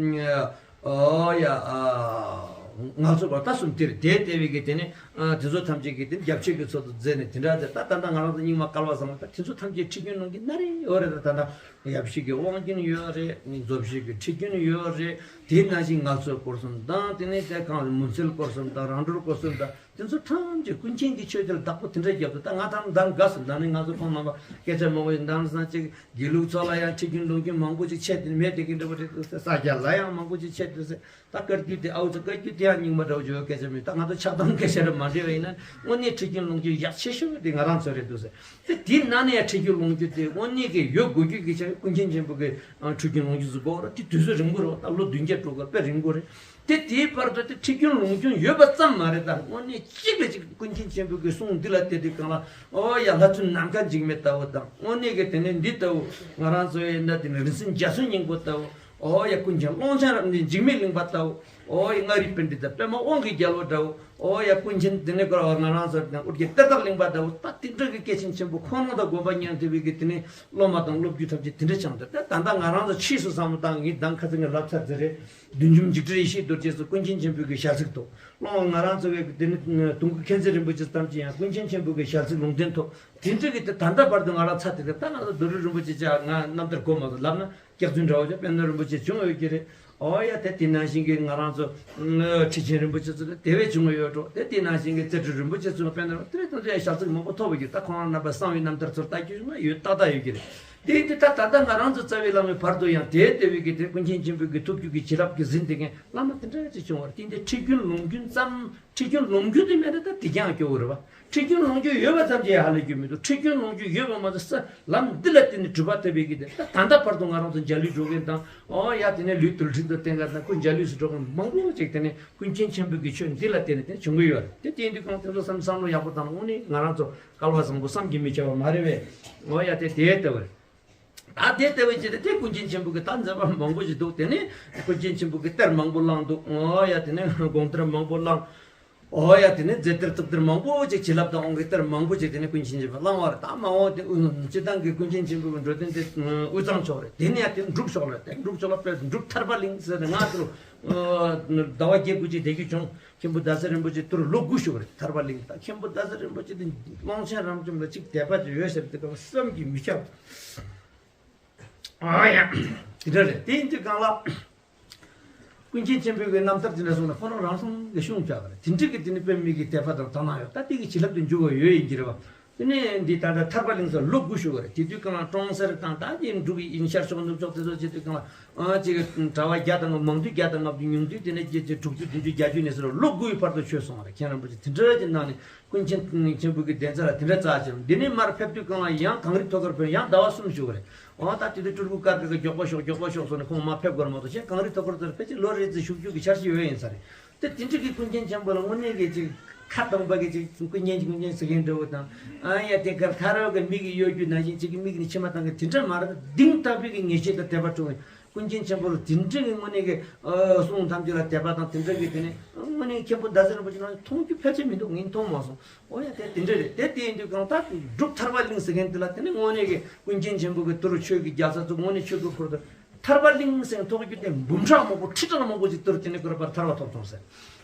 ཨོ་ཡ། ཨ་ང་ཚོ་བར་ད་གསུམ་དེར་དེ་ལྟ་བུའི་གི་དེ་ནས་ཨ་དེ་ཚོ་ཐམས་ཅད་ཀྱི་དེ་རྒྱབ་ཆོས་ཀྱི་ཚུལ་དུ་མཛད་ནས་དེ་འདྲ་དེ་ད་ད་ལྟ་ང་རང་ཚོ་རྙིང་མ་སྐལ་བ་བཟང་པོ་ད་དེ་ཚོ་ཐམས་ཅད་ཁྲིད་རྒྱུན་ལུང་གི་སྣ་རེ་ཡོད་རེད། ད་ད་ལྟ་ཡབ་གཞིས་ཀྱི་དབང་རྒྱུན་ཡོད་རེད། མཛུབ་གཞིས་ཀྱི་ཁྲིད་རྒྱུན་ཡོད་རེད། དེ་ནང་བཞིན་ངལ་གསོའི་སྐོར་གསུམ་དང་དེ་ནས་དེ་གང་མུན་སེལ་སྐོར་གསུམ་དང་རང་གྲོལ་སྐོར་གསུམ་དང་དེ་ཚོ་ཐམས་ཅད་ཀུན་མཁྱེན་གྱི་ཆོས་དེ་ལ་བདག་པོ་དེ་འདྲ་བརྒྱབ་འདུག་ད་ང་ད་འདང་དགའ་སོང་། ད་ནི་ང་ཚོ་ཁོང་རྣམ་པ་སྐད་ཆ་མང་པོ་ཞིག་འདང་སང་ཅིག་དགེ་ལུགས་ཚོ་ལ་ཡང་ཁྲིད་རྒྱུན་ལུང་རྒྱུན་མང་པོ་ཅིག་ཆད་དེ་མེད་དེ་གི་འདྲ་པོ་རེད་འདུག་ཟེར། ས་སྐྱ་ལ་ཡང་མང་པོ་ཅིག་ཆད་འདུག་ཟེར། ད་བཀའ་བརྒྱུད་དེ་ཨའུ་ཚོ་བཀའ་བརྒྱུད་དེ་ཡང་རྙིང་མ་འདྲ་བོ་བརྗོད་སྐད་ཆ་མེད། ད་ང་ཚོ་ཆགས་སྡང་སྐད་ཆ་རེ་མ་འདྲེས་པ་ཡིན་ན་དངོས་གནས་ཁྲིད་རྒྱུན་ལུང་རྒྱུན་ཡག་ཆེ་ཤོས་དེ་ང་རང་ཚོ་རེད་འདུག་ཟེར། དེ་དེའི་ནང་ནས་ཡང་ཁྲིད་རྒྱུན་ལུང་རྒྱུན་དེ་དངོས་གནས་ཀྱི་ཡོད་དགོས་རྒྱུ་གི་ཆ་ཀུན་མཁྱེན་ཆེན་པོ་གི་ཨ་ཁྲིད་རྒྱུན་ལུང་རྒྱུན་ཟེར་དགོས་རེད། དེ་དུས་ཚོད་རིང་པོ་རེད་བ། ད་ལོ་བདུན་བརྒྱ་དྲུག་བརྒྱ་དཔེ་རིང་པོ་རེད། དེ་དེའི་བར་དུ་དེ་ཁྲིད་རྒྱུན་ལུང་རྒྱུན་ཡོད་པ་ཙམ་མ་རེད། ད་དངོས་གནས་གཅིག་ལ་གཅིག་ཀུན་མཁྱེན་ཆེན་པོ་གི་གསུང་འདི་ལ་བལྟས་དུས་གང་ལ་ཨོ་ཡ་ལྷ་བཙུན་ནམ་མཁའ་འཇིགས་མེད་ལྟ་བུ་དང་། དངོས་གནས་ཀྱི་དེ་ནས་འདི་ལྟ་བུ་ང་རང་ཚོ་ཡིན་ན་དེ་ནས་རིན་ཆེན་འཇའ་ཚོན་སྙིང་པོ་ལྟ་བུ། ཨོ་ཡ་ཀུན་མཁྱེན་ཀློང་ཆེན་རབ་འབྱམས་འཇིགས་མེད་གླིང་པ་ལྟ་བུ། ཨོ་ཡ་མངའ་རིས་པཎྜི་ཏ་པདྨ་དབང་གི་རྒྱལ་པོ་འདྲ་བོ། ཨོ་ཡ་ཀུན་མཁྱེན་དེ་ནས་ཀོ་ར་བ་ང་རང་ཚོ་དང་ཨོ་རྒྱན་གཏེར་བདག་གླིང་པ་འདྲ་བོ། ད་དེ་འདྲ་གི་སྐྱེས་ཆེན་ཆེན་པོ་ཁོང་རྣམ་དང་དགོན་པ་མཉམ་མཐུན་པའི་གི་དེ་ནས་སློབ་མ་དང་སློབ་བརྒྱུད་ཐམས་ཅད་དེ་འདྲ་བྱུང་འདུག་ད་ད་ལྟ་ང་རང་ཚོ་ཕྱིས་སུ་བསམ་བློ་བཏང་། ངས་གདམ་ཁ་ཚིག་ངས་ལབ་ཚར་ཚར་རེད། བདུད་འཇོམས་འཇིགས་བྲལ་ཡེ་ཤེས་རྡོ་རྗེ་སོགས་ཀུན་མཁྱེན་ཆེན་པོའི་གི་ཞལ་ཚིག་ཏུ། སློབ་མ་ང་རང་ཚོ་གི་དེ་ནི་དུང་སྐུ་མཁྱེན་བརྩེ་རིན་པོ་ཆེ་ཙམ་གྱིས་ཡང་ཀུན་མཁྱེན་ཆེན་པོའི་གི་ཞལ་ཚིག་ལུང་བསྟན་ཐོབ། དེ་འདྲ་གི་དེ་ད་ལྟ་བར་དུ་ང་རང་ཚ་དེ་དེ་ད་ང་ཚོ་རྡོ་རུ་རིན་པོ་ཆེ་ཅག་ང་རྣམ་ཐར་གོ་མ་སོང་ལབ་ན། སྐྱག་རྫུན་འདྲ་བོ་ཅིག་དཔལ་ལྡན་རིན་པོ་ཆེ་བྱུང་ཡོད་ཀྱི་རེད། ཨོ་ཡ་དེ་དེ་ནང་བཞིན་གྱི་ང་རང་ཚོ་ཁྲི་ཆེན་རིན་པོ་ཆེ་ཚོ་དེ་དེ་བས་བྱུང་ཡོད་འགྲོ། དེ་དེ་ནང་བཞིན་གྱི་རྩེ་སྤྲུལ་རིན་པོ་ཆེ་ཚོ་དཔལ་ལྡན་རིན་པོ་དེ་དེ་ཚོ་ཡང་ཞལ་ཚིག་མང་པོ་ཐོབ་ཡོད་ཀྱི། ད་ཁོང་རྣམ་པ་གསང་བའི་རྣམ་ཐར་ཚོར་ལྟ་རྒྱུ་བྱུང་ན་ཡོད་ཏག་ཏག་ཡོད་ཀྱི་རེད། དེ་དེ་ད་ད་ལྟ་ང་རང་ཚོ་རྩ་བའི་བླ་མའི་བར་དུ་ཡང་དེ་དེ་བས་ཀྱི་དེ་ཀུན་མཁྱེན་ཆེན་པོའི་གི་ཐུགས་རྒྱུད་ཀྱི་བྱིན་རླབས་ཀྱི་ཟིན་དེ་མཁན་བླ་མ་དེ་འདྲ་ཅིག་བྱུང་བར་བརྟེན་ཏེ་ཁྲིད་རྒྱུན་ལུང་རྒྱུན་ཙམ། ཁྲིད་རྒྱུན་ལུང་རྒྱུན་དེ་མེད་ན་ད་དེ་ཀྱང་སྐྱོ་བོ་རེད་བ། ཁྲིད་རྒྱུན་ལུང་རྒྱུན་ཡོད་པ་ཙམ་གྱིས་ཧ་ལས་རྒྱུ་མི་འདུག་ཁྲིད་རྒྱུན་ལུང་རྒྱུན་ཡོད་པ་མ་ཟད་ས་ལམ་འདི་ལ་བརྟེན་ནས་གྲུབ་པ་ཐོབ་པའི་གི་དེ་ད་ད་ལྟ་བར་དུ་ང་རང་ཚོ་འཇའ་ལུས་འགྲོ་མཁན་དང་། ཨོ་ཡ་དེ་ནས་ལུས་རྟུལ་ཕྲན་དུ་བསྟེན་མཁན་དང་། ཀུན་འཇའ་ལུས་སུ་འགྲོ་མཁན་མང་པོ་ཅིག་དེ་ནས་ཀུན་མཁྱེན་ཆེན་པོའི་གི་ཆོས་འདི་ལ་བརྟེན་ནས་དེ་བྱུང་གི་ཡོད་རེད། དེ་བརྟེན་དུས་གང་དེ་ཚོ་བསམ་བསམ་བློ་ཡག་པོ་བཏང་ན་དངོས་གནས་ང་རང་ཚོ་སྐལ་བ་བཟང་པོ་བསམ་གྱིས་མི་ཁྱབ་པ་མ་རེད་པས། ཨོ་ཡ་དེ་དེ་ལྟ་བུ་རེད། ད་དེ་ལྟ་བུ་བྱས་ཏེ་དེ་ཀུན་མཁྱེན་ཆེན་པོ་གི་ད་མཛད་པ་མང་པོ་ཞིག་འདུག་དེ་ནས་ཀུན་མཁྱེན་ཆེན་པོ་གི་གཏེར་མང་པོ་བླངས་འདུག་ཨོ་ཡ་དེ་ནས་དགོངས་གཏེར་མང་པོ་བླངས། ཨོ་ཡ། དེ་ནས་མཛད་གཏེར་གཙུག་གཏེར་མང་པོ་ཅིག་བྱིན་རླབས་དང་དབང་གི་གཏེར་མང་པོ་ཅིག་དེ་ནས་ཀུན་མཁྱེན་ཆེན་པོས་བླངས་པ་རེད། ད་མ་འོངས་དེ་དབུས་སྤྱི་བཏང་གི་ཀུན་མཁྱེན་ཆེན་པོའི་འགྲོ་དོན་དེ་དབུས་གཙང་ཕྱོགས་རེད། དེ་ནས་ཡང་དེ་འབྲུག་ཕྱོགས་ལ་རེད། དེ་འབྲུག་ཕྱོགས་ལ་དཔེ་འབྲུག་ཐར་པ་གླིང་ཟེར་ནས་ང་ཚོ་ཟླ་བ་བརྒྱད་དགུ་ཅིག་བསྡད་རྒྱུ་བྱུང་། མཁན་པོ་ཟླ་ཟེར་རིན་པོ་ཆེ་དུར་ལོ་དགུ་བཞུགས་པ་རེད། ཐར་པ་གླིང་ད་མཁན་པོ་ཟླ་ཟེར་རིན་པོ་ཆེ་དེ་ཀློང་ཆེན་རབ་འབྱམས་ལ་གཅིག་དད་པ་ཅིག་ཡོད་ཟེར་དེ་ག་བསམ་གྱིས་མི་ཁྱབ། ཨ་ཡ། དེ་འདྲ་རེད། དེ་ཡིན་དུས་གང་ལ། ཀུན་མཁྱེན་ཆེན་པོའི་གི་རྣམ་ཐར་དེ་འདྲ་སོང་ན་ཁོ་རང་རང་སོང་གི་ཤུང་བྱ་ག་རེད། དེ་འདྲ་གི་དེ་ནི་དཔེ་མི་གི་དད་པ་དང་དག་སྣང་ཡོད། ད་དེ་གི་བྱིན་རླབས་དེ་འཇུག་པ་ཡོད་ཡིན་གྱི་རེད་བ། དེ་ནས་འདི་ད་ལྟ་ཐར་པ་གླིང་ས་ལོ་དགུ་བཞུགས་པ་རེད། དེ་དུས་གང་ལ་ཀྲོང་གསར་དང་ད་དེ་འབྲུག་གི་ཡིན་ཤར་ཕྱོགས་ནུབ་ཕྱོགས་དེ་ཚོ་བྱེད་དུས་གང་ལ་ཨ་ཅིག་གྲྭ་པ་བརྒྱ་དང་མང་དུས་བརྒྱ་དང་ལྔ་བཅུ་ཉུང་དུས་དེ་ནས་བརྒྱད་ཅུ་དྲུག་ཅུ་བདུན་ཅུ་བརྒྱད་ཅུ་ནས་ཟེར་ལོ་དགུའི་བར་དུ་ཆོས་སོང་བ་རེད། མཁན་རིན་པོ་ཆེ་དེ་འདྲ་གི་ནང་ནས། ཀུན་མཁྱེན་ཆེན་པོ་གི་གདན་ས་ལ་དེ་འདྲ་རྩ་ཆེན། འདི་ནས་མར་ཕེབས་དུས་གང་ལ་ཡང་གངས་རི་ཐོག་ཁར་ཕེབས། ཡང་ཟླ་བ་གསུམ་བཞུགས་པ་རེད། འོ་ད་དེ་དུས་སྤྲུལ་སྐུ་བཀའ་བརྒྱུད་ཀྱི་མགྱོགས་པོ་ཤོག་མགྱོགས་པོ་ཤོག་སོགས་ནས་ཁོང་མར་ཕེབས་དགོས་རེད་མ་གཏོགས་གཞན་གངས་རི་ཐོག་ཁར་ཚུར་ཕལ་ཆེར་ལོ་རེ་ཙམ་བཞུགས་རྒྱུ་གི་འཆར་གཞི་ཡོད་ཡིན་ས་རེད། དེ་དེ་འདྲ་གི་ཀུན་མཁྱེན་ཆེན་པོ་ལ་དངོས་གནས་ཀྱི་ཅིག་ཁ་སྟོང་པ་གི་ཅིག་ཀུན་མཁྱེན་ཀུན་མཁྱེན་ཟེར་མཁན་འདྲ་བོ་དང་། ཨ་ཡ་དེ་གར་ཐར་པ་གི་མིག་གིས་གཡོ་རྒྱུ་ནང་བཞིན་ཅིག་གི་མིག་ནས་མཆི་མ་བཏང་གི་དེ་འདྲ་མ་རེད། གཏིང་དག་པའི་གི་ངེས་ཤེས་དང་དད་པ་སྤྲོ་བའི། ཀུན་མཁྱེན་ཆེན་པོ་ལ་དེ་འདྲ་གི་དངོས་གནས་ཀྱི་ཨ་གསུང་ཐམས་ཅད་ལ་དད་པ་དང་དེ་འདྲ་གི་དེ་ནི་དངོས་གནས་མཁན་པོ་ཟླ་ཟེར་རིན་པོ་ཆེ་ནང་མཐོང་རྒྱུ་ཕལ་ཆེར་མི་འདུག་ངས་མཐོང་མ་སོང་། འོ་ཡ་དེ་དེ་འདྲ་རེད། དེ་དེ་ཡིན་དུས་གང་ལྟར་འབྲུག་ཐར་པ་གླིང་ཟེར་མཁན་དེ་ལ་དེ་ནི་དངོས་གནས་ཀྱི་ཀུན་མཁྱེན་ཆེན་པོ་གི་དུར་ཆོས་ཀྱི་རྒྱལ་ས་ཚོ་དངོས་གནས་ཆོས་ཀྱི་ཁུར་དུ་ཐར་པ་གླིང་ཟེར་ཐོགས་རྒྱུ་དེ་འབུམ་ཕྲག་མང་པོ་ཁྲི་ཕྲག་མང་པོ་ཅིག་དུར་དེ་ནི་ཁུར་པར་ཐར་པ་ཐོབ་སོང་ཟེར།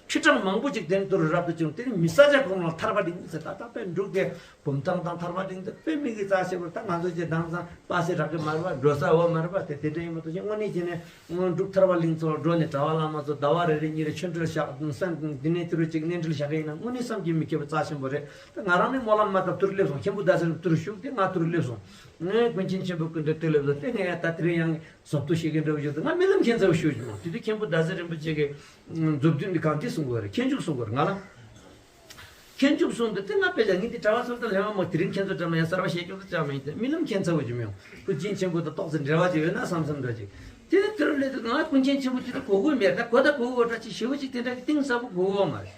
ཁྲི་ཕྲག་མང་པོ་ཅིག་དེ་ནི་དུར་རབ་ཏུ་བྱུང་། དེ་ནི་མི་ས་ཆ་གང་ལ་ཐར་པ་གླིང་ཟེར། ད་ལྟ་དཔེ་འབྲུག་དེ་བུམ་ཐང་དང་ཐར་པ་གླིང་དེ་དཔེ་མི་གི་རྩ་ཆེ་བར་ད་ང་ཚོ་ཅེ་དང་ཚང་པ་སེ་རག་གི་མ་རེད་པ། འགྲོ་ས་འོ་མ་རེད་པ། དེ་དེ་འདྲ་ཡིན་མ་གཏོགས་ཅེ་དངོས་གནས་བྱས་ནས་སྔོན་འབྲུག་ཐར་པ་གླིང་ཚོ་འགྲོ་ནས་གྲྭ་པ་བླ་མ་ཚོ་ཟླ་བ་རེ་རེ་གཉིས་རེ་ཆོས་འབྲེལ་བཞག་སེམས་འདི་ནས་དུ་རུ་ཅིག་གནས་འབྲེལ་བཞག་གི་ཡིན་ན་དངོས་གནས་བསམ་གྱིས་མི་ཁྱབ་པ་རྩ་ཆེན་པོ་རེད། ད་ང་རང་ནི་སྨོན་ལམ་མ་བཏབ་དུར་སླེབས་སོང་། མཁན་པོ་ཟླ་ཟེར་དུར་བཞུགས་ཏེ་ང་དུར་སླེབས་སོང་། ངས་ཀུན་མཁྱེན་ཆེན་པོ་སྐུ་མདུན་དུ་སླེབས་སོང་སྟེ་ངས་ད་དེ་རིང་ཡང་ཟབ་ཏུ་ཤེས་མཁན་འདྲ་བོ་བྱུང་སྟེ་ང་རྨི་ལམ་མཁྱེན་ཚ་བོ་ཞུ་བྱུང་། དེ་དུས་མཁན་པོ་ཟླ་ཟེར་རིན་པོ་ཆེ་གིས་མཛུབ་སྟོན་འདི་གང་དེ་གསུང་དགོས་རེད། མཁྱེན་འཇུག་གསུང་དགོས་རེད། ང་ལ། མཁྱེན་འཇུག་གསུང་དུས་དེ་ང་དཔེ་ཆ་ངས་འདི་གྲྭ་པ་ཚོ་དང་ལེན་པ་མོ་དེ་རིང་ཁྱེད་ཚོ་འདྲ་མ་ཡང་གསར་པ་བཤད་རྒྱུ་དང་ཅང་མེད་དེ་རྨི་ལམ་མཁྱེན་ཚ་བོ་ཅིག་མི་ཡོང་། ཀུན་མཁྱེན་ཆེན་པོ་དང་ཏོག་ཙམ་འབྲེལ་བ་ཅིག་ཡོད་ན་བསམ་བསམ་འདྲ་ཅིག་དེ་ནས་དེ་རུ་སླེབས་དུས་ང་ཀུན་མཁྱེན་ཆེན་པོ་དེ་དུས་གོ་གོ་མེད། ད་གོ་ད་གོ་གོ་འདྲ་ཅིག་ཞེ་པོ་ཅིག་དེ་འདྲ་གི་གཏིང་ཟབ་པོ་གོ་གོ་མ་རེད།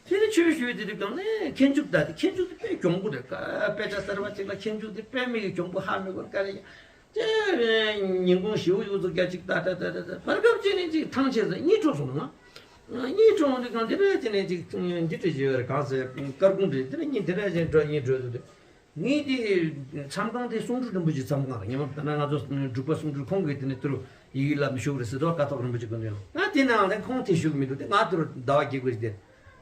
དེ་ནས་ཆོས་ཞུས་དེ་དུས་གང་ནས་མཁྱེན་འཇུག་ད་དེ་མཁྱེན་འཇུག་དེ་དཔེ་གྱོང་པོ་རེད། དཔེ་ཆ་གསར་པ་ཅིག་ལ་མཁྱེན་འཇུག་དེ་དཔེ་མི་གི་གྱོང་པོ་ཧ་མི་གོ་དཀའ་ལས་ཀྱང་། དེ་ཉིན་གུང་ཞེའུ་ཡུག་ཚོ་རྒྱ་གཅིག་ཏ་ཏ་ཏ་ཏ་ཏ་བར་སྐབས་ཅིག་ནས་ཅིག་ཐང་ཆད་ཟེར་གཉིད་བྲོ་སོང་ང་། གཉིད་བྲོ་འོང་དུས་གང་དེ་འདྲ་ཅིག་ནས་ཅིག་འདི་འདྲ་ཅིག་ཡོད་རེད། གང་ཟེར་སྐར་ཁུང་འདྲ་དེ་འདྲ་གཉིད་དེ་འདྲ་ཅིག་བྲོ་གཉིད་བྲོ་འདུག་དེ། ངས་དེ་མཚམས་ཁང་དེ་གསུང་སྤྲུལ་རིན་པོ་ཆེ་མཚམས་ཁང་རེད། ཉི་མ་ད་ནང་ང་ཚོ་འབྲུག་པ་གསུང་སྤྲུལ་ཁོང་གིས་དེ་ནས་དུར་ཡི་གེ་བསླབ་ཞུགས་རེད་ཟེར་དུས་བཀའ་ཐོག་རིན་པོ་ཆེ་ཀུན་ལྡན་ལ་ང་དེ་ནང་ལ་ཁོང་དེ་ཞུགས་མི་འདུག་དེ་ང་དུར་ཟླ་བ་བརྒྱད་དགུ་ཞིག་དེ།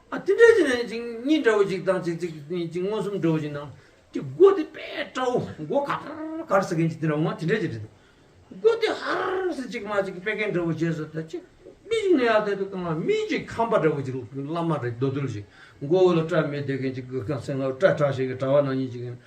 ཨ་དེ་འདྲ་ཅིག་ནས་ཅིག་གཉིད་འདྲ་བོ་ཅིག་དང་ཅིག་ཅིག་ཅིག་མངོན་སུམ་འདྲ་བོ་ཅིག་ནང་། དེ་མགོ་དེ་དཔེ་སྤྲ་བོ་མགོ་གར་གར་ཟེར་མཁན་ཅིག་དེ་འདྲ་འོང་བ་དེ་འདྲ་ཅིག་རེད་འདུག་མགོ་དེ་ཧར་ཟེར་ཅིག་མ་ཅིག་པད་སྐད་འདྲ་བོ་བྱས་སོ། ད་ཅིག་མི་ཞིག་ནས་ཡར་བལྟས་དུས་གང་ལ་མི་ཅིག་ཁམས་པ་འདྲ་བོ་ཅིག་བླ་མ་རེད། མདོ་རྡུལ་ཅིག་མགོ་བོ་ལ་སྐྲ་མེད་བསྡད་མཁན་ཅིག་གི་གང་སེང་ལ་སྐྲ་གྲགས་ཤིག་གི་གྲྭ་པ་ནང་བཞིན་ཅིག་ཡིན།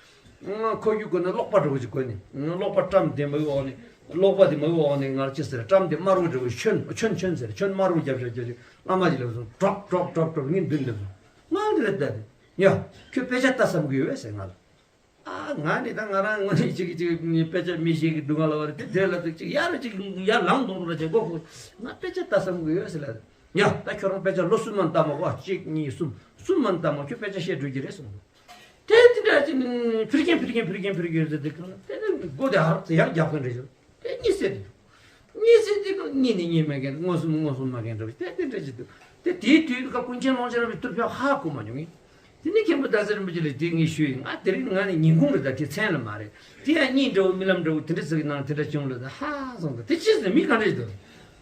ཁོ་རྒྱུག་དགོས་ན་གློག་པ་འདྲ་བོ་ཅིག་གོན་ནས་གློག་པ་བཀྲམ་དེ་མ་གི་འོག་ནས་གློག་པ་དེ་མ་གི་འོག་ནས་ངར་ཅི་ཟེར་བཀྲམ་དེ་དམར་པོ་འདྲ་བོ་ཆོན་ཆོན་ཆོན་ཟེར་ཆོན་དམར་པོ་རྒྱབ་ཤག་རྒྱབ་ཤག་བླ་མ་ཅིག་སླེབས་སོང་། གྲོག་གྲོག་གྲོག་གྲོག་ངས་མདུན་སླེབས་སོང་། ང་འདི་ལ་བསྡད་དེ་ཡ་ཁྱོད་དཔེ་ཆ་ལྟ་བསམ་གི་ཡོད་ཟེར་ང་ལ། ཨ་ང་ནི་ད་ང་རང་ངོ་ནས་ཅིག་ཅིག་དཔེ་ཆ་མི་ཤེས་ཀྱི་འདུག་ང་ལ་བ་རེད་དེ་དེ་ལ་ཅིག་ཅིག་ཡར་ཅིག་ཡར་ལངས་གཏོང་རོགས་བྱེད་གོ་ཁོ་ང་དཔེ་ཆ་ལྟ་བསམ་གི་ཡོད་ཟེར་ལ། ཡ་ད་ཁྱོད་རང་དཔེ་ཆ་ལོ་གསུམ་མ་ལྟ་མ་གོ་གཅིག་གཉིས་གསུམ་གསུམ་མ་ལྟ་མ་ཁྱོད་དཔེ་ཆ་ཤེས་འགྲོ་གི་རེད་གསུངས་འདུག་དེ་དེ་འདྲ་ཅིག་ཕིར་གྱིན་ཕིར་གྱིན་ཕིར་གྱིན་ཕིར་གྱིན་ཟེར་དེ་གང་དེ་ནི་སྒོ་དེ་ཧར་ཡར་རྒྱབ་གིན་རེད་ཤག་དེ་གཉིད་སད་དེ་འདུག་གཉིད་སད་དེ་གང་གཉིད་ནི་གཉིད་མེད་མཁན་མངོན་སུམ་མངོན་སུམ་མ་མཁན་འདྲ་བ་དེ་དེ་འདྲ་ཅིག་འདུག་དེ་དེའི་དུས་ཀ་ཀུན་མཁྱེན་ཀློང་ཆེན་རབ་ཀྱི་ཐུགས་ཕན་ཧ་གོ་མ་མྱོང་ངས། དེ་ནས་མཁན་པོ་ཟླ་ཟེར་རིན་པོ་ཆེ་ལ་དེ་ངས་ཞུས་ཡིན། ང་དེ་རིང་ང་ནི་ཉིན་གུང་རེད། ད་དེ་མཚན་ལ་མ་རེད། དེ་ཡང་གཉིད་འདྲ་བོ་རྨི་ལམ་འདྲ་བོ་དེ་འདྲ་ཟེར་གི་ནང་དེ་འདྲ་བྱུང་ལ་ད་ཧ་སོང་། ད་དེ་ཅི་ཟེར་མི་ག་འདྲ་ཞིག་འདུག་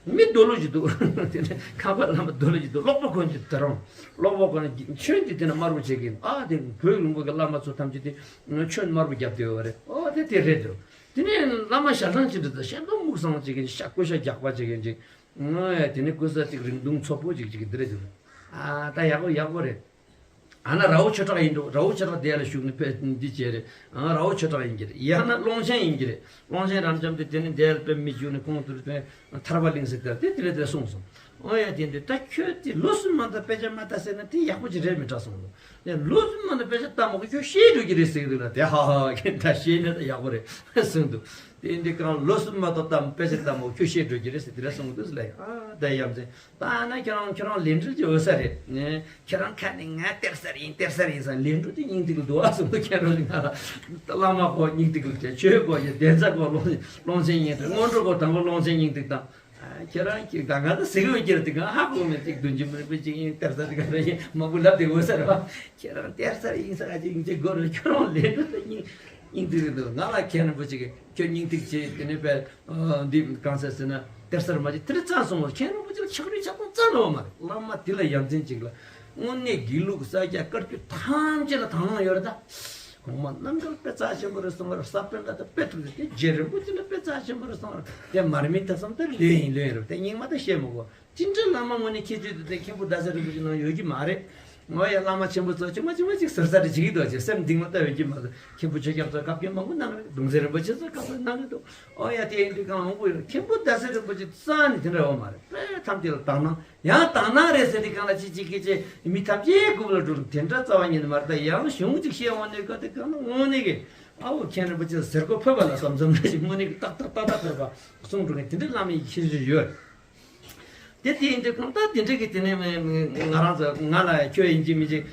མི་རྡོ་ལོ་ཞིག་འདུག་དེ་ནས་ཁམས་པ་བླ་མ་རྡོ་ལོ་ཞིག་འདུག་གློག་པ་གོན་གྱི་ད་རུང་གློག་པ་གོན་ན་ཆོན་དེ་དེ་ན་དམར་པོ་བྱེད་ཀྱིན། ཨ་དེ་བོད་ལུང་པ་གི་བླ་མ་ཚོ་ཐམས་ཅད་དེ་ཆོན་དམར་པོ་རྒྱབ་བསྡད་ཡོད་པ་རེད། ཨོ་དེ་དེ་རེད་འདུག་དེ་ནས་བླ་མ་ཞལ་ཐང་ཅི་འདྲ་ད་ཤ་མདོག་སྨུག་སང་བྱེད་ཀྱིན་ཤ་ཀུ་ཤ་རྒྱག་པ་བྱེད་ཀྱིན་ཅིག་ཨོ་ཡ་དེ་ནས་ཀུ་ས་ཅིག་རིང་ཐུང་ཚོ་པོ་ཅིག་ཅིག་འདི་རེད་འདུག་ཨ་ད་ཡག་པོ་ཡག་པོ་རེད། ཨ་ན་ར་བོ་ཆོས་གྲགས་ཡིན་འགྲོ། ར་བོ་ཆོས་གྲགས་དེ་ལ་བཞུགས་ནས་ཕེ་འདི་བྱས་རེད། ཨ་ར་བོ་ཆོས་གྲགས་ཡིན་གྱི་རེད། ཡང་ན་ཀློང་ཆེན་ཡིན་གྱི་རེད། ཀློང་ཆེན་རབ་འབྱམས་དེ་དེ་ནི་དེ་ལ་དཔེ་མི་བཞུགས་ནས་ཁོང་ཚོར་དཔེ་ཐར་པ་གླིང་ཟེར་དེ་དེ་དེ་རེད་དེ་གསུངས་སོང་། ཨོ་ཡ་དེ་འདྲ་ད་ཁྱོད་དེ་ལོ་གསུམ་མ་ད་དཔེ་ཆ་མ་ལྟ་ཟེར་ན་དེ་ཡག་པོ་ཅིག་རེད་མི་འདྲ་གསུངས་འདུག་ཡ་ལོ་གསུམ་མ་ད་དཔེ་ཆ་ལྟ་མ་གོ་ཁྱོད་ཤེས་འགྲོ་གི་རེད་ཟེར་གི་འདུག་ལ། དེ་ཧ་ཧ་ཧ་ཁྱེད་ད་ཤེས་ན་ད་ཡག་པོ་རེད་གསུངས་འདུག་དེ་འདི་གང་ལོ་གསུམ་མ་ད་ལྟ་དཔེ་ཆ་ལྟ་མ་གོ་ཁྱོད་ཤེས་འགྲོ་གི་རེད་ཟེར་དེ་འདྲ་གསུངས་འདུག་ཟེར་ལ། ཨ་ད་ཡ་མཚན། ད་ན་ཁྱེད་རང་ཁྱེད་རང་ལས་འབྲེལ་གྱི་འོས་ས་རེད། ཁྱེད་རང་ཁ་ནས་ང་གཏེར་གསར་ཡིན་གཏེར་གསར་ཡིན་ཟེར་ལས་འབྲེལ་དེ་སྙིང་ཐིག་ལ་འདུག་ཨ་གསུངས་འདུག་ཁྱེད་རང་ང་བླ་མ་གོ་སྙིང་ཐིག་ལ་བྱས། ཆོས་གོ་ཡི་གདན་ས་གོ་ཀློང་ཀློང་ཆེན་སྙིང་ཐིག་སྔོན་འགྲོ་གོ་དང་པོ་ཀློང་ཆེན་སྙིང་ཐིག་དང་། ཁྱེད་རང་གི་གང་ག་ད་ཟིག་ཡོད་ཀྱི་རེད། དེ་གང་ཧ་གོ་མེད་ཅིག་བདུན་ཅུ་མིན་པ་ཅིག་ཡིན། གཏེར་གསར་དེ་ག་རེ་ཡིན་མང་པོ་ལབ་དེ་འོ་ཟེར་བ། ཁྱེད་རང་གཏེར་གསར་ཡིན་ས་ག་ཅིག་ཡིན་ཅིག་སྒོ་རུ་ཁྱོད་རང་ལས་འགྲོ་ད་སྙིང་སྙིང་ཐིག་རེད་འདུག་ང་ལ་མཁན་རིན་པོ་ཆེ་གིས་ཁྱོད་སྙིང་ཐིག་བྱེད་དེ་ནས་པས་འདི་གང་ཟེར་ཟེར་ན་གཏེར་གསར་མ་ཅིག་དེ་རིང་བཙལ་སོང་བ། མཁན་རིན་པོ་ཆེ་ལ་ཕྱག་རོལ་ཕྱག་སྟོང་བཙལ་ལོ་མ་རེད། བླ་མ་དེ་ལ་ཡ་མཚན་ཅིག་ལ་དངོས་གནས་དགེ་ལུགས་ས་སྐྱ་བཀའ་བརྒྱུད་ཐམས་ཅད་ལ་དང་བླངས་ཡོད་རེད་ད། གོང་མ་རྣམ་རྒྱལ་དཔེ་རྩ་ཆེན་པོ་རེད་གསུང་བར་ས་པཎ་ད་ལྟ་དཔེ་ཐུག་རེད། དེ་རྗེ་རིན་པོ་ཆེ་ལ་དཔེ་རྩ་ཆེན་པོ་རེད་གསུང་བར་དེ་མར་མེ་མཐའ་བསམ་དེར་ལོས་ཡིན་ལོས་ཡིན་རེད། དེ་རྙིང་མ་ད་བཤད་མི་དགོས། ཅི་འདྲ་བླ་མ་དངོས་གནས་ཁྱེད་ཚོས་དེ་མཁན་པོ་ཟླ་ཟེར་རིན་པོ་ཆེ་ནང་ཡོད་ཀྱི་མ་རེད། ངོ་ཡ་བླ་མ་ཆེན་པོ་ཚོ་ཆུང་མ་ཆུང་མ་ཅིག་ཟུར་ཟ་རེ་བྱེད་ཀྱི་འདུག་ཅེས་སེམས་གཏིང་ལ་ལྟ་ཡོད་ཀྱི་མ་རེད། མཁན་པོ་ཆོས་སྐྱབས་ཚོ་སྐབས་རྒྱུན་མང་པོ་གནང་རེད། གདུང་སྲས་རིན་པོ་ཆེ་ཚོ་སྐབས་རེ་གནང་གི་འདུག་ཨོ་ཡ་དེ་ཡིན་དུས་གང་མང་པོ་ཡོད། མཁན་པོ་ཟླ་ཟེར་རིན་པོ་ཆེ་རྩ་ནས་དེ་འདྲ་ཡོད་མ་རེད། དཔེ་ཐམས་ཅད་ལ་དག་སྣང་། ཡང་དག་སྣང་རེད་ཟེར་དུས་གང་ལ་ཅི་ཅི་སྐད་ཅེས་མི་ཐམས་ཅད་རྐུབ་ལ་སྒྲུག་དེ་འདྲ་རྩ་བ་ཉིད་ནས་མ་རེད། ད་ཡང་གཞུང་ཅིག་བཤད་འོང་ནས་ག་དེ་གང་ན་དངོས་གནས་ཀྱི་ཨ་འོ་མཁན་རིན་པོ་ཆེ་ཟེར་གོ་ཕོད་པ་ལ་བསམ་བསམ་རེ་ཞིག་དངོས་གནས་ཀྱི་ཏག་ཏག་ཏག་ཏག་ཕེར་པ་གསུང་འགྲོ་མཁན་དེ་འདྲ་བླ་མའི་ཁྱེད་ཅིག་ཡོད། དེ་དེ་ཡིན་དུས་གང་ལྟར་དེ་འདྲ་གི་དེ་ནས་ང་རང་ཚོ་ང་ལ་ཁྱོད་ཡིན་གཅིག་མིན་གཅིག་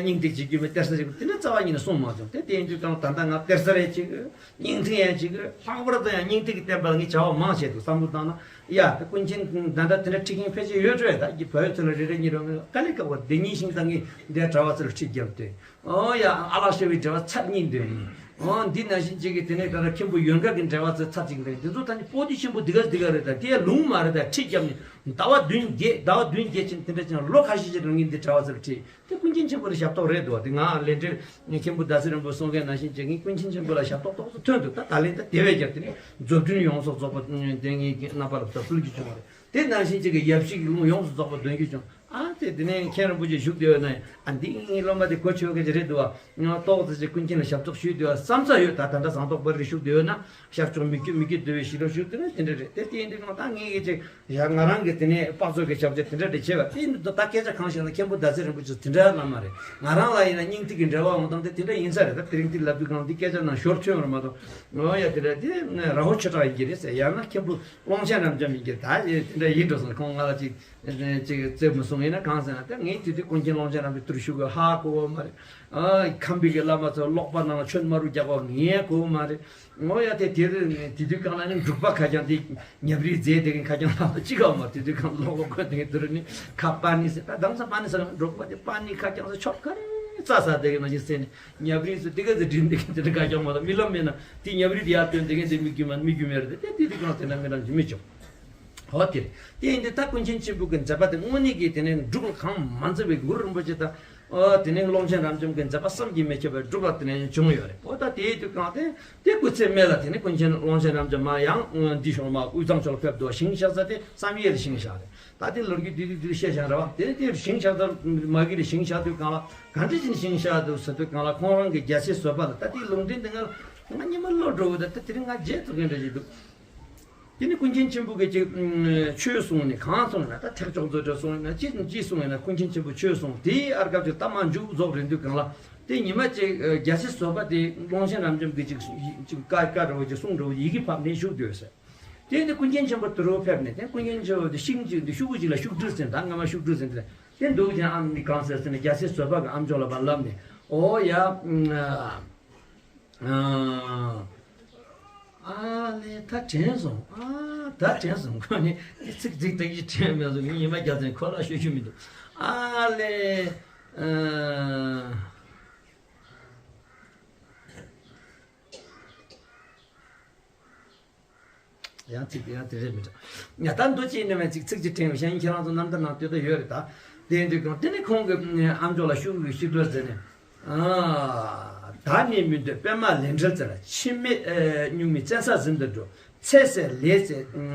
སྙིང་ཐིག་བྱེད་རྒྱུ་མེད། གཏེར་གསར་ཞིག་དེ་འདྲ་རྩ་བ་ཉིད་ནས་གསུངས་མ་བྱུང་། དེ་དེ་ཡིན་དུས་གང་ད་ལྟ་ང་གཏེར་གསར་ཡང་གཅིག་སྙིང་ཐིག་ཡང་གཅིག་ལྷག་པར་དུ་ཡང་སྙིང་ཐིག་གི་བསྟན་པ་ལ་ངས་བྱ་བ་མང་བྱས་འདུག་བསམ་བློ་བཏང་ན། ཡ་ད་ཀུན་མཁྱེན་ད་ལྟ་དེ་འདྲ་ཁྲིད་མཁན་ཕལ་ཆེར་ཡོད་འགྲོ། ད་ཀྱི་བོད་ཚོ་ལ་རེ་རེ་གཉིས་རེ་དཀའ་ལས་ཁག་པོ་དེ་གཉིས་ཤིང་ད་ངས་འདིར་གྲྭ་བ་ཚོ་ལ་ཁྲིད་རྒྱབ་སྟེ། ཨོ་ཡ་ཨ་ལགས་ཤོར་བའི་འགྲེལ་པ་ཚར་གཉིས་འདོན་ཡིན། ཨོ་འདི་ནང་བཞིན་གཅིག་གིས་དེ་ནས་ད་ལྟ་མཁན་པོ་ཡོན་ག་གི་འགྲེལ་པ་ཚོ་ཚར་གཅིག་འདོན། དེ་ཚོ་ད་ནི་པོ་ཏི་ཆེན་པོ་འདི་ག་འདི་ག་རེད། ད་དེ་ལུང་མ་རེད། ད་ཁྲིད་རྒྱབ་ནས་ཟླ་བ་བདུན་བརྒྱད་ཟླ་བ་བདུན་བརྒྱད་ཕྱིན་དེ་འདྲ་ཅིག་ལོ་ཁ་ཤས་ཤིག་རིང་ངས་འདི་གྲྭ་བ་ཚོ་ལ་ཁྲིད། དེ་ཀུན་མཁྱེན་ཆེན་པོ་ལ་ཞབས་ཏོག་རེད་འདུག་དེ་ང་ལས་འབྲེལ་མཁན་པོ་ཟླ་ཟེར་རིན་པོ་གསུང་མཁན་ནང་བཞིན་བྱས་ངས་ཀུན་མཁྱེན་ཆེན་པོ་ལ་ཞབས་ཏོག་ཏུ་ཐོན་འདུག་ད་ད་ལན་ད་དེ་བས་ཀྱང་དེ་ནས་མཛུབ་སྟོན་ཡོངས་སུ་རྫོགས་པ་དེ་ངས་རྣམ་པ་ལ་ད་ཕུལ་རྒྱུ་བྱུང་བ་རེད། དེ་ནང་བཞིན་གཅིག་གི་ཡབ་གཞིས་ཀྱི་ལུང་ཡོངས་སུ་རྫོགས་པ་འདོན་རྒྱུ་བྱུང་། ཨ་དེ་དེ་ནས་མཁན་རིན་པོ་ཆེ་བཞུགས་བསྡད་ཡོད་ན་ཡང་ཨ་འདི་ངའི་སློབ་མ་དེ་གོ་ཆོད་མཁན་ཅིག་རེད་འདུག་བ། ཏོག་ཙམ་ཅིག་ཀུན་མཁྱེན་ལ་ཞབས་ཏོག་ཞུས་བསྡད་ཡོད་བསམ་ས་ཡོད། ད་ད་ལྟ་ཟངས་མདོག་དཔལ་རི་བཞུགས་བསྡད་ཡོད་ན་ཤར་ཕྱོགས་མི་བསྐྱོད་མི་བསྐྱོད་འདུལ་བའི་ཞི་ལྷོ་བཞུགས་བསྡད་ན་དེ་འདྲ་རེད། དེ་དེ་ཡིན་དུས་ང་ད་ངེད་ཀྱི་ཅིག་ཡ་ང་རང་གི་དེ་ནས་དཔག་ཚོད་ཀྱི་ཞབས་ཕྱི་དེ་འདྲ་འདྲ་བྱས་པ་དེ་ཡིན་དུས་ད་སྐད་ཆ་གང་བཤད་ན་མཁན་པོ་ཟླ་ཟེར་རིན་པོ་ཆེ་དེ་འདྲ་ལ་མ་རེད། ང་རང་ལ་ཡིན་ན་སྙིང་ཐིག་གི་འབྲེལ་བ་འོང་སྟངས་དེ་དེ་འདྲ་ཡིན་ས་རེད། ད་དེ་རིང་འདི་ལབ་དུས་གང་འདི་སྐད་ཆ་ནང་ཞོར་ཐོན་བར་མ་གཏོགས་ཨོ་ཡ་དེ་འདྲ་དེ་ར་ཧོ་ཆོས་གྲགས་ཡིན་གྱི་རེད་ཟེར། ཡང་ན་མཁན་པོ་ཀློང་ཆེན་རབ་འབྱམས་ཡིན་གྱི་ད་དེ་འདྲ་ཡིན་འགྲོ་སོང་། ཁོང་ང་ལ་ཅིག་ཅིག་རྩེད་མོ་གསུང་ཡིན་ན་གང་ཟེར་ན་ད་ངས་དེ་དུས་ཀུན་མཁྱེན་ཀློང་ཆེན་རབ་འབྱམས་དུ་བཞུགས་དགོས་ཧ་གོ་བ་མ་རེད། ཨ་ཁམས་པའི་གི་བླ་མ་ཚོ་ཀློག་པ་ནང་ལ་ཆོས་དམར་རུ་རྒྱག་པ་ངས་གོ་བ་མ་རེད། ངོ་ཡ་དེ་དེ་རེད། དེ་དུས་གང་ལ་ནི་འབྲུག་པ་ཁ་རྐྱང་དེ་ཉབ་རིས་མཛད་དེ་གི་ཁ་རྐྱང་ལ་ཅི་ག་མ་དེ་དུས་གང་ལོག་ལོག་གོ་དེ་གི་དུ་རུ་ནི་ཁ་པ་ནི་ཟེར་ད་དམ་ས་པ་ནི་ཟེར་འབྲུག་པ་དེ་པ་ནི་ཁ་རྐྱང་ཟེར་ཆོག་ག་རེ་རྩ་ས་དེ་གི་ན་ཅི་ཟེར་ནི་ཉབ་རིས་ཟེར་དེ་ག་ཟེར་དྲིན་དེ་གི་དེ་འདྲ་ཁ་རྐྱང་མ་ད་མི་ལ་མེད་ན་དེ་ཉབ་རིས་དེ་ཡར་སྟོན་དེ་གི་དེ་མི་རྒྱུ་མ་མི་རྒྱུ་མེད་རེད། དེ་དེ་དུས་གང་དེ་ན་མི་རང་གི་མི་ཆོག་ཧོ་དེ་རེད། དེ་ཡིན་དུས་ད་ཀུན་མཁྱེན་ཆེན་པོ་གི་མཛད་པ་དེ་དངོས་གནས་ཀྱི་དེ་ནས་འབྲུག་ལ་གང་མ་མཛད་པའི་གུ་རུ་རིན་པོ་ཆེ་དང་། ཨོ་དེ་ནས་ཀློང་ཆེན་རབ་འབྱམས་ཀྱི་མཛད་པ་བསམ་གྱིས་མི་ཁྱབ་པའི་འབྲུག་ལ་དེ་ནས་བྱུང་ཡོད་རེད། ཨོ་ད་དེའི་དུས་གང་དེ་དེ་སྐུ་ཚེ་སྨད་ལ་དེ་ནས་ཀུན་མཁྱེན་ཀློང་ཆེན་རབ་འབྱམས་མ་ཡང་འདི་ཤོང་མ་དབུས་གཙང་ཕྱོགས་ལ་ཕེབས་འདུག་ཞིང་གཤེགས་ས་དེ་བསམ་ཡས་ལ་ཞིང་གཤེགས་རེད། ད་དེ་ལོ་རྒྱུས་དེ་དུས་དེ་བཤད་བཞག་རེད་བ། དེ་དེ་ཞིང་གཤེགས་ས་མ་གི་ལ་ཞིང་གཤེགས་དུས་གང་ལ་ག་འདྲ་ཅིག་ཞིང་གཤེགས་འདུག་ཟེར་དུས་གང་ལ་ཁོང་རང་གི་རྒྱལ་སྲས་བཟོད་པ་ལ་ད་དེ་ལུང་འདྲེན་དེ་ང་ང་ཉི་མ་ལོ་འགྲོ་བ་ད་ད་དེ་རིང་ང་རྗེས་ཐུག་མཁན་འདྲ་ཞིག་འདུག་དེ་ནི་ཀུན་མཁྱེན་ཆེན་པོ་གིས་ཅིག་ཆོས་གསུངས་ནས་གང་གསུངས་ན་ད་ཐེག་མཆོག་མཛོད་བྲལ་གསུངས་ཡིན་ན་ཅི་ཅི་གསུངས་ཡིན་ན་ཀུན་མཁྱེན་ཆེན་པོ་ཆོས་གསུངས་དེའི་ཨར་སྐབས་ཅིག་ད་མ་མཇུག་རྫོགས་རན་དུས་གང་ལ་དེ་ཉི་མ་ཅིག་རྒྱལ་སྲས་བཟོད་པ་དེ་ཀློང་ཆེན་རབ་འབྱམས་ཀྱིས་ཅིག་ཅིག་བཀའ་བཀའ་འདྲ་བོ་ཅིག་གསུངས་འདྲ་བོ་ཡི་གེ་ཕབ་ནས་བཞུགས་སྡོད་ཟེར། དེ་ནི་ཀུན་མཁྱེན་ཆེན་པོ་དུ་རུ་ཕེབས་ནས་དེ་ཀུན་མཁྱེན་ཆེན་པོ་དེ་ཤིང་ཅིག་དེ་ཤུག་གུ་ཅིག་ལ་ཤུག་སྦྲུལ་ཟེར་ད་སྔ་མ་ཤུག་སྦྲུལ་ཟེར་དེ་དེ་འདུག་ཀྱང་ཨ་ནི་གང་ཟེར་ཟེར་ནས་རྒྱལ་སྲས་བཟོད་པ་གི་ཨ་མཆོག་ལ་ཕར་ལབ་ནས་ཨོ་ཡ། ཨ་ལས་ད་དྲན་སོང་། ཨ་ད་དྲན་སོང་། ཁོ་ནི་ཚིག་ཚིག་ཏག་ཅིག་དྲན་མེད་སོང་། ངས་ཉི་མ་རྒྱལ་མཚན་ཁོ་ལ་ཤོད་རྒྱུ་མི་འདུག་ཨ་ལས། ཨ། ཡང་ཚིག་དེ་ཡང་དེ་རེད་མི་འདྲ། ཡ་ད་མདོ་ཅིག་ནི་མ་ཅིག་ཚིག་ཅིག་དྲན་ཡོད་ཤག་ཁྱེད་རང་ཚོ་རྣམ་ཐར་ནང་ལྟོས་ད་ཡོད་རེད་ད། དེ་ཡིན་དུས་གང་དེ་ནི་ཁོང་གི་ཨ་མཆོག་ལ་ཤུག་གུ་ཤུག་སྦྲུལ་ཟེར་ནས། ཨ། བདག་ནི་མི་འདོད་པད་མ་ལས་འབྲེལ་ཟེར། འཆི་མེད་གཉུག་མའི་བཙན་ས་ཟིན་དུ་འགྲོ། ཚེ་ཟད་ལས་ཟད་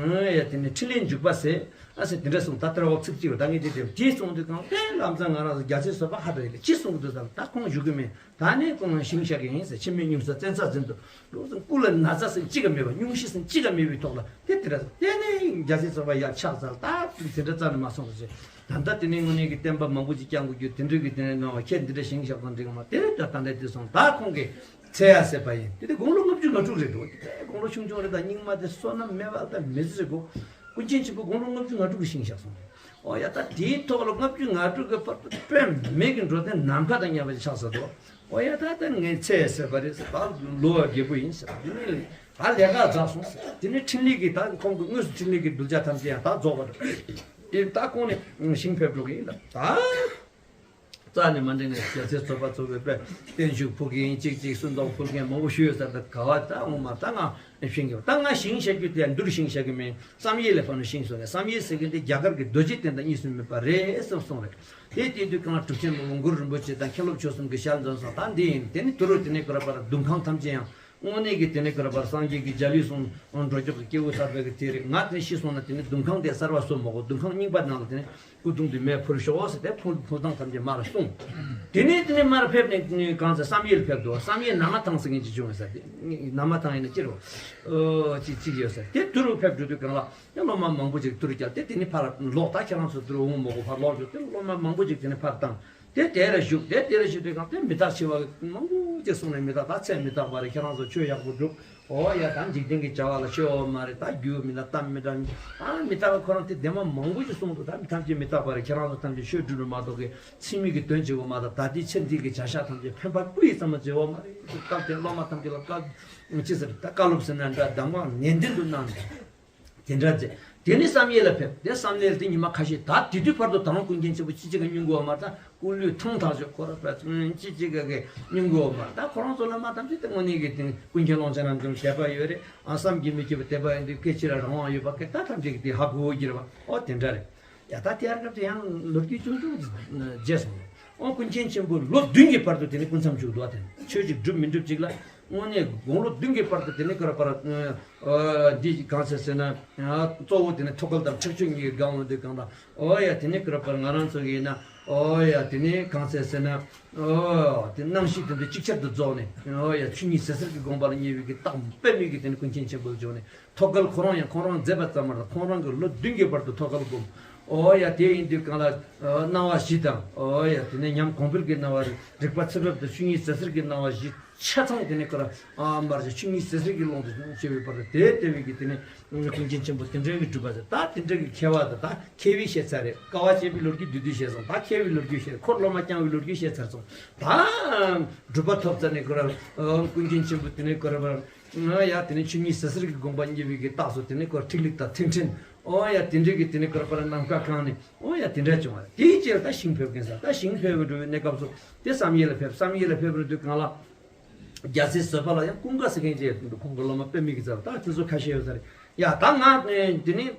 ཡ་དེ་ནི་ཕྲིན་ལས་འཇུག་པ་ཟད། ཨ་ཟེར་དེ་འདྲ་གསུངས། ད་ལྟར་འོག་ཚིག་གཅིག་ད་ངས་དེ་དེ་དེ་གསུངས་དུས་གང་དེ་ལམ་སང་ང་རང་ཚོ་རྒྱལ་སྲས་བཟོད་པ་ཧ་འདྲ་ཡིན་ལ་ཅི་གསུངས་འདུག་ཟེར་ན་ད་ཁོང་བཞུགས་ཀྱི་མེད། ད་ནི་ཁོང་ཞིང་གཤེགས་ཀྱི་ཡིན་ཟེར། འཆི་མེད་གཉུག་མའི་བཙན་ས་ཟིན་དུ་འགྲོ་ཟེར། སྐུ་ལ་ན་ཚ་ཟེར་གཅིག་ཀ་མེད་པ། སྙུང་གཞི་ཟེར་གཅིག་ཀ་མེད་པའི་ཐོག་ལ་དེ་དེ་འདྲ་དེ་ནི་རྒྱལ་སྲས་བཟོད་པ་ཡར་ཕྱག་འཚལ། ད་དེ་འདྲ་རྩ་ནས་མ་གསུངས་ཟེར། ད་ལྟ་དེ་ནས་དངོས་གནས་ཀྱི་བསྟན་པ་མང་པོ་ཅིག་བསྐྱང་དགོས་རྒྱུ་དེ་འདྲ་གི་དེ་ནས་གནང་བ་ཁྱེད་འདི་འདྲ་ཞིང་གཤེགས་དང་འགྲིག་མ་དེ་ལྟ་ད་ལྟ་དེ་སོང་ད་ཁོང་གི་ཚེ་ཡ་ཟད་པ་ཡིན། དེ་དེ་དགུང་ལོ་ལྔ་བཅུ་ང་དྲུག་རེད་འདུག་དེ་དགུང་ལོ་ཆུང་ཆུང་རེད། ད་སྙིགས་མ་དེ་བསོད་ནམས་མེད་པ་ད་མི་ཚེ་རེད་གོ། ཀུན་མཁྱེན་ཆེན་པོ་དགུང་ལོ་ལྔ་བཅུ་ང་དྲུག་གི་ཞིང་གཤེགས་སོང་། ཨོ་ཡ། ད་དེའི་ཐོག་ལ་ལྔ་བཅུ་ང་དྲུག་གི་བར་དུ་དཔེ་མེད་ཀྱི་འགྲོ་དོན་ནམ་མཁའ་དང་མཉམ་པ་ཆགས་ས་འདུག་ཨོ་ཡ། ད་ད་ངས་ཚེ་ཟད་པ་རེད་ཟེར། ད་ལོ་བརྒྱད་པོ་ཡིན་ཟེར། དེ་ནས་ད་ལས་ཀ་རྫོགས་སོང་ཟེར། དེ་ནས་འཕྲིན་ལས་ཀྱི་ད་ཁོང་གི་དངོས་སུ་འཕྲིན་ལས་ཀྱི་གདུལ་བྱ་ཐམས་ཅད་ཡང་ད་རྫོགས་པ་རེད། དེ་ད་ཁོང་ནས་ཞིང་ཕེབས་འགྲོ་གི་ཡིན་ལ། ད་རྩ་ནས་མ་འདྲེན་ནས་རྒྱལ་སྲས་བཟོད་པ་ཚོགས་པའི་དཔེ་བརྟན་བཞུགས་ཕུལ་མཁན་གཅིག་གཅིག་སུན་ཟློག་ཕུལ་མཁན་མང་པོ་ཞུ་ཡོད་ས། ད་ག་བ་ད་འོང་མ་ད་ང་ཤིང་གི་ད་ང་ཤིང་བཤད་རྒྱུ་དེ་འདུར་ཤིང་བཤད་གི་མིན། བསམ་ཡས་ལ་ཕབ་ནས་ཤིང་བཟོ་ནས། བསམ་ཡས་ཟེར་གི་འདི་རྒྱ་གར་གྱི་རྡོ་རྗེ་གདན་དང་གཉིས་སུ་མེད་པ་རེད་གསུངས་གསུངས་རེད། དེ་དེ་དུས་གང་གྲུབ་ཆེན་མོ་གུ་རུ་རིན་པོ་ཆེ་དང་མཁན་སློབ་ཆོས་གསུམ་གྱི་ཞལ་འཛོམས་སོང་། ད་འདི་ཡིན། དེ་ནི་དུ་རུ་དེ་ནས་གོ་ར་པར་གདུང་ཁང་ཐམས་ཅད་ཡང་དངོས་གནས་ཀྱི་དེ་ནས་གོ་ར་པར་སངས་རྒྱས་ཀྱི་མཇལ་ལུས་སོང་འགྲོ་ཀྱོག་གི་སྐྱེས་བུ་ཚར་པའི་གི་དེ་རེད། ང་དེ་ནས་ཤི་སོང་ན་དེ་ནས་གདུང་ཁང་དེ་གསར་བ་བཟོ་མ་དགོས། གདུང་ཁང་རྙིང་པ་ནང་ལ་དེ་ནས་སྐུ་གདུང་དེ་མེ་ཕུལ་ཤོག་ཟེར་ཏེ་ཕུལ་ཕུལ་སྟངས་ཐམས་ཅད་མར་གསུངས། དེ་ནས་དེ་ནས་མར་ཕེབས་ནས་གང་ཟེར་བསམ་ཡས་ལ་ཕེབས་འདུག་བསམ་ཡས་ན་མ་ཐང་ཟེར་མཁན་ཅིག་བྱུང་བས་ཟེར། དེ་ན་མ་ཐང་ཡིན་ན་ཅི་རེད། ཨོ་ཅིག་ཅིག་ཡོད་ཟེར། དེ་དུ་རུ་ཕེབས་འགྲོ་དུས་གང་ལ་ཡང་སློབ་མ་མང་པོ་ཅིག་དུ་རུ་བསྐྱལ་ཏེ་དེ་ནས་ཕར་ལོག་ད་ཁྱེད་རང་ཚོ་དུ་རུ་འོང་མ་དགོས། ཕར་ལོག་འགྲོ་དེ་སློབ་མ་མང་པོ་ཅིག་དེ་ནས་ཕར་བཏང་། དེ་དེ་ར་བཞུགས། དེ་དེ་ར་བཞུགས་དུས་གང་དེ་མི་རྟག་འཆི་བ་མང་པོ་ཅིག་གསུངས་ནས། མི་རྟག་ད་ཚེ་མི་རྟག་པ་རེད། ཁྱེད་རང་ཚོ་ཆོས་ཡག་པོ་སྒྲུབ། ཨོ་ཡ། ད་འཇིག་རྟེན་གྱི་བྱ་བ་ལ་སྤྱོད་པ་མ་རེད། ད་རྒྱུ་མི་འདྲ་གཏམ་མི་འདྲ། ཨ་མི་རྟག་པ་ཁོ་རང་དེ་བདེན་པ་མང་པོ་ཞིག་གསུངས་འདུག་ད་མི་ཐམས་ཅད་མི་རྟག་པ་རེད། ཁྱེད་རང་ཚོ་ཐམས་ཅད་ཆོས་སྒྲུབ་རུ་མ་གཏོགས་གི་ཚིག་མིག་གི་དོན་བྱེད་དགོས་མ་གཏོགས། ད་ལྟའི་ཚེ་འདི་གི་བྱ་བཞག་ཐམས་ཅད་ཕན་པ་ཀུ་ཡི་ཙམ་མ་བྱེད་པ་མ་རེད། སྐབས་དེ་སློབ་མ་ཐམས་ཅད་ལ་བཀའ་ཅི་ཟེར། ད་བཀའ་སློབ་ཟེར་ན་འདྲ། གདམས་ངག་ནན་ཏན་དུ་གནང་ནས། དེ་འདྲ་ཚེ། དེ་ནས་བསམ་ཡས་ལ་ཕེབས། དེ་བསམ་ཡས་ལ་དེ་ཉི་མ་ཁ་ཤས། ད་དེ་དུས་བར་དུ་ད་རུང་ཀུན་མཁྱེན་ཆེན་པོ་ཅི་ཅི་ག་སྙུང་གི་ཡོད་མ་རེད། ད་སྐུ་ལུས་ཐང་ཐག་ཆོད་ཁོ་ར་པ་ཅི་ཅི་ག་གི་སྙུང་གི་ཡོད་མ་རེད། ད་ཁོ་རང་ཚོ་བླ་མ་ཐམས་ཅད་དེ་དངོས་གནས་ཀྱི་དེ་ཀུན་མཁྱེན་ཀློང་ཆེན་རབ་འབྱམས་དད་པ་ཡོད་རེད། ཨ་བསམ་གྱིས་མི་ཁྱབ་པའི་དད་པ་ཡོད་དུས་སྐད་ཆ་ལ་རང་དབང་ཡོད་པ་སྐད་ད་ཐམས་ཅད་ཀྱི་དེ་ཧ་གོ་གི་རེད་པ། ཨོ་དེ་འདྲ་རེད། ཡ་ད་དེ་ཡར་སྐབས་དེ་ཡང་ལོ་རྒྱུས་ཆུང་ཆུང་རྗེས་སོང་། ཨོ་ཀུན་མཁྱེན་ཆེན་པོ་ལོ་བདུན་གྱི་བར་དུ་དེ་ནས་སྐུ་མཚམས་བཞུགས་འདུག་བ། དེ་ནས་ཆོས་ཅིག་སྒྲུབ་མི་སྒྲུབ་ཅིག་ལ་དངོས་གནས་དགུང་ལོ་བདུན་གྱི་བར་དུ་དེ་ནས་ཀ་ར་པ་ར། འདི་གང་ཟེར་ཟེར་ན། གཙོ་བོ་དེ་ནས་ཐོད་རྒལ་དང་ཁྲེགས་ཆོད་གཉིས་ཀྱི་སྒང་འོང་དུས་གང་ལ། ཨོ་ཡ། དེ་ནས་ཀ་ར་པ་ར་ང་རང་ཚོ་གི་ཡིན་ན། ཨོ་ཡ། དེ་ནས་གང་ཟེར་ཟེར་ན། ཨོ་དེ་རྣམ་ཤེས་དེ་ཚོ་ཅིག་ཆར་དུ་རྫོགས་ནས། ཨོ་ཡ། ཆོས་ཉིད་ཟད་གསེར་གྱི་དགོངས་པ་ལ་བསྙེན་པའི་གི་རྟགས་དཔེ་མེད་ཀྱི་དེ་ནས་ཀུན་མཁྱེན་ཆེན་པོ་བྱུང་ནས། ཐོད་རྒལ་ཁོ་རང་ཡང་ཁོང་རང་མཛད་པ་ཙམ་མ་རེད། ཁོང་རང་གི་ལོ་བདུན་གྱི་བར་དུ་ཐོད་རྒལ་བསྒོམ། ཨོ་ཡ། དེ་ཡིན་དུས་གང་ལ་སྣང་བ་བཞི་དང་། ཨོ་ཡ། དེ་ནས་ཉམས་གོང་འཕེལ་གྱི་སྣང་བ་རེད། རིག་པ་ཚེ་འཕེལ་དང་ཆོས་ཉིད་ཟད་གསེར་གྱི་སྣང་བ་བཞི་ཆ་ཚང་དེ་ནས་ཁོ་ར་ཨ་མར་ཆ་ཆོས་ཉིད་ཟད་གསེར་གྱི་ཀློང་དུ་སྐྱེ་བའི་བར་དུ་དེ་ལྟ་བུའི་གི་དེ་ནས་ཀུན་མཁྱེན་ཆེན་པོ་དེ་འདྲའི་གི་གྲུབ་པ་ཟེར། ད་དེ་འདྲའི་གི་མཁས་པ་དང་ད་མཁས་པའི་བཤད་ཚར་རེད། དཀའ་བ་སྤྱད་པའི་ལོ་རྒྱུས་བསྡུས་བསྡུས་བཤད་སོང་། ད་མཁས་པའི་ལོ་རྒྱུས་བཤད། འཁོར་སློབ་མ་བསྐྱངས་པའི་ལོ་རྒྱུས་བཤད་ཚར་སོང་། ད་གྲུབ་པ་ཐོབ་ཚར་ནས་ཁོ་ར་ཀུན་མཁྱེན་ཆེན་པོ་དེ་ནས་ཁོ་ར་ཡ་དེ་ནས་ཆོས་ཉིད་ཟད་གསེར་གྱི་དགོངས་པ་བརྙེས་པའི་གི་རྟགས་སུ་དེ་ནས་ཁོ་ཐིག་ལེ་དང་ཐིག་ཕྲེང་། ཨོ་ཡ། དེ་འདྲའི་གི་དེ་ནས་ཁོ་ར་པ་ར་ནམ་མཁའ་གང་ནས། ཨོ་ཡ། དེ་འདྲ་བྱུང་བ་དེའི་རྗེས་ལ་ད་ཞིང་ཕེབས་མཁན་ཟེར། ད་ཞིང་ཕེབས་པའི་འགྲོ་བའི་གནས་སྐབས་སུ་དེ་བསམ་ཡས་ལ་ཕེབས། བསམ་ཡས་ལ་ཕེབས་པའི་དུས་གང་ལ། རྒྱལ་སྲས་བཟོད་པ་ལ་ཡང་ཀུན་དགའ་ཟེར་མཁན་ཅིག་ཁོང་གི་སློབ་མ་དཔེ་མི་གི་ཚར། ད་དེ་ཚོ་ཁ་ཤས་ཡོད་ས་རེད། ཡ་ད་ང་དེ་ནས་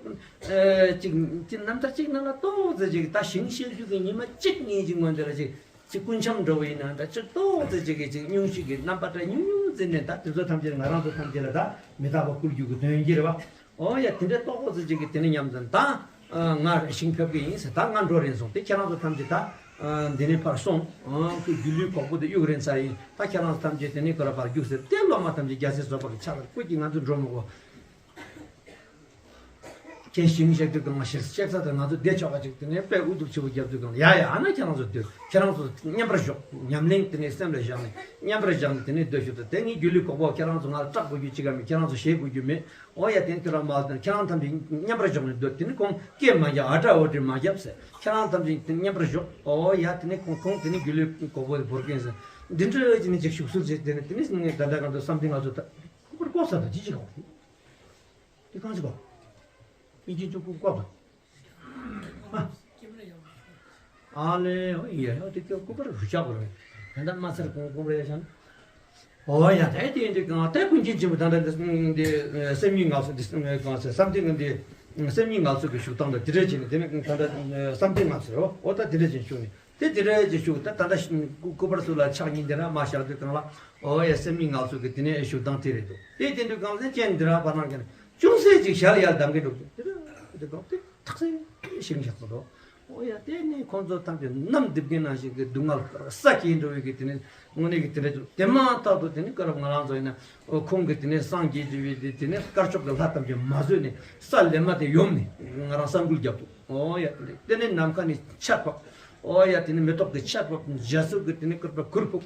ཅིག་ཅིག་རྣམ་ཐར་ཅིག་ནང་ལ་ཏོག་ཙེ་ཅིག་ད་ཞིང་གཤེགས་རྒྱུ་གི་ཉི་མ་གཅིག་གཉིས་ཀྱི་སྔོན་དེ་ལ་ཅིག་ཅིག་སྐུ་འཆམ་འདྲ་བོ་ཡིན་ན་འདྲ། ཅིག་ཏོག་ཙེ་ཅིག་གི་ཅིག་སྙུང་གཞི་གི་རྣམ་པ་འདྲ་ཉུང་ཉུང་ཙེ་ནས། ད་དེ་ཚོ་ཐམས་ཅད་ང་རང་ཚོ་ཐམས་ཅད་ལ་ད་མི་རྟག་པ་བསྐུལ་རྒྱུ་གི་དོན་གྱིས་རེད་པ། ཨོ་ཡ། དེ་འདྲའི་ཏོག་ཙེ་ཅིག་གི་དེ་ནས་ཉམས་ཙམ། ད་ང་ཞིང་ཕེབས་ཀྱི་ཡིན་ཟེར། ད་ང་འགྲོ་རན་སོང་། དེ་ཁྱེད་རང་ཚོ་ཐམས་ཅད་ད་འདི་ནས་ཕར་སོང་། ཁོས་སྒྱུ་ལུས་གོག་པོ་དེ་གཡུག་རན་ཚར་ཡིན། ད་ཁྱེད་རང་ཚོ་ཐམས་ཅད་དེ་ནས་ཁོ་ར་ཕར་རྒྱུགས་ཟེར། དེ་སློབ་མ་ཐམས་ཅད་རྒྱལ་སྲས་བཟོད་པ་གི་ཕྱག་ལ་བཀོད་ཀྱིས་ང་ཚོ་འགྲོ་མི་དགོས། ཁྱེད་ཞིང་གཤེགས་དུས་གང་ཞིག་གཤེགས་ས་དེར་ང་ཚོ་བསྡད་ཆོག་ག་ཅིག་དེ་ནས་དཔེ་ཨུ་ཐུག་ཆེ་བོ་བརྒྱབ་དུས་གང་ལ། ཡ་ཡ། ཨ་ན་ཁྱེད་རང་ཚོ་སྡོད། ཁྱེད་རང་ཚོ་མཉམ་པར་བཞག་ཉམས་ལེན་དེ་ནས་སེམས་ལ་བཞག་ནས་མཉམ་པར་བཞག་ནས་དེ་ནས་སྡོད་ཤོག་དང་། དེ་ངའི་སྒྱུ་ལུས་གོག་པོ་ཁྱེད་རང་ཚོ་ང་ལ་སྐྲག་དགོས་རྒྱུ་ཅི་ག་མེད། ཁྱེད་རང་ཚོ་ཞེད་དགོས་རྒྱུ་མེད། ཨོ་ཡ། དེ་ནས་ཁྱེད་རང་མ་དང་ཁྱེད་རང་ཐམས་ཅད་མཉམ་པར་བཞག་ནས་སྡོད། དེ་ནས་ཁོང་སྐད་མ་རྒྱབ། ཨ་ཏྲ་ཨོ་ཏྲི་མ་རྒྱབ་ཟེར། ཁྱེད་རང་ཐམས་ཅད་དེ་མཉམ་པར་བཞག་ཨོ་ཡ། དེ་ནས་ཁོང་ཁོང་དེ་ནས་སྒྱུ་ལུས་གོག་པོ་དེ་བོར་མཁན་ཟེར། འདི་འདྲ་ཅིག་ནས་ཅིག་བཞུགས་སུ་བྱེད། དེ་ནས་དེ་ནས་ད་ལྟ་གང་དུ་བསམ་གཏན་ང་ཚོ་ད་ཁོ་པར་ལྐོག་ཟ་དང་ཅི་ཅི་གང་། དེ་གང་ཅི་གང་། ཨིན་ཇི་ཅུ་ཀུ་ཀོ་དང་། ཨ་ལེ། ཡ་ཡ། དེ་ཀོ་ཀོ་ར་རུ་ཆག་པ་རེད། ད་ལྟ་མ་ཚར་གོང་གོང་རེད་ཤང་། ཨོ་ཡ། ད་དེ་འདི་གང་ད་ཀུན་མཁྱེན་ཆེན་པོ་ད་ལྟ་འདི་སེམས་ཉིད་ངལ་གསོ་འདི་གང་ཟེར། བསམ་གཏན་གྱི་འདི་སེམས་ཉིད་ངལ་གསོ་གི་བཞུགས་སྟངས་དང་དེ་འདྲ་བྱས་ནས། དེ་ནས་ད་ལྟ་བསམ་གཏན་ངལ་གསོ་རེད་བ། ཨོ་ད་དེ་འདྲ་བྱས་བཞུགས་ནས། དེ་དེ་རེད་ཅེས་ཞུ། ད་ད་ལྟ་སྐུ་སྐུ་པར་སུ་ལ་ཕྱག་གཉིས་འདི་ར་མ་བཞག་དུས་གང་ལ། ཨོ་ཡ། སེམས་ཉིད་ངལ་གསོ་གི་དེ་ནས་ཞུ་སྟངས་དེ་རེད་འདུག་དེ་དེ་འདུག་གང་ཟེར་ཅན་འདི་ར་བར་སྣང་གི་ཅུང་ཟད་ཅིག་ཞལ་ཡར་གདམ་གི་འདུག་དེ་ར་དེ་གང་དེ་ཐག་ཟེར་ཞིང་བཞག་པ་འདུག་ཨོ་ཡ། དེ་ནས་ཁོང་ཚོ་ཐམས་ཅད་གནམ་རྡིབ་གི་ནང་བཞིན་གི་སྡུག་བསྔལ་ས་སྐྱེས་འགྲོ་བའི་གི་དེ་ནས་དངོས་གནས་ཀྱི་དེ་འདྲ་འདུག་དེ་མ་ཐག་ཏུ་དེ་ནས་སྐབས་རབ་ང་རང་ཚོ་ཡིན་ན་ཁོང་གི་དེ་ནས་སངས་རྒྱས་ཀྱི་བའི་དེ་དེ་ནས་དཀར་ཕྱོགས་ཀྱི་ལྷ་ཐམས་ཅད་མ་བཟོད་ནས་ས་ལེབ་མ་དེ་ཡོམ་ནས་ང་རང་ས་འགུལ་རྒྱབ་འདུག་ཨོ་ཡ། དེ་ནས་ནམ་མཁའ་ནས་ཆར་བབས། ཨོ་ཡ། དེ་ནས་མེ་ཏོག་གི་ཆར་བབས། འཇའ་ཟེར་གི་དེ་ནས་སྐུར་པ་གུར་ཕུབ།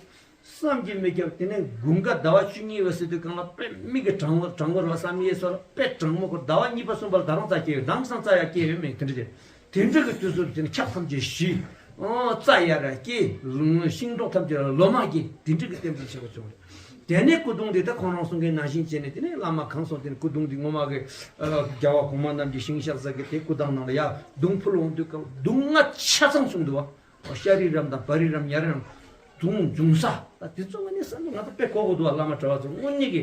བསམ་གྱིས་མི་ཁྱབ། དེ་ནས་དགུན་ཁ་ཟླ་བ་བཅུ་གཉིས་པ་ཟེར་དུས་གང་ལ་དཔེ་མི་གི་གྲང་བོ་གྲང་བོ་རེད་བ། བསམ་ཡས་སོགས་ལ་དཔེ་གྲང་མོ་གི། ཟླ་བ་གཉིས་པ་གསུམ་པ་ལ་ད་རུང་རྩ་སྐྱེ་ཡོད། དེང་སང་རྩ་ཡང་སྐྱེ་ཡོད་མེད་དེ་འདྲ་བྱས། དེ་འདྲ་གི་དུས་སུ་དེ་ནི་ཆགས་ཐམས་ཅད་ཞི། རྩྭ་ཡར་སྐྱེ། ཤིང་སྡོང་ཐམས་ཅད་ལོ་མ་སྐྱེ། དེ་འདྲ་གི་རྟེན་འབྲེལ་ཆེ་བ་བྱུང་རེད། དེ་ནས་སྐུ་གདུང་འདི་ད་ཁོང་རང་གསུང་མཁན་ནང་བཞིན་བྱས་ནས་དེ་ནས་བླ་མ་གང་སོང་དེ་ནས་སྐུ་གདུང་འདི་སྔོན་མ་གི་རྒྱལ་བ་གོང་མ་རྣམས་ཀྱི་ཤིང་ཤག་ཟེར་གི་དེ་སྐུ་ཐང་ནང་ལ་ཡར་གདུང་ཕུལ་འོང་དུས་སྐབས་གདུང་ལྔ་ཆ་ཚང་བྱུང་འདུག་བ། ཤཱ་རིའི་རམ་དང་བ་རིའི་རམ་ཉ་རིའི་རམ་གདུང་འབྱུང་ས། ད་དེ་ཚོ་ང་ནི་བསམ་ཚུལ་ང་ད་དཔེ་གོ་གི་འདུག་བ། བླ་མ་གྲྭ་བ་ཚོ་དངོས་གནས་ཀྱི་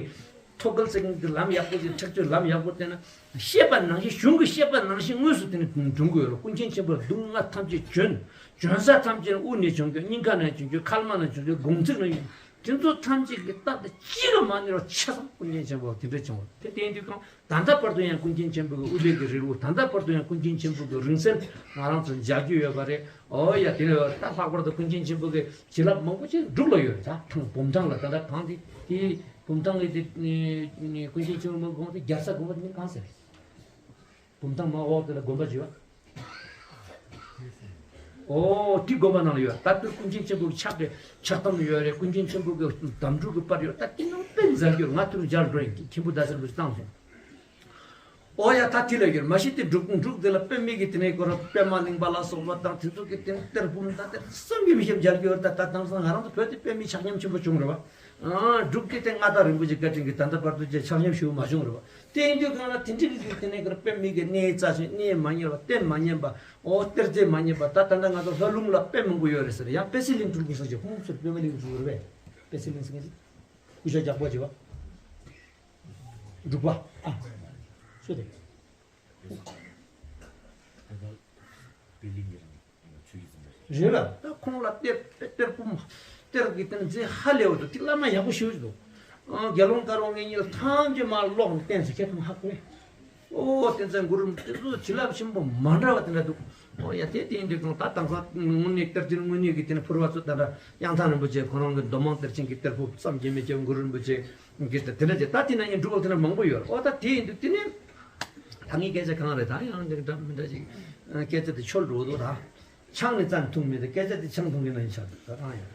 ཐོག་ཁལ་ཚེ་གི་ལམ་ཡག་པོ་ཅིག་ཁྲེགས་ཆོད་ལམ་ཡག་པོ་བསྟན་ན་བཤད་པ་ནང་བཞིན་གཞུང་གི་བཤད་པ་ནང་བཞིན་དངོས་སུ་དེ་ནི་འབྱུང་གི་ཡོད་ལ། ཀུན་མཁྱེན་ཆེན་པོ་གདུང་ལྔ་ཐམས་ཅད་བྱོན། བྱོན་ས་ཐམས་ཅད་དབུ་ནས་བྱོན་རྒྱུ། སྙིང་ཁ་ནས་བྱོན་རྒྱུ། མཁལ་མ་ནས་བྱོན་རྒྱུ། དགུང་ཚིགས་ནས་བྱོན་རྒྱུ། དེ་ཚོ་ཐམས་ཅད་ཀྱི་རྟགས་དེ་གཅིག་ལ་མ་གནས་པ་ཆ་ཚང་ཀུན་མཁྱེན་ཆེན་པོ་དེ་འདྲ་བྱུང་བ་དེ་བསྟན་དུས་གང་། ད་ལྟ་བར་དུ་ཡང་ཀུན་མཁྱེན་ཆེན་པོ་གི་དབུ་ལས་ཀྱི་རིལ་བུ། ད་ལྟ་བར་དུ་ཡང་ཀུན་མཁྱེན་ཆེན་པོ་གི་རིང་བསྲེལ་ང་རང་ཚོ་མཇལ་རྒྱུ་ཡོད་པ་རེད། ཨོ་ཡ། དེ་ནས་ད་ལྷག་པར་དུ་ཀུན་མཁྱེན་ཆེན་པོ་གི་བྱིན་རླབས་མང་པོ་ཅིག་འབྲུག་ལ་ཡོད་རེད། ད་ཐང་བུམ་ཐང་ལ་ད་ལྟ་གང་དེ་དེ་བུམ་ཐང་གི་དེ་ཀུན་མཁྱེན་ཆེན་པོ་དགོངས་དེ་རྒྱལ་ས་དགོན་པ་དེ་ནི་གང་ཟེར། བུམ་ཐང་མ་འོག་དེ་ལ་དགོན་པ་བྱས་པ། ཨོ་དེ་དགོན་པ་ནང་ལ་ཡོད། ད་དེ་ཀུན་མཁྱེན་ཆེན་པོ་གི་ཕྱག་གི་ཕྱག་དམ་ཡོད་རེད། ཀུན་མཁྱེན་ཆེན་པོ་གི་དམ་ཕྲུག་གི་པར་ཡོད། ད་དེ་ནང་དཔེ་མཛད་རྒྱུ་ང་དེ་རུ་མཇལ་འགྲོ་ཡིན། མཁན་པོ་ཟླ་སེར་པོ་ཞིག་བཏང་སོང་། ཨོ་ཡ། ད་དེ་ལ་ཡོད་མ་གཞི་དེ་འབྲུག་འབྲུག་དེ་ལ་དཔེ་མེད་ཀྱི་དེ་ནས་ཁོ་རང་པད་མ་གླིང་པ་ལ་སོགས་པ་དང་དེ་ཚོ་གི་དེ་ནས་གཏེར་བུམ་དང་དེ་བསམ་གྱིས་མི་ཁྱབ་མཇལ་རྒྱུ་ཡོད། ད་ད་དེང་སང་ང་རང་ཚོ་བོད་དེ་དཔེ་མེད་ཆགས་ཉམས་ཆེན་པོ་བྱུང་རེད་བ། ཨ་འབྲུག་གི་དེ་མངའ་བདག་རིན་པོ་ཆེ་བཀའ་དྲིན་གྱིས་ད་ལྟ་བར་དུ་ཅིག་ཆགས་ཉམས་ཞེ་པོ་མ་བྱུང་རེད་བ། དེ་ཡིན་དུས་གང་ལ་དེ་འདྲ་གི་དེ་ནས་ཁོ་རང་དཔེ་མེད་ཀྱི་གནས་རྩ་ཆེན་གནས་མ་རྙེད་པ་རྟེན་མ་རྙེད་པ་ཨོ་གཏེར་རྫས་མ་རྙེད་པ་ད་ད་ལྟ་ང་ཚོ་ལྷ་ལུང་ལ་དཔེ་མང་པོ་ཡོད་རེད་ཟེར། ཡང་པད་ཚལ་གླིང་སྤྲུལ་སྐུ་སོགས་ཀྱི་ཁོང་ཚོར་པད་མ་གླིང་སྤྲུལ་སྐུ་རེད་པས། པད་ཚལ་གླིང་ཟེར་མཁན་ཅིག་སྐུ་ཞབས་རྒྱག་པོ་བྱེད་པ། འབྲུག་པ། ཨ། སུ་རེད། རེད་ལ། ད་ཁོང་ལ་གཏེར་གཏེར་སྤུ་མ་གཏེར་གྱི་རྟེན་རྫས་ཧ་ལས་པ་འདུག་དེ་བླ་མ་ཡག་པོ་ཞེ་པོ་ཅིག་འདུག་ཨ། དགེ་སློང་དཀར་པོ་ངེད་གཉིས་ལ་ཐམས་ཅད་མར་ཀློག་ནས་བསྟན་ཟེར་ཁྱེད་ཐོག་ཧ་གོ་བས། ཨོ་བསྟན་འཛིན་གུ་རུ་དེ་ཚོ་བྱིན་རླབས་ཆེན་པོ་མ་འདྲ་བ་དེ་འདྲ་འདུག་ཨོ་ཡ། དེ་དེ་ཡིན་དུས་གང་ད་དེང་སང་དངོས་གནས་གཏེར་ཆེན་དངོས་གནས་ཀྱི་དེ་ནས་ཕུར་བ་ཚོ་ད་ལྟ་དབྱངས་ཐང་རིན་པོ་ཆེ་ཁོ་རང་གི་མདོ་མང་གཏེར་ཆེན་གྱི་གཏེར་ཕུག་བསམ་གྱིས་མི་ཁྱབ་གུ་རུ་རིན་པོ་ཆེ་གི་དེ་དེ་འདྲ་ཅིག་ད་དེ་ན་ཡང་འབྲུག་པ་དེ་འདྲ་མང་པོ་ཡོད། ཨོ་ད་དེ་ཡིན་དུས་དེ་ནས་ད་ངའི་སྐད་ཆ་གང་རེད། ད་ཡང་འདི་འདྲ་མི་འདྲ་ཅིག་སྐད་ཆ་དེ་འཆོལ་འགྲོ་འདུག་ད་ཆང་ནི་རྩ་ནས་འཐུང་མི་འདུག་སྐད་ཆ་དེ་ཆང་འཐུང་གི་ན་ཡིན་ཆགས་འདུག་ད་གང་ཡོད།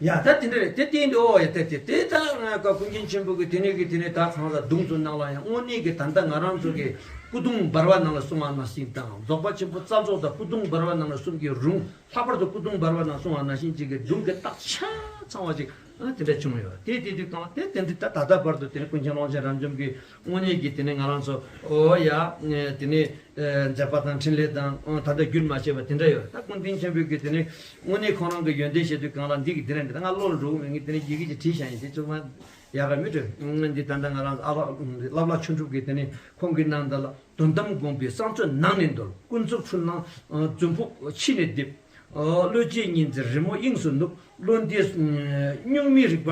ཡ་ད་དེ་འདྲ་རེད། དེ་བསྟན་ཏེ་ཨོ་ཡ་དེ་དེ་དེ་ད་ཀ་ཀུན་མཁྱེན་ཆེན་པོ་གི་དེ་ནས་གི་དེ་ནས་ད་གང་ལ་གདུང་ཚོ་ནང་ལ་ཡང་དངོས་གནས་གི་ད་ལྟ་ང་རང་ཚོ་གི་སྐུ་གདུང་འབར་བ་ནང་ལ་གསུངས་པ་ནང་བཞིན་དང་རྫོགས་པ་ཆེན་པོ་རྩ་རྫོགས་དང་སྐུ་གདུང་འབར་བ་ནང་ལ་གསུང་གི་རུང་ལྷག་པར་དུ་སྐུ་གདུང་འབར་བ་ནང་གསུངས་པ་ནང་བཞིན་གཅིག་གི་གདུང་གི་རྟགས་ཆ་ཚང་བ་ཅིག་ཨ་དེ་འདྲ་བྱུང་ཡོད། དེ་དེ་དུས་གང་དེ་དེ་འདི་ད་ད་ལྟ་བར་དུ་དེ་ནས་ཀུན་མཁྱེན་ཀློང་ཆེན་རབ་འབྱམས་ཀྱི་དངོས་གནས་ཀྱི་དེ་ནས་ང་རང་ཚོ་ཨོ་ཡ་དེ་ནས། མཛད་པ་དང་འཕྲིན་ལས་དང་ད་ལྟ་རྒྱུན་མ་ཆད་པ་དེ་འདྲ་ཡོད། ད་ཀུན་མཁྱེན་ཆེན་པོའི་གི་དེ་ནས་དངོས་གནས་ཁོང་རང་གི་ཡོན་ཏན་བཤད་དུས་གང་ལ་འདི་གི་དེ་རེད། འདི་ད་ང་བློར་འགྲོ་གི་མེད། ངས་དེ་ནས་ཡི་གེ་ཅིག་བྲིས་བཞག་ཡིན། དེ་ཚོ་ང་ཡག་ག་མི་སྤྲོད། འདི་ད་ལྟ་ང་རང་ཨ་ལགས་བླ་བླ་ཆོས་གྲུབ་ཀྱིས་དེ་ནས་ཁོང་གི་ནང་འདི་ལ་དོན་དམ་དགོངས་པའི་གསང་མཛོད་ནང་ནས་འདོད། ཀུན་རྫོབ་འཁྲུལ་སྣང་རྫུན་ཕུག་ཕྱི་ནས་རྡིབ། བློ་སྐྱེས་གཉིས་འཛིན་རི་མོ་དབྱིངས་སུ་ནུབ། བློ་འདས་གཉུག་མའི་རིག་པ་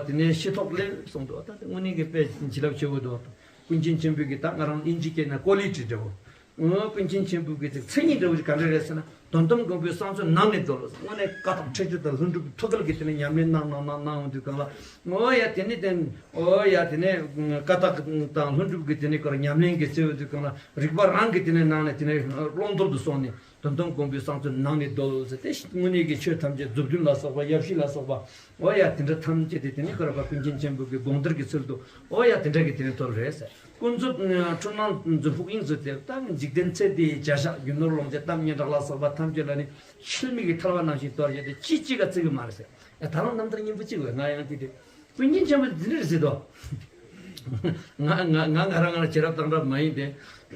དེ་ནས་ཤེས་ཐོག་ལེན་གསུངས་འདུག་ད་དེ་དངོས་གནས་ཀྱི་དཔེ་བྱིན་རླབས་ཆེ་བོ་འདུག་ཀུན་མཁྱེན་ཆེན་པོའི་གི་ད་ང་རང་དབྱིན་ཇི་སྐད་ནང་ཀོ་ལི་ཊི་འདྲ་བོ། ཨོ་ཀུན་མཁྱེན་ཆེན་པོའི་གི་ཚིག་མཚན་ཉིད་འདྲ་བོ་ཞིག་ག་འདྲ་རེད་ཟེར་ན། དོན་དམ་དགོངས་པའི་གསང་མཛོད་ནང་ནས་རྡོལ། དངོས་གནས་བཀའ་ཐོག་ཁྲེགས་ཆོད་དང་ལྷུན་གྲུབ་ཐུགས་ཀར་གི་དེ་ནས་ཉམས་ལེན་གནང་གནང་གནང་གནང་འོང་དུས་གང་ལ། ཨོ་ཡ་དེ་ནས་དེ་ཨོ་ཡ་དེ་ནས་བཀའ་རྟགས་དང་ལྷུན་གྲུབ་ཀྱི་དེ་ནས་ཁོ་རང་ཉམས་ལེན་གྱི་རྩེ་འོང་དུས་གང་ལ་རིག་པ་རང་གི་དེ་ནས་ནང་ནས་དེ་ནས་ཀློང་རྡོལ་དུ་སོང་ནས། དོན་དམ་དགོངས་པའི་གསང་མཛོད་ནང་ནས་རྡོལ་ཟེར་ཏེ་དངོས་གནས་ཀྱི་ཆོས་ཐམས་ཅད་མཛུབ་སྟོན་ལ་སོགས་པ་ཡབ་གཞིས་ལ་སོགས་པ་ཨོ་ཡ་དེ་འདྲ་ཐམས་ཅད་དེ་དེ་ནི་ཁོ་ར་པ་ཀུན་མཁྱེན་ཆེན་པོ་གི་དགོངས་གཏེར་གྱི་ཚུལ་དུ་ཨོ་ཡ་དེ་འདྲ་གི་དེ་ནི་ཐོབ་རེད་ཟེར། ཀུན་རྫོབ་འཁྲུལ་སྣང་རྫུན་ཕུག་དབྱིངས་སུ་དེར་ད་འཇིག་རྟེན་ཚེ་འདིའི་བྱ་བཞག་རྒྱུ་ནོར་ལོངས་སྤྱོད་གཏམ་སྙན་གྲགས་ལ་སོགས་པ་ཐམས་ཅད་ལ་ནི་ཆད་མེད་ཀྱི་ཐལ་བ་ནང་བཞིན་གཏོར་བྱས་ཏེ་ཅི་གཅིག་ག་བརྩི་གི་མ་རེད་ཟེར། ད་རུང་རྣམ་ཐར་སྙན་པོ་གཅིག་བས། ང་ཡང་དེ་དེ། ཀུན་མཁྱེན་ཆེན་པོ་འདི་འདྲ་རེད་ཟེར་དོ། ང་ང་ང་ང་རང་ང་རང་བྱེད་རབས་བཏང་རབས་མ་ཡིན་ཏེ།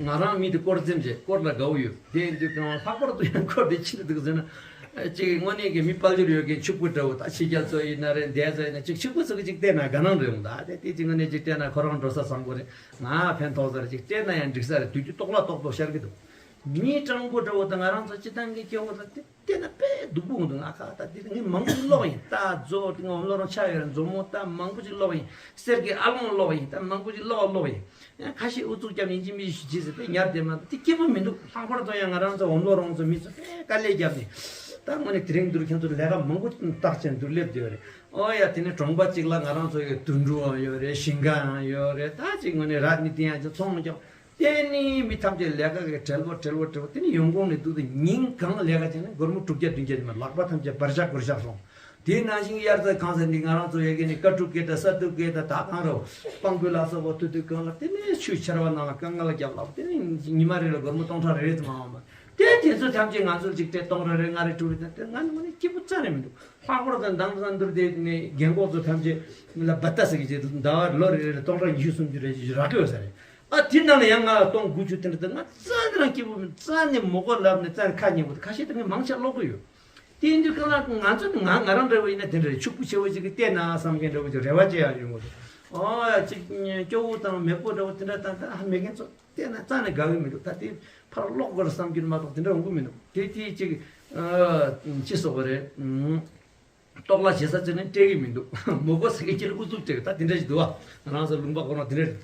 ང་རང་མི་དེ་སྐོར་འཛེམ་བྱེད་སྐོར་ལ་དགའ་བོ་ཡོད། དེ་ཡིན་དུས་གང་ལྷག་པར་དུ་ཡང་སྐོར་དེ་ཕྱིར་འདུག་ཟེར་ན། ཅིག་དངོས་གནས་ཀྱི་མི་དཔལ་འབྱོར་ཡོད་མཁན་ཕྱུག་པོ་འདྲ་བོ་ད་ཕྱི་རྒྱལ་ཚོ་ཡིན་ན་རེད་འདས་ཚོ་ཡིན་ན་ཅིག་ཕྱུག་པོ་ཚོ་གི་ཅིག་བལྟས་ན་དགའ་སྣང་རེད་འོང་ད། དེ་དེ་ཅིག་དངོས་གནས་ཅིག་བལྟས་ན་ཁོ་རང་འགྲོ་ས་བཟང་པོ་རེད། ང་ཕན་ཐོགས་ས་རེད། ཅིག་བལྟས་ན་ཡང་འགྲིག་ས་རེད། དུས་ཚོད་ཏོག་ལ་ཏོག་ཏོག་ཤར་གི་འདུག་མི་སྤྲང་པོ་འདྲ་བོ་དང་ང་རང་ཚོ་སྤྱི་བཏང་གི་སྐྱེ་བོ་ལ་དེ། དེ་ན་དཔེ་སྡུག་པོ་འདུག་ང་ཁ་ད་དེ་ངས་མང་པོ་ཅིག་ཀློག་ཡིན། ད་མཛོ་དེ་ང་འོམ་ལོ་རང་ཆགས་ཡོད་རེད། མཛོ་མོ་ད་མང་པོ་ཅིག་ཀློག་ཡིན། གསེར་གྱི་ཨ་ལོང་ཀློག་ཡིན། ད་མང་པོ་ཅིག་ཀློག་ཀློག་ཡིན། ཡང་ཁ་ཤས་ཨུ་ཚུགས་རྒྱབ་ཡིན་གཅིག་མིན་གཅིག་བྱས་ཟེར་ཏེ་ཉར་བསྡད་མ་འདུག་དེ་སྐྱིད་པོ་མི་འདུག་ལྷག་པར་དུ་ཡང་ང་རང་ཚོ་འོམ་ལོ་རང་ཚོ་མི་ཚོ་དཔེ་དཀའ་ལས་བརྒྱབ་ནས་ད་དངོས་གནས་དེ་རིང་འདིར་ཁྱེད་ཚོ་ལས་ཀ་མང་པོ་བརྟག་ཅན་འདུག་སླེབས་བསྡད་ཡོད་རེད། ཨོ་ཡ་དེ་ནས་གྲོང་པ་གཅིག་ལ་ང་རང་ཚོ་ཡོད། དུད་འགྲོའང་ཡོད་རེད། ཞིང་ཁའང་ཡོད་རེད། ད་ཅིག་དངོས་གནས་ར་ནི་དེ་ཡང་ཅིག་ཚོང་རྒྱག་དེ་ནི་མི་ཐམས་ཅད་ལས་ཀ་གི་བྲེལ་བོ་བྲེལ་བོ་བྲེལ་བོ། དེ་ནི་ཡོང་ཁུངས་ནས་འདུག་དེ་ཉིན་གང་ལས་ཀ་བྱས་ན་སྒོར་མོ་དྲུག་བརྒྱ་བདུན་བརྒྱ་ཅིག་མ་ལག་པ་ཐམས་ཅད་བར་ཤག་བར་ཤག་སོང་། དེ་ནང་བཞིན་དབྱར་རྩྭ་གང་ཟེར་འདི་ང་རང་ཚོ་ཡ་གི་ནི་ཀ་ཕྲུག་སྐད་དང་ས་དུག་སྐད་དང་ད་གང་རོ་སྤང་སྤོས་ལ་སོགས་པ་ཐུ་དུ་གང་ལ་དེ་ནས་ཆུ་ཆར་བ་ནང་ལ་དཀའ་ངལ་རྒྱབ་ལ་དེ་ནས་ཉི་མ་རེ་ལ་སྒོར་མོ་སྟོང་ཕྲག་རེ་རེ་ཙམ་མ་འོངས་པ་དེ་དེ་ཚོ་ཐམས་ཅད་ང་ཚོར་ཅིག་སྤྲད་སྟོང་ཕྲག་རེ་ལྔ་རེ་དྲུག་རེ་དེ་ང་ནི་ངོ་ནས་སྐྱིད་པོ་རྩ་ནས་མི་འདུག་ལྷག་པར་དུ་མདང་དང་འདུར་དེ་ནས་རྒན་གོག་ཚོ་ཐམས་ཅད་ལ་བ་ལྟ་ཟེར་གི་ཅིག་ཟླ་བ་ལོ་རེ་རེ་ལ་སྟོང་ཕྲག་ཉི་ཤུ་སུམ་ཅུ་རེ་ཞིག་རག་གི་ཡོད་ས་རེད། ཨ་དེ་ནང་ལ་ཡང་ང་ལ་སྟོང་དགུ་བཅུ་དེ་འདྲ་དང་ང་རྩ་ནས་རང་སྐྱིད་པོ་མི་རྩ་ནས་མོ་གོ་ལབ་ནས་རྩ་ནས་ཁ་ཉན་པོ་དེ་ཁ་ཤས་དེ་ངས་མང་ཆེ་ཀློག་གི་ཡོད། དེ་ཡིན་དུས་གང་ལ་ང་ཚོ་ནི་ང་ང་རང་འདྲ་བོ་ཡིན་ན་དེ་འདྲ་རེད། ཕྱུག་པོ་ཆེ་བོ་ཅིག་གིས་བལྟས་ན་བསམ་མཁན་འདྲ་བོ་ཅིག་རེ་བ་ཅིག་ཡང་ཡོང་གི་འདུག་ཨོ་ཡ་ཅིག་སྐྱོ་བོ་དང་མེད་པོ་འདྲ་བོ་དེ་འདྲ་དང་ད་མེད་མཁན་ཚོ་བལྟས་ན་རྩ་ནས་དགའ་གི་མི་འདུག་ད་དེ་ཕར་ཀློག་དགོས་རེད་བསམ་གྱི་མ་གཏོགས་དེ་འདྲ་ཡོང་གི་མི་འདུག་དེ་དེ་ཅིག་ཅི་སོགས་པ་རེད། ཨུམ། ལྟོགས་ལ་ཞེ་ས་ཅི་ནས་སྤྲད་གི་མི་འདུག་མོ་གོ་ཟེར་གི་ཁྱེད་ལ་ཨུ་ཚུགས་སྤྲད་གི་ད་དེ་འདྲ་ཞིག་འདུག་བ། ང་རང་ཚོ་ལུང་པ་ཁོ་རང་དེ་འདྲ་རེད།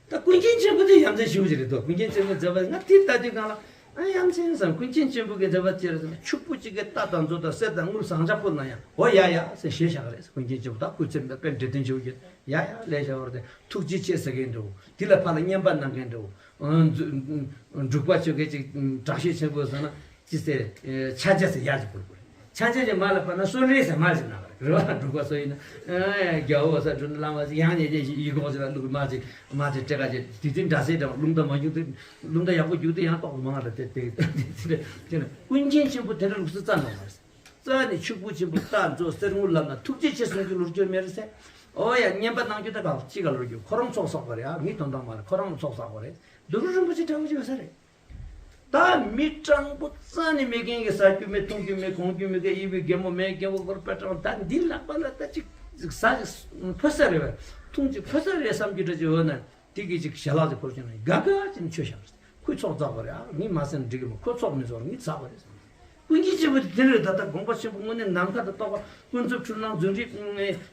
ད་ཀུན་མཁྱེན་ཆེན་པོ་དེ་ཡ་མཚན་ཞེ་པོ་ཅིག་རེད་དོ། ཀུན་མཁྱེན་ཆེན་པོའི་མཛད་པ་ང་དེ་ལྟ་དུས་སྒང་ལ་ཨ་ཡ་མཚན་བསམ། ཀུན་མཁྱེན་ཆེན་པོ་གི་མཛད་པ་ཅི་རེད་ཟེར་ན་ཕྱུག་པོ་གཅིག་གིས་རྟ་དང་མཛོ་དང་གསེར་དང་དངུལ་ཟངས་ལྕགས་ཕུལ་ན་ཡང་འོ་ཡ་ཡ་ཟེར་ཞེས་བཞག་གི་རེད། ཀུན་མཁྱེན་ཆེན་པོ་ད་སྐུ་ཚེ་དཔེ་འབྲས་དོན་ཆེ་བོ་ཡོད། ཡ་ཡ་ལས་བྱ་བར་དེ་ཐུགས་རྗེ་ཆེ་ཟེར་མཁན་འདྲ་བོ་དེ་ལ་ཕར་ལ་སྙན་པ་གནང་མཁན་འདྲ་བོ། འབྲུག་པ་ཆོས་སྐད་ཅིག་དྲག་ཤོས་ཆེན་པོ་ཟེར་ན་ཅི་ཟེར། ཕྱག་རྒྱ་ཟེར་ཡག་ཅིག་ཕུལ་དགོས་རེད། ཕྱག་རྒྱ་ཅིག་མར་ལ་ཕར་ན་གསོལ་རས་ཟེར་མར་ཅིག་གནང་བ་རེད་བ། འབྲུག་པ་ཚོ་ཡིན་ན་རྒྱལ་བ་ས་འབྲུ་བླ་མ་ཟེར་ཡང་ཉེ་ཉེ་ཞིག་ཡིག་ཀོག་ཅིག་ལ་བླུགས་མར་ཅིག་མར་ཅིག་སྤྲད་ག་ཅིག་དེ་དུས་འདྲ་སའི་འདྲ་བ་རླུང་རྟ་མ་རྒྱུག་དུས་རླུང་རྟ་ཡག་པོ་རྒྱུག་དུས་ཡང་ཏོག་མང་རེད། དེ་དེ་དེ་དེ་ཀུན་མཁྱེན་ཆེན་པོ་དེ་འདྲ་ལུགས་སྲོལ་རྩ་ནས་མ་རེད། རྩ་ནས་ཕྱུག་པོ་ཆེན་པོ་རྟ་མཛོ་གསེར་དངུལ་ལབ་ན་ཐུགས་རྗེ་ཆེ་གསུང་རྒྱུ་ལོ་རྒྱུས་མེད་རེད་ཟེར། ཨོ་ཡ་སྙན་པ་གནང་རྒྱུ་ད་ག་ཅི་ག་ལོ་རྒྱུས་ཁོ་རང་ཚོགས་བསགས་པ་རེད། ཨ་ངའི་དོན་དག་མ་རེད། ཁོ་རང་ཚོགས་བསགས་པ་རེད། འདུག་རིན་པོ་ཆེ་འདྲ་བོ་ཅིག་ཡོད་ས་རེད། ད་མི་སྤྲང་པོ་རྩ་ནས་མེད་མཁན་གྱི་ཟ་རྒྱུ་མེད་འཐུང་རྒྱུ་མེད་གོན་རྒྱུ་མེད་མཁན་གཡུ་བའི་རྒན་མོ་མེད་རྒན་པོ་སྐོར་པ་སྤྲང་ད་འདི་ལག་པ་ལ་ད་ཅིག་ཟ་ཕོད་ས་རེད་བས། འཐུང་ཅིག་ཕོད་ས་རེད་བསམ་རྒྱུ་འདྲ་ཅིག་ཡོད་ན། དེ་གི་ཅིག་ཞལ་ལག་ཅིག་ཕུལ་བྱུང་ན་དགའ་དགའ་ཅིག་མཆོད་བཞག་པ་རེད། ཁོས་ཚོགས་བསགས་པ་རེད། ཨ་ངས་མ་ཟེར་ན་འགྲིག་གི་མོ། ཁོས་ཚོགས་མི་ཚོགས་ངས་བསགས་པ་རེད་ཟེར། ཀུན་མཁྱེན་ཆེན་པོ་དེ་དེ་རེད། ད་ལྟ་དགོངས་པ་ཆེན་པོ་དངོས་གནས་ནམ་མཁའ་དང་ཏོག་པ་ཀུན་རྫོབ་འཁྲུལ་སྣང་རྫུན་སྒྲིག་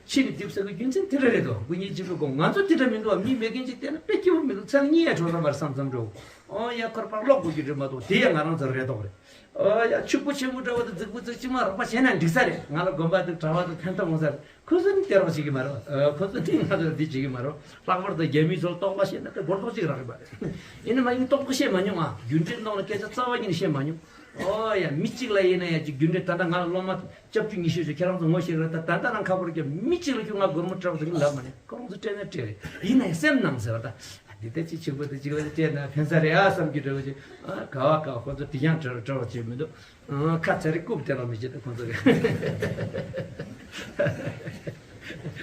ཕྱི་ནས་རྡིབ་ས་གི་རྒྱུ་མཚན་དེ་འདྲ་རེད་དོ། ཀུན་མཁྱེན་ཆེན་པོའི་དགོངས་ང་ཚོ་དེ་འདྲ་མི་འདུག་བ། མི་མེད་མཁན་ཅིག་བལྟས་ན་དཔེ་སྐྱིད་པོ་མི་འདུག་ཚེ་ལ་གཉིད་ཡང་བྲོ་ས་མ་རེད་བསམ་བསམ་འགྲོ། ཨོ་ཡ་ཁོར་ཕར་ཀློག་དགོས་རྒྱུ་རེད་མ་གཏོགས་དེ་ཡང་ང་རང་ཚོར་རེ་དོགས་རེད། ཨོ་ཡ་ཕྱུག་པོ་ཆེན་པོ་འདྲ་བོ་དང་རྫིག་པོ་རྫིག་ཅིག་མ་རོགས་པ་བྱས་ན་འགྲིག་ས་རེད། ང་ལ་དགོན་པ་དང་གྲྭ་བ་དང་ཕན་ཐོགས་ཡོང་ས་རེད། ཁོ་ཚོ་ནི་སྟེར་བ་བྱེད་ཀྱི་མ་རེད། ཨ་ཁོ་ཚོ་ནི་ང་ཚོ་ལ་འདི་བྱེད་ཀྱི་མ་རེད། ལྷག་པར་དུ་རྒྱ་མི་ཚོ་ལ་རྟོག་པ་བཤད་ན་དཔེ་སྒོར་རྡོག་གཅིག་རག་གི་མ་རེད། ཡིན་ན་མ་ཡིན་རྟོག་པ་བཤད་མ་མྱོང་ཨ། རྒྱུ་འབྲས་ནང་ལ་སྐད་ཆ་རྩ་བ་ཉིད་ནས་བཤད་མ་མྱོང་། ཨོ་ཡ་མི་གཅིག་ལ་ཡིན་ན་ཡ་ཅིག་རྒྱུ་འབྲས་ད་ལྟ་ང་ལ་སློབ་མ་སྐྱབས་བཅོལ་ཉི་ཤུ་ཞིག་ཁྱེད་རང་ཚོ་ངོ་ཤེས་རེད། ད་ད་ལྟ་རང་ཁ་པར་རྒྱབ་མི་གཅིག་ལ་ཁྱོད་ང་སྒོར་མོ་སྤྲད་པ་ཟེར་གི་ལབ་མ་ནས་ཁོ་རང་ཚོ་སྤྲད་ན་སྤྲད་རེད། ཡིན་ན་ཡང་སེམས་ནང་ཟེར་བ་ད། ཨ་འདི་ལྟ་ཅིག་ཕྱུག་པོ་དེ་གཅིག་ལ་སྤྲད་ན་ཕན་ས་རེད་ཨ་བསམ་རྒྱུ་འདྲ་བོ་ཅིག་ཨ་ག་བ་ག་ཁོ་ཚོ་དེ་ཡང་བྲལ་བྲལ་བ་བྱེད་མི་འདུག་ཨ་ཁ་ཚ་རེ་རྐུབ་དེ་ལ་མི་བྱེད་ད་ཁོ་ཚོ་གི།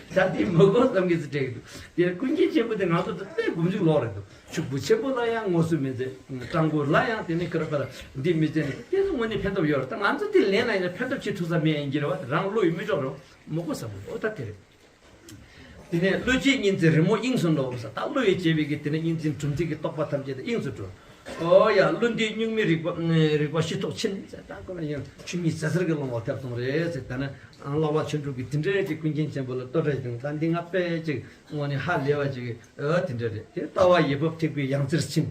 ད་དེ་མི་དགོས་བསམ་གི་ཚོ་སྤྲད་གི་འདུག་དེ་ཀུན་མཁྱེན་ཆེན་པོ་དེ་ང་ཚོ་ཚོ་དཔེ་མགོ་མཇུག་ལོག་རེད་འདུག་ཕྱུག་པོ་ཆེན་པོ་ལ་ཡང་ངོ་སོ་མི་མཛད། སྤྲང་པོ་ལ་ཡང་དེ་ནི་ཁར་པར་འདི་མི་མཛད་ནི་དེ་ཚོ་དངོས་གནས་ཕན་ཐོགས་ཡོད་རེད། ད་ང་ཚོ་དེ་ལེན་ན་ཡིན་ན་ཕན་ཐོགས་ཆེད་ཐུག་ས་མེད་ཡིན་གྱི་རེད་བ། རང་བློ་ཡིས་མི་འཇོག་རོགས་མི་དགོས་བསམ་གི་འདུག་ཨོ་ད་དེ་རེད། དེ་ནས་བློ་སྐྱེས་གཉིས་འཛིན་རི་མོ་དབྱིངས་སུ་འགྲོ་ས། ད་བློ་ཡིས་བྱས་པའི་གི་དེ་ནས་གཉིས་འཛིན་གྲུབ་མཐའི་གི་རྟོགས་པ་ཐམས་ཅད་དེ་དབྱིངས་སུ་འགྲོ། ཨོ་ཡ་བློ་འདས་གཉུག་མའི་རིག་པ་རིག་པ་ཤེས་རྟོགས་ཕྱིན་ཟེར། ད་ཁོ་ན་ཡང་ཆུ་མིག་ཟེར་ཟེར་གི་ལོང་བ་ཐེབས་སོང་རེད་ཟེར། ད་ནི་བསླབ་པ་ཆོས་དྲུག་གི་དེ་འདྲའི་གི་ཀུན་མཁྱེན་ཆེན་པོ་ལ་བསྟོད་ར་ཞིག་ད་འདི་ང་དཔེ་ཅིག་དངོས་གནས་ཧ་ལས་པ་ཅིག་ཨོ་དེ་འདྲ་རེད། དེ་ལྟ་བ་ཡི་བབས་ཐེག་པའི་ཡང་རྩེར་ཕྱིན།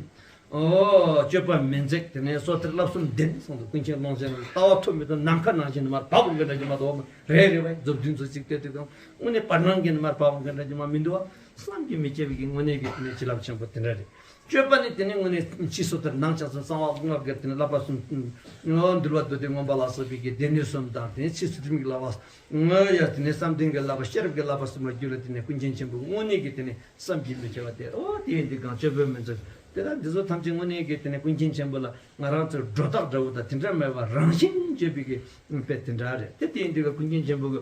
ཨོ་སྤྱོད་པ་མི་འཛད་དེ་ནས་སོ་ཐར་བསླབ་གསུམ་ལྡན་གསུངས་འདུག་ཀུན་མཁྱེན་ཀློང་ཆེན་ལ་ལྟ་བ་ཐོབ་མི་ཐོབ་ནམ་མཁའ་ནང་བཞིན་དུ་མར་བབས་འོང་གི་འདྲ་གི་མ་གཏོགས་རེད་རེད་བས། མཛུབ་སྟོན་ཚོ་གཅིག་ལྟོས་དུས་གང་དངོས་གནས་བར་སྣང་གི་ནི་མར་བབས་འོང་གི་འདྲ་གི་མ་མི་འདུག་བ། བསམ་གྱིས་མི་ཁྱབ་པའི་གི་དངོས་གནས་ཀྱི་དེ་ནས་བྱིན་རླབས་ཆེན་པོ་དེ་འདྲ་རེད། སྤྱོད་པ་ནི་དེ་ནས་དངོས་གནས་ཕྱི་སོ་ཐར་ནང་ཕྱག་སོ་གསང་བ་སྔགས་ཀྱི་དེ་ནས་བསླབ་པ་གསུམ་འདུལ་བ་མདོ་སྡེ་མངོན་པ་ལ་སོགས་པའི་གི་སྡེ་སྣོད་གསུམ་དང་དེ་ནས་ཕྱི་སོ་ཐར་མིག་བསླབ་པ་ཡ་དེ་ནས་བསམ་གཏན་གྱི་བསླབ་པ་ཤེས་རབ་ཀྱི་བསླབ་པ་གསུམ་ལ་རྒྱུད་ལ་དེ་ནས་ཀུན་མཁྱེན་ཆེན་པོའི་དངོས་གནས་ཀྱི་དེ་ནས་བསམ་གྱིས་མི་ཁྱབ་པ་དེ། ཨོ་དེ་ཡིན་དུས་གང་སྤྱོད་པའི་མི་ཚོགས་དེ་དག་འདི་ཚོ་ཐམས་ཅད་དངོས་གནས་ཀྱི་དེ་ནས་ཀུན་མཁྱེན་ཆེན་པོ་ལ་ང་རང་ཚོར་སྒྲོ་བཏགས་འདྲ་བོ་དང་དེ་འདྲ་མེད་པར་རང་བཞིན་བརྗོད་པའི་གི་དཔེ་དེ་འདྲ་རེད། དེ་དེ་ཡིན་དུས་ཀུན་མཁྱེན་ཆེན་པོ་གི་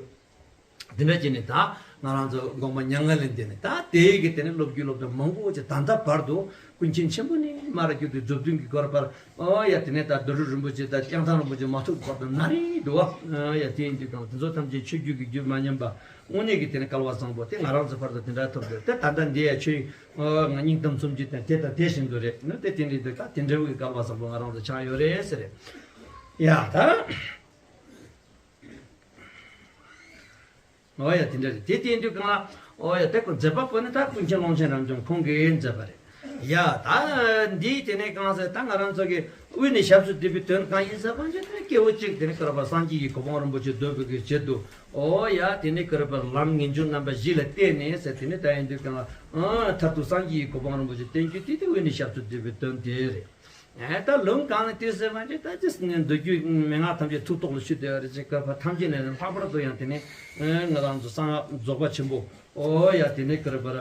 དེ་འདྲ་བྱས་ནས་ད་ང་རང་ཚོ་དགོངས་པ་མྱ་ངན་ལས་འདས་ནས་ད་དེའི་གི་དེ་ནས་སློབ་རྒྱུན་སློབ་སྟོན་མང་པོ་ཅིག་ད་ལྟ་བར་དུ་ཀུན་མཁྱེན་ཆེན་པོ་ནས་མར་བརྒྱུད་དེ་མཛུབ་སྟོན་གྱི་སྐོར་བར། ཨོ་ཡ་དེ་ནས་ད་རྡོ་རྗེ་རིན་པོ་ཆེ་དང་བསྐྱངས་ཐང་རིན་པོ་ཆེ་མ་ཐུག་བར་དུ་ན་རེ་འདུག་བ། ཨོ་ཡ་དེ་ཡིན་དུས་གང་དེ་ཚོ་ཐམས་ཅད་ཆོས་བརྒྱུད་ཀྱི་རྒྱུད་མ་ཉམས་པ་དངོས་གནས་ཀྱི་དེ་ནས་སྐལ་བ་བཟང་པོ་དེ་ང་རང་ཚོ་བར་དུ་དེ་འདྲ་ཐོབ་འདུག་དེ་ད་ལྟ་འདི་ཡ་ཆོས་ཨོ་ང་སྙིང་གཏམ་སུམ་ཅུ་དང་དེ་དང་དེ་བཞིན་དུ་རེད་ནི་དེ་དེ་འདྲའི་འདུག་ད་དེ་འདྲ་བའི་སྐལ་བ་བཟང་པོ་ང་རང་ཚོ་ཆགས་ཡོད་རེད་ཟེར་རེད། ཡ་ད། ཨོ་ཡ་དེ་འདྲ་རེད། དེ་དེ་དུས་གང་ལ་ཨོ་ཡ་དེ་ཀོ་མཛད་པ་པོ་ནི་ད་ཀུན་མཁྱེན་ཀློང་ཆེན་རབ་འབྱམས་ཁོང་གིས་མཛད་པ་རེད། ཡ་ད་འདིའི་དེ་ནས་གང་ཟེར་ད་ང་རང་ཚོ་གི་དབུས་ནས་ཞབས་སུ་བསྡུས་པའི་དོན་གང་ཡིན་ཟེར་བ་ཅིག་དེ་ནས་སྐྱེ་བོ་གཅིག་དེ་ནས་ཀ་ར་པ་སངས་རྒྱས་ཀྱི་གོ་འཕང་རིན་པོ་ཆེ་འདོད་པའི་གི་ཆེད་དུ་ཨོ་ཡ་དེ་ནས་ཀ་ར་པ་ལམ་ངེས་འབྱུང་རྣམ་པ་བཞི་ལ་བརྟེན་ནས་ཟེར་དེ་ནས་ད་ཡིན་དུས་གང་ལ་ཨ་མཐར་ཐུག་སངས་རྒྱས་ཀྱི་གོ་འཕང་རིན་པོ་ཆེ་བསྟན་རྒྱུ་དེ་དེ་དབུས་ནས་ཞབས་སུ་བསྡུས་པའི་དོན་དེ་རེད། ཨེ་ད་ལུང་གང་ནས་བལྟས་ཟེར་མ་བྱེད། ད་ཅི་མདོ་རྒྱུད་མན་ངག་ཐམས་ཅད་ཐུགས་ཐོག་ལ་ཆུད་དེ་བ་རེད། ཅེས་བཀར་པ་ཐམས་ཅད་ནས་ལྷག་པར་དུ་ཡང་དེ་ནས་ང་རང་ཚོ་གསང་སྔགས་རྫོགས་པ་ཆེན་པོ། ཨོ་ཡ་དེ་ནས་བཀར་པར་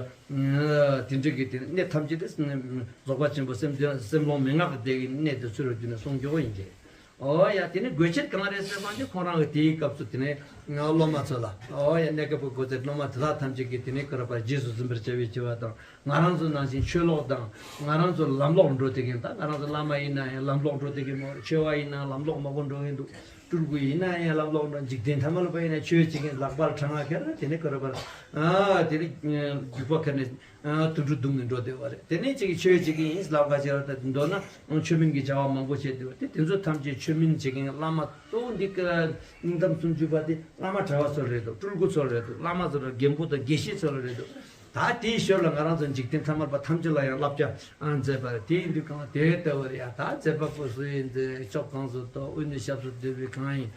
དེ་འདྲ་གི་དེ་ནས་གནད་ཐམས་ཅད་དེ་རྫོགས་པ་ཆེན་པོ་སེམས་སེམས་ཀློང་མན་ངག་གི་སྡེ་གི་གནད་དུ་ཚུད་རུ་དེ་ནས་གསུང་རྒྱུ་ཡིན་གྱི། ཨོ་ཡ་དེ་ནི་དགོས་ཆེད་གང་རེད་ཟེར་བ་ཅིག་ཁོང་རང་གི་དེའི་སྐབས་སུ་དེ་ནས་སློབ་མ་ཚོ་ལ། ཨོ་ཡ་གནས་སྐབས་ཀྱི་དགོས་ཆེད་སློབ་མ་དེ་དག་ཐམས་ཅད་ཀྱིས་དེ་ནས་བཀར་པར་རྗེས་སུ་འཛིན་པར་བྱ་བའི་ཆེ་བ་དང་། ང་རང་ཚོ་ནང་བཞིན་ཆོས་ལོག་དང་། ང་རང་ཚོ་ལམ་ལོག་འགྲོ་དེ་གིན། ད་ང་རང་ཚོ་བླ་མ་ཡིན་ན་ཡང་ལམ་ལོག་འགྲོ་དེ་གིན་མོ། ཆོས་པ་ཡིན་ན་ལམ་ལོག་མང་པོ་འགྲོ་གིན་འདུག་སྤྲུལ་སྐུ་ཡིན་ན་ཡང་ལམ་ལོག་འགྲོ། འཇིག་རྟེན་ཐ་མལ་པ་ཡིན་ན་ཆོས་བྱེད་ཀྱིན། ལག་པར་གྲངས་ལ་ཁེལ་དེ་ནས་བཀར་པར། ཨ་དེ་ནི་རྒྱུག་པ་ཁེལ་ནས། དུད་འགྲོ་བརྡུངས་ནས་འགྲོ་བསྡད་པ་རེད། དེ་ནས་ཅིག་ཆོས་བྱེད་ཀྱི་ཡིན་ལབ་ཁ་ཅིག་ལ་ད་མདོར་ན་ཆོས་མིན་གྱི་བྱ་བ་མང་པོ་བྱས་བསྡད་པ་དེ། དེ་ཚོ་ཐམས་ཅད་ཆོས་མིན་བྱེད་མཁན་བླ་མ་གཙོ་བོ་འདི་ཀ་སྙིང་གཏམ་སུམ་ཅུ་པ་དེ་བླ་མ་གྲྭ་པ་ཚོ་རེད་འདུག་སྤྲུལ་སྐུ་ཚོ་རེད་འདུག་བླ་མ་ཚོ་རེད། རྒན་པོ་དང་དགེ་བཤེས་ཚོ་རེད་འདུག་ད་དེའི་ཞོར་ལ་ང་རང་ཚོ་འཇིག་རྟེན་ཐ་མལ་པ་ཐམས་ཅད་ལ་ཡང་བསླབ་བྱ་མཛད་པ་རེད། དེ་ཡིན་དུས་གང་ལ་དེ་ལྟ་བུ་རེད་ཡ། ད་མཛད་པ་པོ་སུ་ཡིན་ཏེ་ཕྱོགས་གང་སུ་གཏོགས། དབུས་ནས་ཞབས་སུ་བསྡུས་པའི་གང་ཡིན།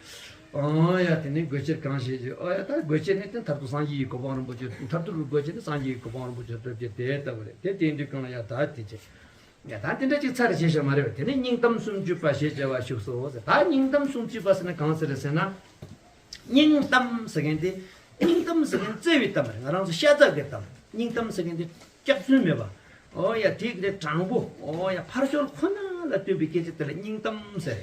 ཨོ་ཡ་དེ་ནི་དགོས་ཆེད་གང་ཞེས་བརྗོད། ཨོ་ཡ་ད་དགོས་ཆེད་ནི་དེ་མཐར་ཐུག་སངས་རྒྱས་ཀྱི་གོ་འཕང་རིན་པོ་ཆེ། མཐར་ཐུག་གི་དགོས་ཆེད་ནི་སངས་རྒྱས་ཀྱི་གོ་འཕང་རིན་པོ་ཆེ་ཐོབ་ཀྱི་དེ་ལྟ་བུ་རེད། དེ་དེ་འདྲའི་སྒང་ལ་ཡ་ད་དེ་བྱེད། ཡ་ད་དེ་འདྲ་ཅིག་ཚར་བྱེད་ཤེས་མ་རེད་པ། དེ་ནི་སྙིང་གཏམ་སུམ་ཅུ་པ་ཞེས་བྱ་བ་བཞུགས་སོ་ཟེར། ད་སྙིང་གཏམ་སུམ་ཅུ་པ་ཟེར་ན་གང་ཟེར་རེད་ཟེར་ན། སྙིང་གཏམ་ཟེར་མཁན་དེ། སྙིང་གཏམ་ཟེར་མཁན་བརྩེ་བའི་གཏམ་རེད། ང་རང་ཚོ་ཤ་ཚ་གི་གཏམ། སྙིང་གཏམ་ཟེར་མཁན་དེ་སྐྱག་རྫུན་མེད་པ། ཨོ་ཡ་དེ་གི་དྲང་པོ། ཨོ་ཡ་ཕར་ཕྱོགས་ཁོ་ན་ལ་ལྟོས་པའི་སྐད་ཆ་དེ་ལ་སྙིང་གཏམ་ཟེར།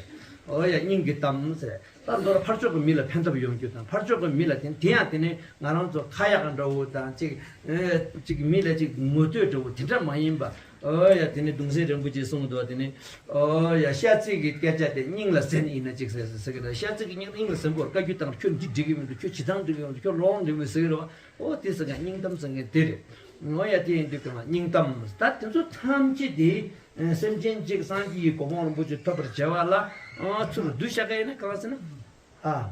ཨོ་ཡ་སྙིང་གི་གཏམ་ཟེར། ད་མདོར་ཕར་ཕྱོགས་ཀྱི་མི་ལ་ཕན་ཐོགས་ཡོང་རྒྱུ་དང་། ཕར་ཕྱོགས་ཀྱི་མི་ལ་དེ་དེ་ཡང་དེ་ནས་ང་རང་ཚོ་ཁ་ཡག་འདྲ་བོ་དང་ཅིག་ཨེ་ཅིག་མི་ལ་ཅིག་ངོ་བསྟོད་འདྲ་བོ་དེ་འདྲ་མ་ཡིན་པ། ཨོ་ཡ་དེ་ནས་གདུང་སྲས་རིན་པོ་ཆེས་གསུངས་འདུག་དེ་ནས་ཨོ་ཡ་ཤ་ཚིག་གི་སྐད་ཆ་དེ་སྙིང་ལ་ཟིན་ཡིན་ན་ཅིག་ཟེར་ཟེར་གི་འདུག་ཤ་ཚིག་གི་སྙིང་སྙིང་ལ་ཟིན་པོར་བཀའ་བརྒྱུད་དང་། ཁྱོད་འདི་འགྲིག་གི་མི་འདུག་ཁྱོད་བྱེད་སྟངས་འགྲིག་གི་མི་འདུག་ཁྱོད་ལོག་འགྲིག་མི་ཟེར་གི་རེད་བ། ཨོ་དེ་ཟེར་མཁན་སྙིང་གཏམ་ཟེར་མཁན་དེ་རེད། ཨོ་ཡ་དེ་ཡིན་དུས་གང་ལ་སྙིང་གཏམ། ད་དེ་ཚོ་ཐམས་ཅད་དེ་སེམས་ཅན་གཅིག་སངས་རྒྱས་ཀྱི་གོ་འཕང་རིན་པོ་ཆེ་ཐོབ་པར་བྱ་བ་ལ་ཨ་ཚུར་བསྡུ་བཞག་གི་ཡིན་ན་གང་ཟེར་ན། ཨ།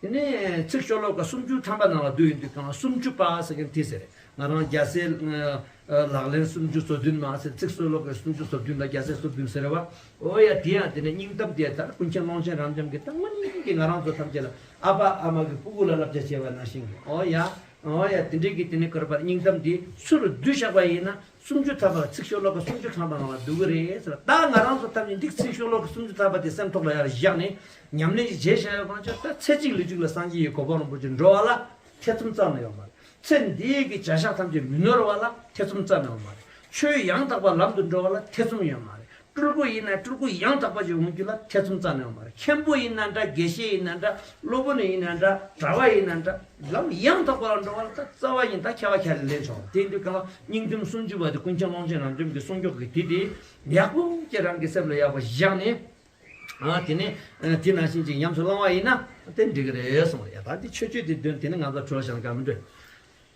དེ་ནས་ཚིག་ཤོ་ལོ་ཀ་སུམ་ཅུ་ཐམ་པ་ནང་ལ་བསྡུ་ཡོང་དུས་གང་ལ་སུམ་ཅུ་པ་ཟེར་མཁན་དེ་ཟེར། ང་རང་རྒྱལ་སྲས་ལག་ལེན་སུམ་ཅུ་སོ་བདུན་མ་ཟེར། ཚིག་ཤོ་ལོ་ཀ་སུམ་ཅུ་སོ་བདུན་ལ་རྒྱལ་སྲས་སོ་བདུན་ཟེར་བ། ཨོ་ཡ་དེ་ཡང་དེ་ནས་སྙིང་གཏམ་དེ་ལྟར་ཀུན་མཁྱེན་ཀློང་ཆེན་རབ་འབྱམས་ཀྱིས་ད་དངོས་གནས་ཀྱི་ང་རང་ཚོ་ཐམས་ཅད་ལ་ཨ་ཕ་ཨ་མ་གི་སྤུ་གུ་ལ་བསླབ་བྱ་བྱས་པ་ནང་བཞིན་གྱི། ཨོ་ཡ། ཨོ་ཡ་དེ་འདྲའི་གི་དེ་ནས་བཀར་པར་སྙིང་གཏམ་དེ་ཚུར་བསྡུས་བཞག་པ་ཡིན་ན། སུམ་ཅུ་ཐམ་པ། ཚིག་ཤོ་ལོ་ཀ་སུམ་ཅུ་ཐམ་པ་ནང་ལ་འདུ་གི་རེད་ཟེར། ད་ང་རང་ཚོ་ཐམས་ཅད་འདི་ཚིག་ཤོ་ལོ་ཀ་སུམ་ཅུ་ཐམ་པ་དེ་སེམས་ཐོག་ལ་ཡར་བཞག་ནས་ཉམས་ལེན་ཞིག་བྱས་བཞག་ཡོད་པ་ཅོག་ད་ཚེ་གཅིག་ལུས་གཅིག་ལ་སངས་རྒྱས་ཀྱི་གོ་འཕང་རིན་པོ་ཆེ་འགྲོ་བ་ལ་ཐེ་ཚོམ་རྩ་ནས་ཡོད་མ་རེད། ཚེ་འདིའི་གི་བྱ་བཞག་ཐམས་ཅད་མི་ནོར་བ་ལ་ཐེ་ཚོམ་རྩ་ནས་ཡོད་མ་རེད། ཆོས་ཡང་དག་པ་ལམ་དུ་འགྲོ་བ་ལ་ཐེ་ཚོམ་ཡོད་མ་རེད། སྤྲུལ་སྐུ་ཡིན་ན་སྤྲུལ་སྐུ་ཡང་དག་པ་ཞིག་འོང་རྒྱུ་ལ་ཐེ་ཚོམ་རྩ་ནས་ཡོད་མ་རེད། མཁན་པོ་ཡིན་ན་འདྲ། དགེ་བཤེས་ཡིན་ན་འདྲ། སློབ་དཔོན་ཡིན་ན་འདྲ། གྲྭ་པ་ཡིན་ན་འདྲ། ལམ་ཡང་དག་པ་ལ་འགྲོ་བ་ལ་ད་རྩ་བ་ཉིད་ད་ཁྱད་པར་ག་རེ་ལེན་ཆོག་དེ་ཡིན་དུས་གང་ལ་སྙིང་གཏམ་སུམ་ཅུ་པ་དེ་ཀུན་མཁྱེན་ཀློང་ཆེན་རབ་འབྱམས་ཀྱི་གསུང་མགྱོགས་ཀྱི་དེ་དེ་ཡག་པོ་ཅིག་རང་གི་སེམས་ལ་ཡག་པོ་བཞག་ནས། ཨ་དེ་ནས་ཨ་དེ་ནང་བཞིན་ཅིག་ཉམས་སུ་བླང་བ་ཡིན་ན་དེ་འགྲིག་གི་རེད་གསུངས་པ་རེད། ཡ་ད་འདི་མཆོད་བརྗོད་དེ་འདོན་དེ་ནི་ང་ཚོ་བྲོ་བཞག་གམ་འགྲོ།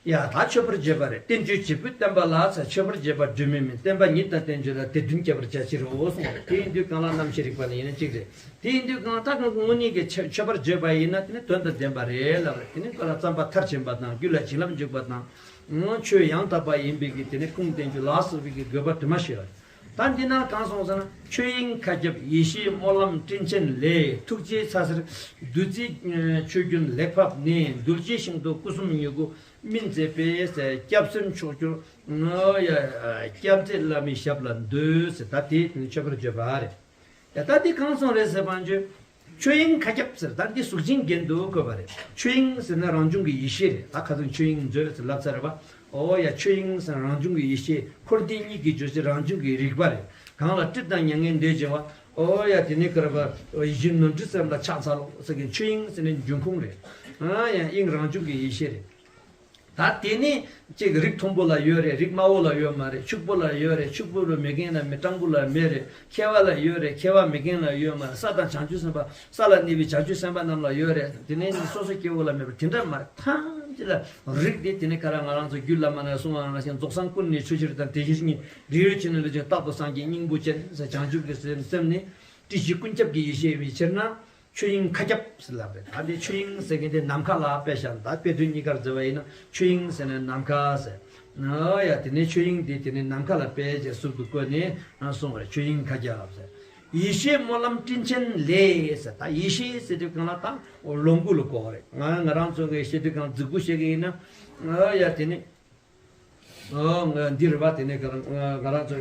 ཡ་ད་མཆོད་པར་བརྗོད་པ་རེད། བསྟན་བཅོས་བྱེད་པོས་བསྟན་པ་ལ་ཚེ། མཆོད་པར་བརྗོད་པ་སྒྲོན་མེ་མིན། བསྟན་པ་ཉིད་དང་བསྟན་བཅོས་ལ། དེ་བདུན་བསྐྱེད་པར་བྱ་ཕྱིར་རོ་གསུངས་པ་རེད། དེ་ཡིན་དུས་གང་ལ་རྣམ་ཤེས་རིག་པ་ནི་ཡིན་ན་གཅིག་རེད། དེ་ཡིན་དུས་གང་ལ་ད་གང་དངོས་གནས་ཀྱི་མཆོད་མཆོད་པར་བརྗོད་པ་ཡིན་ན་དེ་ནི་དོན་དང་ལྡན་པ་རེད་ལབ་རེད། དེ་ནི་གང་ལ་བརྩམ་པ་མཐར་ཕྱིན་པ་དང་། རྒྱུད་ལ་བྱིན་རླབས་འཇུག་པ་དང་། ཆོས་ཡང་དག་པ་ཡིན་པའི་གི་དེ་ནི་ཁུངས་བསྟན་རྒྱུ་ལ་སོགས་པའི་གི་དགོས་པ་དུ་མ་ཞིག་ཡོད་རེད། ད་འདི་ན་གང་སོང་ཟེར་ན། ཆོས་དབྱིངས་མཁའ་ཁྱབ་ཡེ་ཤེས་སྨོན་ལམ་སྤྲིན་ཆེན་ལས། ཐུགས་རྗེའི་ཚ་ཟེར་བདུད་རྩིའི་ཆུ་རྒྱུན་ལེགས་ཕབ་ནས། གདུལ་བྱའི་ཞིང་དུ་སྐུ་གསུམ་མྱུ་གུ་སྨིན་མཛད་པའི་ཟེར། སྐྱབས་སེམས་མཆོག་གྱུར་ཡ་སྐྱབས་མཛད་བླ་མའི་ཞབས་ལ་འདུད་ཟེར། ད་དེ་མཆོད་པར་བརྗོད་པ་རེད། ཡ་ད་འདི་གང་སོང་རེད་ཟེར་བ་བརྗོད། ཆོས་དབྱིངས་མཁའ་ཁྱབ་ཟེར། ད་འདི་གཟུགས་ཅན་རྒྱན་དུ་བཀོད་པ་རེད། ཆོས་དབྱིངས་ཟེར་ན་རང་བྱུང་གི་ཡེ་ཤེས་རེད། ད་ཁ་སང་ཆོས་དབྱིངས་མཛོད་ཟེར་ལབ་ཚར་བ། ཨོ་ཡ་ཆོས་དབྱིངས་ཟེར་ན་རང་བྱུང་གི་ཡེ་ཤེས། འཁོར་འདས་གཉིས་ཀྱི་རྗོད་བྱེད་རང་བྱུང་གི་རིག་པ་རེད། གང་ལ་སྲིད་དང་མྱ་ངན་འདས་བྱེད་པ། ཨོ་ཡ་དེ་ནི་ག་རེ་བ། ཡིད་བཞིན་ནོར་བུའི་ཚལ་ལ་ཕྱག་འཚལ་ལོ་ཟེར་མཁན་ཆོས་དབྱིངས་ཟེར་ན་འབྱུང་ཁུངས་རེད། ཨ་ཡ་དབྱིངས་རང་བྱུང་གི་ཡེ་ཤེས་རེད། ད་དེ་ནི་ཅིག་རིགས་མཐོན་པོ་ལ་ཡོད་རེད། རིགས་དམའ་བོ་ལ་ཡོད་མ་རེད། ཕྱུག་པོ་ལ་ཡོད་རེད། ཕྱུག་པོ་ལ་མེད་མཁན་ལ་མེད། སྤྲང་པོ་ལ་མེད་རེད། མཁས་པ་ལ་ཡོད་རེད། མཁས་པ་མེད་མཁན་ལ་ཡོད་མ་རེད། ས་དང་བྱང་ཆུབ་སེམས་དཔའ། ས་ལ་གནས་པའི་བྱང་ཆུབ་སེམས་དཔའ་རྣམས་ལ་ཡོད་རེད། དེ་ནས་སོ་སོ་སྐྱེ་བོ་ལ་མེད་པ་དེ་འདྲ་མ་རེད། ཐམས་ཅད་ལ་རིགས་དེ་དེ་ནས་ག་རེ་ང་རང་ཚོ་རྒྱུད་བླ་མ་ནས་གསུངས་པ་ནང་བཞིན་རྫོགས་སངས་ཀུན་ནས་ཆོས་ཕྱིར་དང་། དེ་ཕྱིར་ཉིད་རིགས་རུས་ཆེ་ནས་ལས་ཀྱང་རྟག་ཏུ་སངས་རྒྱས། སྙིང་པོ་ཅན་ཟེར། བྱང་ཆུབ་ཀྱི་སེམས་སེམས་ནི་སྲིད་ཞིའི་ཀུན་ཁྱབ་ཀྱི་ཡེ་ཤེས་ཡིན་པའི་ཕྱིར་ན། ཆོས་དབྱིངས་མཁའ་ཁྱབ་ཟེར་ལབ་རེད། ད་འདི་ཆོས་དབྱིངས་ཟེར་མཁན་དེ་ནམ་མཁའ་ལ་དཔེ་བཞག་ད་དཔེ་དོན་གཉིས་ཀར་བརྩི་བ་ཡིན་ན་ཆོས་དབྱིངས་ཟེར་ན་ནམ་མཁའ་ཟེར། ཨོ་ཡ་དེ་ནས་ཆོས་དབྱིངས་དེ་དེ་ནས་ནམ་མཁའ་ལ་དཔེ་བྱས་གཟུགས་སུ་བཀོད་ནས་གསུངས་པ་རེད། ཆོས་དབྱིངས་མཁའ་ཁྱབ་ཟེར། ཡེ་ཤེས་སྨོན་ལམ་སྤྲིན་ཆེན་ལས་ཟེར། ད་ཡེ་ཤེས་ཟེར་དུས་གང་ལ་ད་ལོངས་སྐུ་ལ་གོ་བ་རེད། ང་ང་རང་ཚོ་གི་བཤད་དུས་གང་རྫིག་པོ་བཤད་གི་ཡིན་ན། ཨོ་ཡ་དེ་ནས། ཨོ་ང་འདི་རེད་པ། དེ་ནས་ང་རང་ང་རང་ཚོ་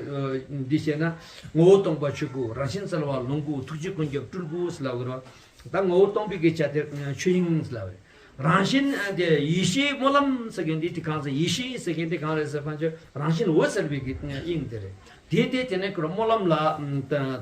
འདི་བཤད་ན། ངོ་བོ་སྟོང་པ་ཆོས་སྐུ། རང་བཞིན་གསལ་བ་ལོངས་སྐུ། ཐུགས་རྗེ་ཀུན་ཁྱབ་སྤྲུལ་སྐུ་ཟེར་ལབ་དགོས་རེད་པ། ད་ངོ་བོ་སྟོང་པའི་གི་ཆ་དེ་ཆོས་དབྱིངས་ཟེར་ལབ་རེད། རང་བཞིན་དེ་ཡེ་ཤེས་སྨོན་ལམ་ཟེར་མཁན་འདི་དེ་གང་ཟེར། ཡེ་ཤེས་ཟེར་མཁན་དེ་གང་རེད་ཟེར་བ་ཅིན་རང་བཞིན་འོད་གསལ་བའི་གི་དབྱིངས་དེ་རེད། དེ་དེ་དེ་ནས་ཁོ་རང་སྨོན་ལམ་ལ་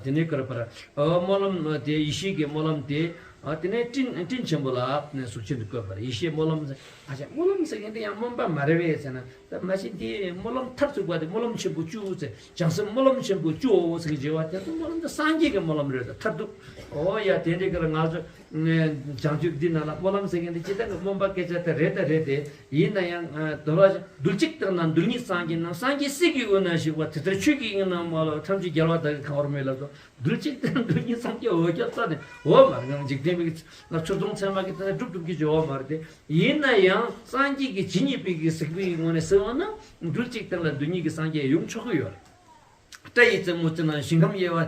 དེ་ནས་ཁོ་རང་སྨོན་ལམ་དེ་ཡེ་ཤེས་ཀྱི་སྨོན་ལམ་དེ། ཨ་དེ་ནས་སྤྲིན་སྤྲིན་ཆེན་པོ་ལ་གཟུགས་ཅན་དུ་བཀོད་པ་རེད། ཡེ་ཤེས་སྨོན་ལམ་ཟེར། ཨ་ཅག་སྨོན་ལམ་ཟེར་མཁན་དེ་ཡང་སྨོན་པ་མ་རེད་པས་ཟེར་ན། ད་མ་གཞི་འདི་སྨོན་ལམ་མཐར་ཐུག་པ་དེ་སྨོན་ལམ་ཆེན་པོ་བཅུ་ཟེར། བྱང་སེམས་སྨོན་ལམ་ཆེན་པོ་བཅུའོ་ཟེར་གྱི་བརྗོད་པ་དེ་ཚོ་སྨོན་ལམ་དེ་སངས་རྒྱས་ཀྱི་སྨོན་ལམ་རེད། ད་མཐར་ཐུག་ཨོ་ཡ་དེ་འདྲའི་གི་ལ་ང་ཚོ་བྱང་ཆུབ་འདི་ནང་ལ་སྨོན་ལམ་ཟེར་མཁན་དེ་ཇི་ལྟར་གི་སྨོན་པ་སྐད་ཆ་དེ་རེད་ད་རེད་དེ། ཡིན་ན་ཡང་དོ་ར་རྡུལ་གཅིག་ལྟར་ན་རྡུལ་སྙེད་སངས་རྒྱས་རྣམས། སངས་རྒྱས་སྲས་ཀྱི་དབུས་ན་བཞུགས་པ། དེ་ལྟར་ཆོས་ཀྱི་དབྱིངས་རྣམས་མ་ལུས་པ། ཐམས་ཅད་རྒྱལ་བ་དག་གིས་གང་བར་མོས་ལ་སོགས། རྡུལ་གཅིག་ལྟར་རྡུལ་སྙེད་སངས་རྒྱས་འོད་ཀྱང་རྩ་ནས། འོ་མ་རེད། འཇིག་རྟེན་པའི་ང་ཚུར་མཐོང་ཚད་མ་གི་དེ་ནས་སྒྲུབ་སྒྲུབ་ཀྱི་བརྗོད་པ་མ་རེད་དེ། ཡིན་ན་ཡང་སངས་རྒྱས་ཀྱི་ཇི་སྙེད་པའི་གི་གཟིགས་པའི་ངོས་ནས་ཟེར་བ་ན། རྡུལ་གཅིག་ལྟར་ལ་རྡུལ་སྙེད་ཀྱི་སངས་རྒྱས་ཡོང་ཆོག་གི་ཡོད་རེད། སྐྲ་ཡི་རྩེ་མོ་རྩེ་ན་ཞིང་ཁམས་དབྱེ་བ་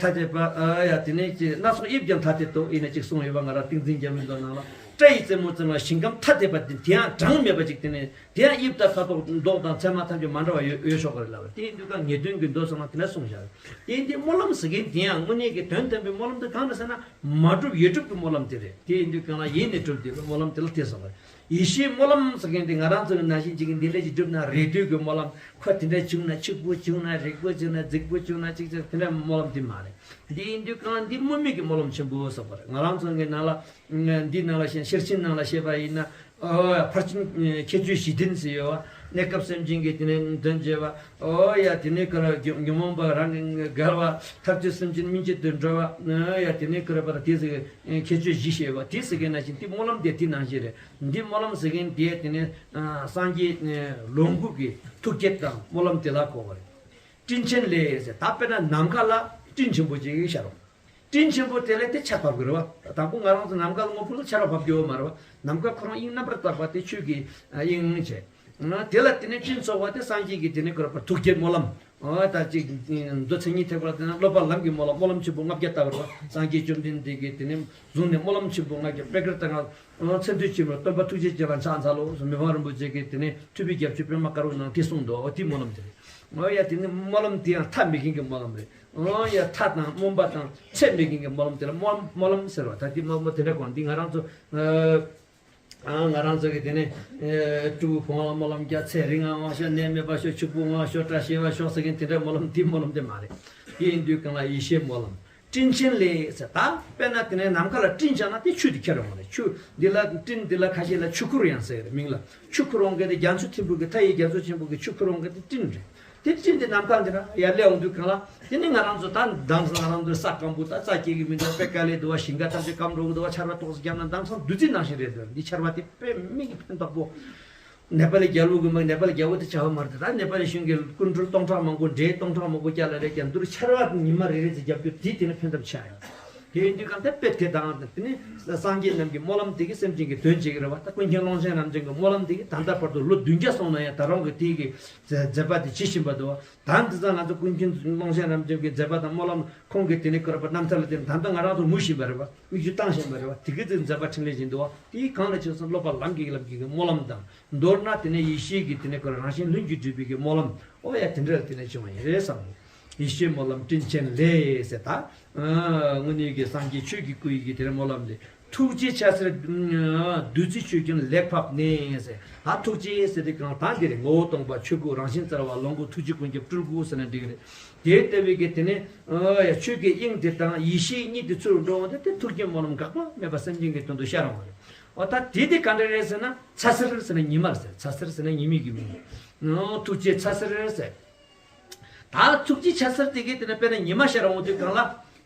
ཐ་དད་པ། ཡ་དེ་ནས་ཀྱི་སྣ་ཚོགས་དབྱིབས་ཀྱང་ཐ་དད་དོ། ཡིན་ན་གཅིག་གསུངས་ཡོད་པ། ང་རང་ཏིང་འཛིན་རྒྱལ་པོའི་མདོ་ནང་ལ། སྐྲ་ཡི་རྩེ་མོ་རྩེ་ན་ཞིང་ཁམས་ཐ་དད་པ་དེ། དེ་ཡང་གྲངས་མེད་པ་ཅིག་དེ་ནས། དེ་ཡང་དབྱིབས་དང་ཁ་དོག་མདོག་དང་མཚན་མ་ཐམས་ཅད་མ་འདྲ་བ་ཡོད་ཡོད་ཆོག་གི་རེད་ལབ་པ། དེ་ཡིན་དུས་ཀ་ངེས་དོན་གྱི་མདོ་ཚང་མ་དེ་འདྲ་གསུངས་བཞག་རེད། དེ་ཡིན་དུས་སྨོན་ལམ་ཟེར་མཁན་དེ་ཡང་དངོས་གནས་ཀྱི་དོན་དམ་པའི་སྨོན་ལམ་དེ་གང་རེད་ཟེར་ན། མ་གྲུབ་ཡོད་གྲུབ་ཀྱི་སྨོན་ལམ་དེ་རེད། དེ་ཡིན་དུས་གང་ལ་ཡིད་ནས་གྲུབ་དེ་སྨོན་ལམ་དེ་ལ་དེ་སོགས་རེད། ཡེ་ཤེས་སྨོན་ལམ་ཟེར་མཁན་དེ་ང་རང་ཚོ་གི་ནང་བཞིན་ཅིག་གི་འདི་འདྲ་ཅིག་བསྒྲུབས་ན་རེ་ལྟོས་ཀྱི་སྨོན་ལམ། ཁོ་དེ་འདྲ་བྱུང་ན་ཕྱུག་པོ་བྱུང་ན་རིག་པོ་བྱུང་ན་རྫིག་པོ་བྱུང་ན་ཅིག་ཅིག་དེ་འདྲ་སྨོན་ལམ་དེ་མ་རེད། འདི་ཡིན་དུས་གང་འདི་དམོད་མོ་གི་སྨོན་ལམ་ཆེན་པོ་སོགས་པ་རེད། ང་རང་ཚོ་གི་ནང་ལ། འདི་ནང་ལ་བཤད། ཤེར་ཕྱིན་ནང་ལ་བཤད་པ་ཡིན་ན། ཨོ་ཡ་ཕར་ཕྱིན་ཁྱད་ཆོས་བཞི་ལྡན་ཟེར་ཡོད་པ། གནས་སྐབས་སེམས་ཅན་གྱི་དེ་ནས་དོན་བྱེད་པ། ཨོ་ཡ་དེ་ནས་ག་ར་ཉོན་མོངས་པ་རང་གི་བརྒལ་བ། ཐར་ཚུལ་སེམས་ཅན་སྨིན་བྱེད་དུ་འགྲོ་བ། ཨོ་ཡ་དེ་ནས་ག་ར་པ་ར་དེ་ཟེར་ཁྱད་ཆོས་བཞི་བཤད་པ་དེ་ཟེར་མཁན་ནང་བཞིན་དེ་སྨོན་ལམ་དེ་དེ་ནང་བཞིན་རེད། འདི་སྨོན་ལམ་ཟེར་མཁན་དེ་དེ་ནས་སངས་རྒྱས་ལོངས་སྐུ་གི་ཐུགས་བསྐྱེད་དང་སྨོན་ལམ་དེ་ལ་གོ་བ་རེད། སྤྲིན་ཆེན་ལས་ཟེར། ད་དཔེར་ན་ནམ་མཁའ་ལ་སྤྲིན་ཆེན་པོ་ཅིག་ཤར་རོ། སྤྲིན་ཆེན་པོ་དེ་ལས་དེ་ཆར་བབས་ཀྱི་རེད་བ། དང་པོ་ང་རང་ཚོ་ནམ་མཁའ་ལ་དངོས་པོ་ལ་ཆར་བ་བབས་ཀྱི་ཡོད་མ་རེད་བ། ནམ་མཁའ་ཁོ་རང་དབྱིངས་རྣམ་པར་དག་པ་དེ་ཆོས་ཀྱི་དབྱིངས་བྱས། དེ་ལ་དེ་ནས་སྤྲིན་ཚོགས་པ་དེ་སངས་རྒྱས་ཀྱི་དེ་ནས་གོ་ར་པ་ཐུགས་བསྐྱེད་སྨོན་ལམ། ད་ཅིག་མདོ་མཚན་ཉིད་ཐེག་པ་ལ་བལྟས་ན་སློབ་པ་ལམ་གྱི་སྨོན་ལམ། སྨོན་ལམ་ཆེན་པོ་ལྔ་བརྒྱ་བཏབ་པ་རེད་བ། སངས་རྒྱས་བཅོམ་ལྡན་འདས་ཀྱིས་དེ་ནས་བཟུང་ནས་སྨོན་ལམ་ཆེན་པོ་ལྔ་བརྒྱ། པད་དཀར་ལྟར་ངང་། མཚན་ཐོས་ཆེན་པོ་སྟོན་པ་ཐུགས་རྗེ་ཅན་ལ་ཕྱག་འཚལ་ལོ། མི་ཕམ་རིན་པོ་ཆེ་གིས་དེ་ནས་ཐུབ་པའི་རྒྱ་མཚོའི་པད་མ་དཀར་པོའི་ནང་དེ་གསུངས་འདུག་འོ་དེ་སྨོན་ལམ་དེ་རེད། འོ་ཡ་དེ་ནི་སྨོན་ལམ་དེ་ཡང་མཐའ་མེད་མཁན་གྱི་སྨོན་ལམ་རེད། འོ་ཡ་མཐའ་དང་སྨོན་པ་དང་ཚད་མེད་མཁན་གྱི་སྨོན་ལམ་དེ་ལ་སྨོན་སྨོན་ལམ་ཟེར་བ། ད་དེ་སྨོན་ལམ་དེ་འདྲ་གོ་འདི་ང་རང་ཚོ། ཨ་ང་རང་ཚོ་གི་དེ་ནས་སྤྲུལ་སྐུ་གོང་ལ་སྨོན་ལམ་རྒྱག་ཚེ་རིང་ང་ཤོག་ནད་མེད་པ་ཤོག་ཕྱུག་པོ་ང་ཤོག་བཀྲ་ཤིས་པ་ཤོག་ཟེར་མཁན་དེ་འདྲ་སྨོན་ལམ་དེ་སྨོན་ལམ་དེ་མ་རེད། དེ་ཡིན་དུས་གང་ལ་ཡེ་ཤེས་སྨོན་ལམ། སྤྲིན་ཆེན་ལས་ཟེར། ད་དཔེར་ན་དེ་ནས་ནམ་མཁའ་ལ་སྤྲིན་བཞག་ན་དེ་ཆུ་དེ་ཁྱེར་འོང་བ་རེད། ཆུ་འདི་ལ་སྤྲིན་འདི་ལ་ཁ་ཤས་ལ་ཆུ་ཁུར་ཡང་ཟེར་རེད་མིང་ལ། ཆུ་ཁུར་འོང་མཁན་དེ་རྒྱ་མཚོ་ཆེན་པོ་གི་མཐའ་ཡི་རྒྱ་མཚོ་ཆེན་པོ་གི་ཆུ་ཁུར་འོང་མཁན་དེ་སྤྲིན་རེད། དེ་སྤྲིན་དེ་ནམ་མཁའ་འདི་ལ་ཡར་སླེབས་འོང་དུས་གང་ལ་དེ་ནི་ང་རང་ཚོ་ད་དེང་སང་ང་རང་ཚོའི་ས་སྐམ་པོ་ད་རྩྭ་སྐྱེ་གི་མི་འདུག་དཔེ་དཀའ་ལས་འདུག་བ། ཞིང་ཁ་ཐམས་ཅད་སྐམ་འགྲོ་གི་འདུག་བ། ཆར་པ་ཏོག་ཙམ་བརྒྱབ་ན་དེང་སང་བདུད་རྩི་ནང་བཞིན་རེད་འདུག་འདི་ཆར་པ་དེ་དཔེ་མི་གི་ཕན་ཐོགས་པོ། ནེ་པ་ལི་རྒྱལ་པོ་གི་མ་ནེ་པ་ལི་རྒྱལ་པོ་དེ་བྱ་བ་མ་རེད། ད་ནེ་པ་ལི་གཞུང་གི་སྐུ་མགྲོན་སྟོང་ཕྲག་མང་པོ་འདྲེ་སྟོང་ཕྲག་མང་པོ་བསྐྱལ་ལ་རེད་ཀྱང་འདུར་ཆར་པ་ཉི་མ་རེ་རེ་ཙམ་རྒྱབ་རྒྱུ་དེ་དེ་ནི་ཕན་ཐབས་ཆགས་ཡོད། དེ་ཡིན་དུས་གང་ལྟར་དཔེ་དེ་དང་དེ་ནི་སངས་རྒྱས་རྣམས་ཀྱི་སྨོན་ལམ་དེ་གིས་སེམས་ཅན་གྱི་དོན་བྱེད་ཀྱི་རེད་བ། ད་ཀུན་མཁྱེན་ཀློང་ཆེན་རབ་འབྱམས་ཀྱི་སྨོན་ལམ་དེ་གིས་ད་ལྟ་བར་དུ་ལོ་བདུན་བརྒྱ་སོང་ན་ཡང་ད་རུང་གི་དེ་གི་མཛད་པ་དེ་ཇི་བཞིན་པ་འདུག་བ། ད་འདི་ཙང་ང་ཚོ་ཀུན་མཁྱེན་ཀློང་ཆེན་རབ་འབྱམས་ཀྱི་མཛད་པ་དང་སྨོན་ལམ་ཁོང་གི་དེ་ནི་བཀོད་པ་རྣམ་ཐར་ལ་བརྟེན་ད་ལྟ་ང་རང་ཚོ་ངུ་བཞིན་པ་རེད་བ། མིག་ཆུ་བཏང་བཞིན་པ་རེད་བ། དེ་གི་ཚེ་མཛད་པ་འཕྲིན་ལས་བཞིན་འདུག་བ། དེ་གང་ལ་ཆགས་སོང་། སློབ་པ་ལམ་གྱི་ལམ་གྱི་སྨོན་ལམ་དང་མདོར་ན་དེ་ནས་ཡེ་ཤེས་ཀྱི་དེ་ནས་ཁོ་རང་བཞིན་ལྷུན་གྱིས་གྲུབ་པའི་གི་སྨོན་ལམ། ཨོ་ཡ་དེ་འདྲ་དེ་ནས་བྱུང་བ་ཡིན་རེད་བསམ། ཡེ་ཤེས་སྨོན་ལམ་སྤྲིན་ཆེན་ལས་ཟེར། ད་དངོས་གནས་ཀྱི་སངས་རྒྱས་ཆོས་ཀྱི་སྐུ་ཡི་གི་དེ་ནས་སྨོན་ལམ་ལས། ཐུགས་རྗེའི་ཆ་ཤས་བདུད་རྩི་ཆུ་རྒྱུན་ལེགས་ཕབ་ནས་ཟེར། ད་ཐུགས་རྗེ་ཟེར་དེ་གང་དང་དེ་རེད། ངོ་བོ་སྟོང་པ་ཆོས་སྐུ། རང་བཞིན་གསལ་བ་ལོངས་སྐུ། ཐུགས་རྗེ་ཀུན་ཁྱབ་སྤྲུལ་སྐུ་ཟེར་ན་འགྲིག་གི་རེད། དེ་ལྟ་བུའི་གི་དེ་ནས་ཨོ་ཡ་ཆོས་ཀྱི་དབྱིངས་དེ་དང་ཡེ་ཤེས་གཉིས་དེ་ཚུར་འགྲོ་འོང་དུས་དེ་ཐུགས་རྗེ་སྨོན་ལམ་འགག་པ་མེད་པ་སེམས་ཅན་གྱི་དོན་དུ་ཤར་འོང་བ་རེད། ཨོ་ད་དེ་དེ་ག་འདྲ་རེད་ཟེར་ན་ཚ་ཟེར་ཟེར་ན་ཉི་མ་ཟེར། ཚ་ཟེར་ཟེར་ན་ཉི་མའི་གི་མིང་རེད། ཨོ་ཐུགས་རྗེ་ཚ་ཟེར་ཟེར། ད་ཐུགས་རྗེ་ཆ་ཟེར་དེ་གི་དེ་ནས་དཔེར་ན་ཉི་མ་ཤར་འོང་དུས་གང་ལ།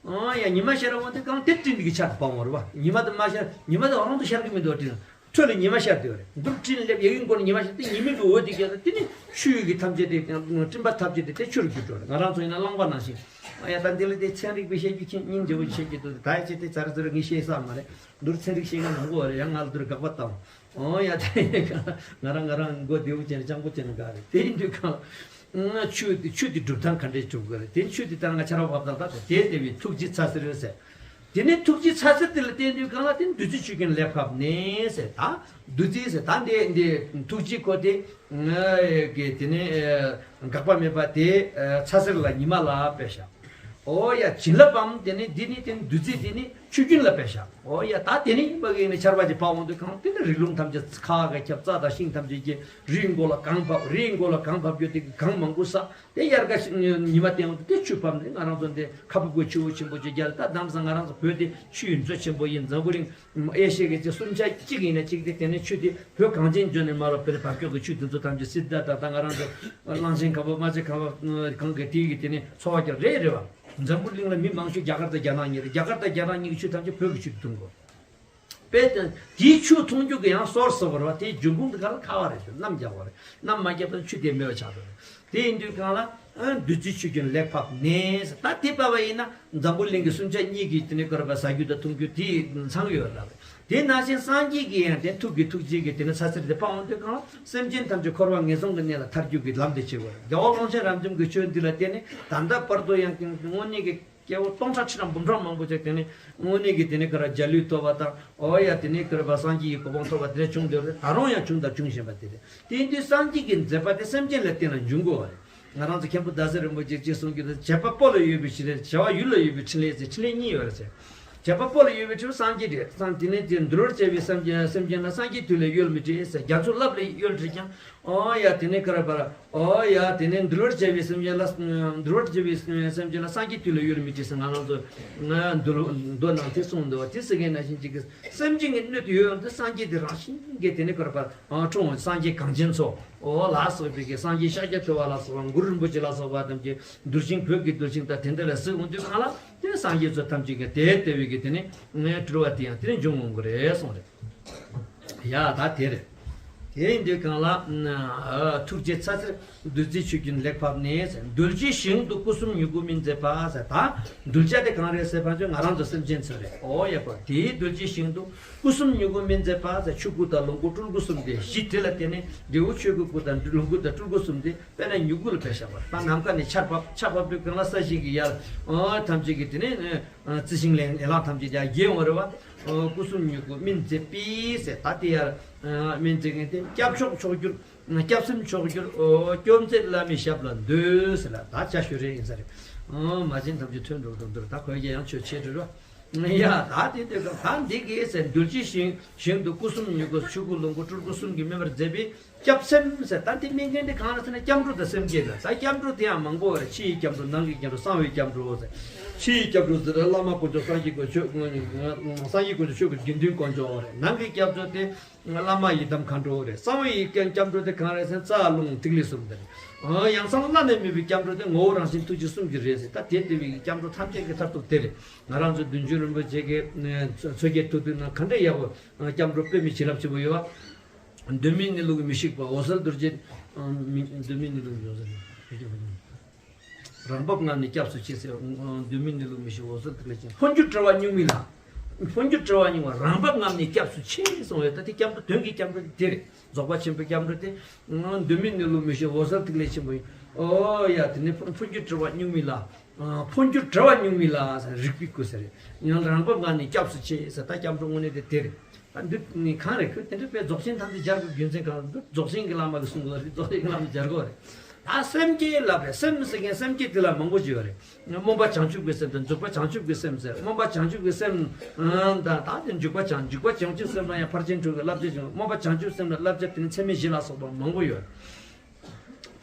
ཨོ་ཡ་ཉི་མ་ཤར་འོང་དུས་གང་དེ་སྤྲིན་དེ་གི་ཆར་དུ་སྤང་བ་རེད་བ། ཉི་མ་དེ་མ་ཤར་ཉི་མ་དེ་རང་དུ་ཤར་གི་མི་འདུག་སྤྲིན་ཁྲོད་ལ་ཉི་མ་ཤར་དེ་བ་རེད། འདུར་སྤྲིན་སླེབས་ཡ་གི་མགོ་ནས་ཉི་མ་ཤར་དེ་ཉི་མའི་གི་འོད་དེ་གི་དེ་ནི་ཆུ་ཡི་གི་ཐམས་ཅད་དེ་སྤྲིན་པ་ཐམས་ཅད་དེ་དེ་ཆུ་རུ་གྱུར་འགྲོ་རེད། ང་རང་ཚོ་ཡིན་ན་རླངས་པ་ནང་བཞིན། ཨོ་ཡ་ད་འདི་ལ་དེ་ཚན་རིག་པའི་བཤད་རྒྱུ་ཁྱེད་སྙིང་རྗེ་བོ་བཤད་རྒྱུ་འདུག་ད་ཡ་ཆེ་དེ་ཚར་ཚར་ངས་བཤད་ས་མ་རེད། འདུར་ཚན་རིག་བཤད་མཁན་མང་པོ་བ་རེད། ཡང་ང་ལ་འདུར་དགག་པ་བཏང་། ཨོ་ཡ་དེ་ཡིན་ག་ང་རང་ང་རང་མགོ་བདེ་བོ་ཅན་སྤྱང་པོ་ཅན་ག་རེད། དེ་ཡིན་དུས་གང་ཆུ་དེ་ཆུ་དེ་སྒྲུབ་སྟངས་ག་འདྲས་སྒྲུབ་དགོས་རེད། དེ་ཆུ་དེ་ད་ང་ཆར་པ་བབས་དང་ད་དེ་དེ་བས་ཐུགས་རྗེ་ཚ་ཟེར་རེད་ཟེར། དེ་ནས་ཐུགས་རྗེའི་ཚ་ཟེར་དེ་ལ་བརྟེན་དུས་གང་ལ་དེ་བདུད་རྩི་ཆུ་རྒྱུན་ལེགས་ཕབ་ནས་ཟེར། ད་བདུད་རྩི་ཟེར། ད་འདི་འདི་ཐུགས་རྗེ་ཁོ་དེ་ང་གི་དེ་ནས་འགག་པ་མེད་པ་དེ་ཚ་ཟེར་ལ་ཉི་མ་ལ་དཔེ་བཞག། ཨོ་ཡ། བྱིན་རླབས་བམ་དེ་ནི་འདི་ནི་དེ་ནི་བདུད་རྩི་དེ་ནི་ཆུ་རྒྱུན་ལ་དཔེ་བཞག། ཨོ་ཡ། ད་དེ་ནི་ཡིན་པ་གི་ནི་ཆར་པ་ཅིག་ཕབ་འོང་དུས་གང་དེ་ནི་རི་ཀླུང་ཐམས་ཅད་ཁ་ག་ཁྱབ། རྩྭ་དང་ཤིང་ཐམས་ཅད་ཀྱི་རིའི་མགོ་ལ་གངས་ཕབ། རིའི་མགོ་ལ་གངས་ཕབ་རྒྱུ་དེ་གི་གངས་མང་པོ་བསགས། དེ་དབྱར་ཁ་ཉི་མ་སྟེང་དུ་དེ་ཆུ་ཕབ་ནས་ང་རང་ཚོ་འདི་ཁ་ཕབ་གོས་ཆུ་བོ་ཆེན་པོ་ཅིག་རྒྱལ། ད་དམ་ས་ང་རང་ཚོ་བོད་དེ་ཆུའི་མཛོད་ཆེན་པོ་ཡིན། འཛམ་བུ་གླིང་ཨེ་ཤི་ཡ་གི་ཚེ་སུམ་ཆ་གཅིག་ཡིན་ན་གཅིག་དེ་དེ་ནས་ཆུ་དེ་བོད་གངས་ཅན་ལྗོངས་ནས་མར་ལ་བོད་བར་སྐྱོད་ཀྱི་ཆུ་དེ་ཚོ་ཐམས་ཅད་སིལ་ད་ད་ད་ང་རང་ཚོ་གླང་ཆེན་ཁ་ཕབ་རྨ་བྱ་ཁ་ཕབ་གང་གི་དེ་གི་དེ་ནས་འཚོ་བ་སྐྱེལ་རེད་རེད་བ། འཛམ་བུ་གླིང་ལ་མི་མང་ཤོས་རྒྱ་གར་དང་རྒྱ་ནག་གཉིས་རེད། རྒྱ་གར་དང་རྒྱ་ནག་གཉིས་ཀྱི་ཆུ་ཐམས་ཅད་བོད་ཀྱི་ཆུ་དེ་འཐུང་དགོས། དཔེ་དེ་དེའི་ཆུ་འཐུང་རྒྱུ་གི་ཡང་སོར་སོ་བར་བ་དེའི་འབྱུང་ཁུངས་དེ་ག་ལ་ཁ་བ་རེད་ཟེར། གནམ་རྒྱག་པ་རེད། གནམ་མ་རྒྱག་པ་ཆུ་དེ་མེད་པ་ཆགས་འགྲོ་རེད། དེ་ཡིན་དུས་གང་ལ་ཨ་བདུད་རྩི་ཆུ་རྒྱུན་ལེགས་ཕབ་ནས་ད་དེ་བབ་པ་ཡིན་ན་འཛམ་བུ་གླིང་གི་སུམ་ཆ་གཉིས་ཀྱི་དེ་ནས་བསྐོར་བ་ཟ་རྒྱུ་དང་འཐུང་རྒྱུ་དེ་ཚང་ཡོད་རེད། དེ་ནང་བཞིན་སངས་རྒྱས་ཀྱི་ཡང་དེ་ཐུགས་ཀྱི་ཐུགས་རྗེ་གི་དེ་ནས་ཚ་ཟེར་དེ་ཕབ་འོང་དུས་གང་ལ་སེམས་ཅན་ཐམས་ཅད་འཁོར་བ་ངན་སོང་གི་གནས་ལ་ཐར་རྒྱུ་གི་ལམ་དེ་བྱེད་དགོས་རེད། རྒྱལ་བ་ཀློང་ཆེན་རབ་འབྱམས་ཀྱི་ཆོས་འདི་ལ་བརྟེན་ནས་ད་ལྟ་བར་དུ་ཡང་དངོས་གནས་ཀྱི་སྐྱེ་བོ་སྟོང་ཕྲག་ཁྲི་ཕྲག་འབུམ་ཕྲག་མང་པོ་ཅིག་དེ་ནི་དངོས་གནས་ཀྱི་དེ་ནི་ཀ་ར་འཇའ་ལུས་ཐོབ་པ་དང་། ཨོ་ཡ། དེ་ནི་ཀ་ར་བ་སངས་རྒྱས་ཀྱི་གོ་འཕང་ཐོབ་པ་དེ་འདྲ་བྱུང་འདུག་རེད། ད་རུང་ཡང་བྱུང་དང་འབྱུང་བཞིན་པ་དེ་རེད། དེ་ཡིན་དུས་སངས་རྒྱས་ཀྱི་མཛད་པ་དེ་སེམས་ཅན་ལ་བརྟེན་ལ་འབྱུང་དགོས་པ་རེད། ང་རང་ཚོ་མཁན་པོ་ཟླ་ཟེར་རིན་པོ་ཆེས་ཅེས་གསུང་གི་འདུག་བྱེད་པ་པོ་ལ་ཡོད་པའི་ཕྲིན་ལས། བྱ་བ་ཡུལ་ལ་ཡོད་པའི་ཕྲིན་ལས་ཟེར་ཕྲིན་ལས་གཉིས་ཡོད་རེད་ཟེར། བྱེད་པ་པོ་ལ་ཡོད་པའི་ཕྲིན་ལས་སངས་རྒྱས་རེད། སངས་དེ་ནས་དེ་འདུལ་བར་བྱ་བའི་སེམས་ཅན་སེམས་ཅན་ལ་སངས་རྒྱས་དུས་ལ་ཡོལ་མི་བྲི་ཟེར། རྒྱ་མཚོ་རླབས་ལ་ཡོལ་བྲི་ཀྱང་། ཨོ་ཡ། དེ་ནས་ཀ་ར་བ་ར། ཨོ་ཡ། དེ་ནས་འདུལ་བར་བྱ་བའི་སེམས་ཅན་ལ། འདུལ་བར་བྱ་བའི་སེམས་ཅན་ལ་སངས་རྒྱས་དུས་ལ་ཡོལ་མི་བྲི་ཟེར། ང་རང་ཚོ་ང་འདུལ་མདོ་ནང་དེ་གསུངས་འདུག་བ། དེ་ཟེར་མཁན་ནང་བཞིན་ཅིག་གི་སེམས་ཅན་གྱི་སྣོད་དུ་ཡོད་ཡོང་དུས་སངས་རྒྱས་དེ་རང་བཞིན་གྱིས་དེ་ནས་ཀ་ར་བ་ར་འཁྲུངས། སངས་རྒྱས་གངས་ཅན་མཚོ། ཨོ་ལ་སོགས་པའི་གི་སངས་རྒྱས་ཤཱཀྱ་ཐུབ་པ་ལ་སོགས་པ། གུ་རུ་རིན་པོ་ཆེ་ལ་སོགས་པ་ཐམས་ཅད་གདུལ་ཞིང་བོད་ཀྱི་གདུལ་ཞིང་དང་དེ་འདྲ་ལ་གཟིགས་འོང་དུས་གང་ལ་དེ་སངས་རྒྱས་ཚོ་ཐམས་ཅད་ཀྱི་དེ་ལྟ་བུའི་གི་དེ་ནས་ངའི་སྤྲུལ་བ་དེ་ཡང་དེ་ནས་འབྱུང་འོང་གི་རེད་གསུངས་རེད། ཡ། ད་དེ་རེད། དེ་ཡིན་དུས་གང་ལ། ཨ། ཐུགས་རྗེ་ཚ་ཟེར་བདུད་རྩིའི་ཆུ་རྒྱུན་ལེགས་ཕབ་ནས་ཟེར། གདུལ་བྱའི་ཞིང་དུ་སྐུ་གསུམ་མྱུ་གུ་སྨིན་མཛད་པ་ཟེར། ད་གདུལ་བྱ་དེ་གང་རེད་ཟེར་བ་ཚོ་ང་རང་ཚོ་སེམས་ཅན་ཚོ་རེད། ཨོ་ཡ། གོ་དེའི་གདུལ་བྱའི་ཞིང་དུ་སྐུ་གསུམ་མྱུ་གུ་སྨིན་མཛད་པ་ཟེར། ཆོས་སྐུ་དང་ལོངས་སྐུ་སྤྲུལ་སྐུ་གསུམ་དེ་གཞི་དེ་ལ་བརྟེན་ནས་འབྲས་བུ་ཆོས་ཀྱི་སྐུ་དང་ལོངས་སྐུ་དང་སྤྲུལ་སྐུ་གསུམ་དེ་དཔེར་ན་མྱུ་གུ་ལ་དཔེ་བཞག་པ། ད་ནམ་མཁའ་ནས་ཆར་ཕབ། ཆར་ཕབ་དུས་གང་ལ་ས་གཞི་གི་ཡར། ཨོ་ཐམས་ཅད་ཀྱི་དེ་ནས། རྩི་ཤིང་ལས་ལས་ལྷག་ཐམས་ཅད་ཀྱང་རྒྱས་འོང་རེད་བ། ཨོ། སྐུ་གསུམ་མྱུ་གུ་སྨིན་མཛད་པའི་ཟེར། ད་དེ་ཡར་སྨིན་མཛད་མཁན་དེ་སྐྱབས་མཆོག་མཆོག་གྱུར། སྐྱབས་སེམས་མཆོག་གྱུར། ཨོ། སྐྱོབ་མཛད་བླ་མའི་ཞབས་ལ་འདུད་ཟེར་ལ་ད་བྱ་ཞུ་རེ་ཡིན་ས་རེད། ཨོ། མ་བྱན་ཐམས་ཅད་ཐོན་འགྲོ་འགྲོ་འདུག་ད་ཁོས་ཀྱང་ཡང་ཆོས་ཆེ་འགྲོ་རོ། ཡ། ད་དེ་དེ་ག་ད་འདི་གས་ཟེར། གདུལ་བྱའི་ཞིང་ཞིང་དུ་སྐུ་གསུམ་མྱུ་གུ། ཆོས་སྐུ་ལོངས་སྐུ་སྤྲུལ་སྐུ་གསུམ་གྱིས་སྨིན་པར་མཛད་པའི་སྐྱབས་སེམས་ཟེར། ད་འདི་སྨིན་མཁན་འདི་གང་རེད་ཟེར་ན་སྐྱབས་འགྲོ་དང་སེམས་བསྐྱེད་ལ། ད་སྐྱབས་འགྲོ་དེ་ཡང་མང་པོ་ཡོད་རེད། ཕྱི་ཡི་སྐྱབས་འགྲོ། ནང་གི་སྐྱབས་འགྲོ། གསང་བའི་སྐྱབས་འགྲོ་ཟེར། ཕྱི་ཡི་སྐྱབས་འགྲོ་ཟེར་བླ་མ་དཀོན་མཆོག་སངས་རྒྱས་དཀོན་མཆོག་སངས་རྒྱས་དཀོན་མཆོག་ཆོས་ཀྱི་དགེ་འདུན་དཀོན་མཆོག་རེད། ནང་གི་སྐྱབས་འགྲོ་དེ་བླ་མ་ཡི་དམ་མཁའ་འགྲོ་རེད། གསང་བའི་སྐྱབས་འགྲོ་དེ་གང་རེད་ཟེར་ན་རྩ་རླུང་ཐིག་ལེ་གསུམ་དེ་རེད། ཡང་གསང་བླ་ནས་སྨིན་པའི་སྐྱབས་འགྲོ་དེ་ངོ་བོ་རང་བཞིན་ཐུགས་རྗེ་གསུམ་གྱིས་རེད་ཟེར། ད་དེ་ལྟ་བུའི་སྐྱབས་འགྲོ་ཐམས་ཅད་ཀྱི་མཐར་ཐུག་དེ་རེད། ང་རང་ཚོ་བདུད་འཇོམས་རིན་པོ་ཆེ་གི་མཚོ་སྐྱེས་ཐུགས་ཐུགས་ན་ག་འདྲ་ཡག་པོ་སྐྱབས་འགྲོ་དཔེ་མི་བྱིན་རླབས་ཆེན་པོ་ཡོད་བ། གདོད་མའི་གནས་ལུགས་མི་ཤིགས་པ་འོད་གསལ་རྡོ་རྗེ། གདོད་མའི་གནས་ལུགས་མི་ཤིགས་པ་རང་བབས་ངང་ནས་སྐྱབས་སུ་མཆི་ཟེར། གདོད་མའི་གནས་ལུགས་མི་ཤིགས་འོད་གསལ་ཐིག་ལེ་ཅན། འཕོ་འགྱུར་བྲལ་བ་གཉུག་མའི་ལྷ། འཕོ་འགྱུར་བྲལ་བ་གཉུག་མ་རང་བབས་ངང་ནས་སྐྱབས་སུ་མཆི་གསུངས་ཡོད། ད་དེ་སྐྱབས་འགྲོ་དོན་གྱི་སྐྱབས་འགྲོ་དེ་རེད། རྫོགས་པ་ཆེན་པོའི་སྐྱབས་འགྲོ་དེ། གདོད་མའི་གནས་ལུགས་མི་ཤིགས་འོད་གསལ་ཐིག་ལེ་ཆེན་པོ་ཡིན། ཨོ་ཡ། དེ་ནས་འཕོ་འཕོ་འགྱུར་བྲལ་བ་གཉུག་མའི་ལྷ། འཕོ་འགྱུར་བྲལ་བ་གཉུག་མའི་ལྷ་ཟེར། རིག་པའི་སྐུ་ཟེར། ཡང་རང་བབས་ངང་ནས་སྐྱབས་སུ་མཆི་ཟེར། ད་སྐྱབས་འགྲོ་དངོས་གནས་དེ་དེ་རེད། ད་འདི་ནི་གང་རེད། ཁོས་དེ་འདྲ་དཔེ་རྫོགས་ཆེན་ཐམས་ཅད་སྦྱར་དགོས་རྒྱུ་མཚན་གང་རེད། འདི་རྫོགས་ཆེན་གྱི་བླ་མ་གིས་གསུང་གི་རེད། རྫོགས་ཆེན་གྱི་བླ་མས་སྦྱར་དགོས་རེད། ད་སེམས་བསྐྱེད་ལབ་རེད། སེམས་ཟེར་མཁན་སེམས་བསྐྱེད་དེ་ལ་མང་པོ་ཅིག་ཡོད་རེད། སྨོན་པ་བྱང་ཆུབ་ཀྱི་སེམས་དང་འཇུག་པ་བྱང་ཆུབ་ཀྱི་སེམས་ཟེར། སྨོན་པ་བྱང་ཆུབ་ཀྱི་སེམས་དང་ད་དེ་འཇུག་པ་བྱང་འཇུག་པ་བྱང་ཆུབ་སེམས་ལ་ཡང་ཕར་ཕྱིན་དྲུག་གི་བསླབ་བྱ་བྱུང་། སྨོན་པ་བྱང་ཆུབ་སེམས་ལ་བསླབ་བྱ་དེ་ནི་ཚད་མེད་བཞི་ལ་སོགས་པ་མང་པོ་ཡོད།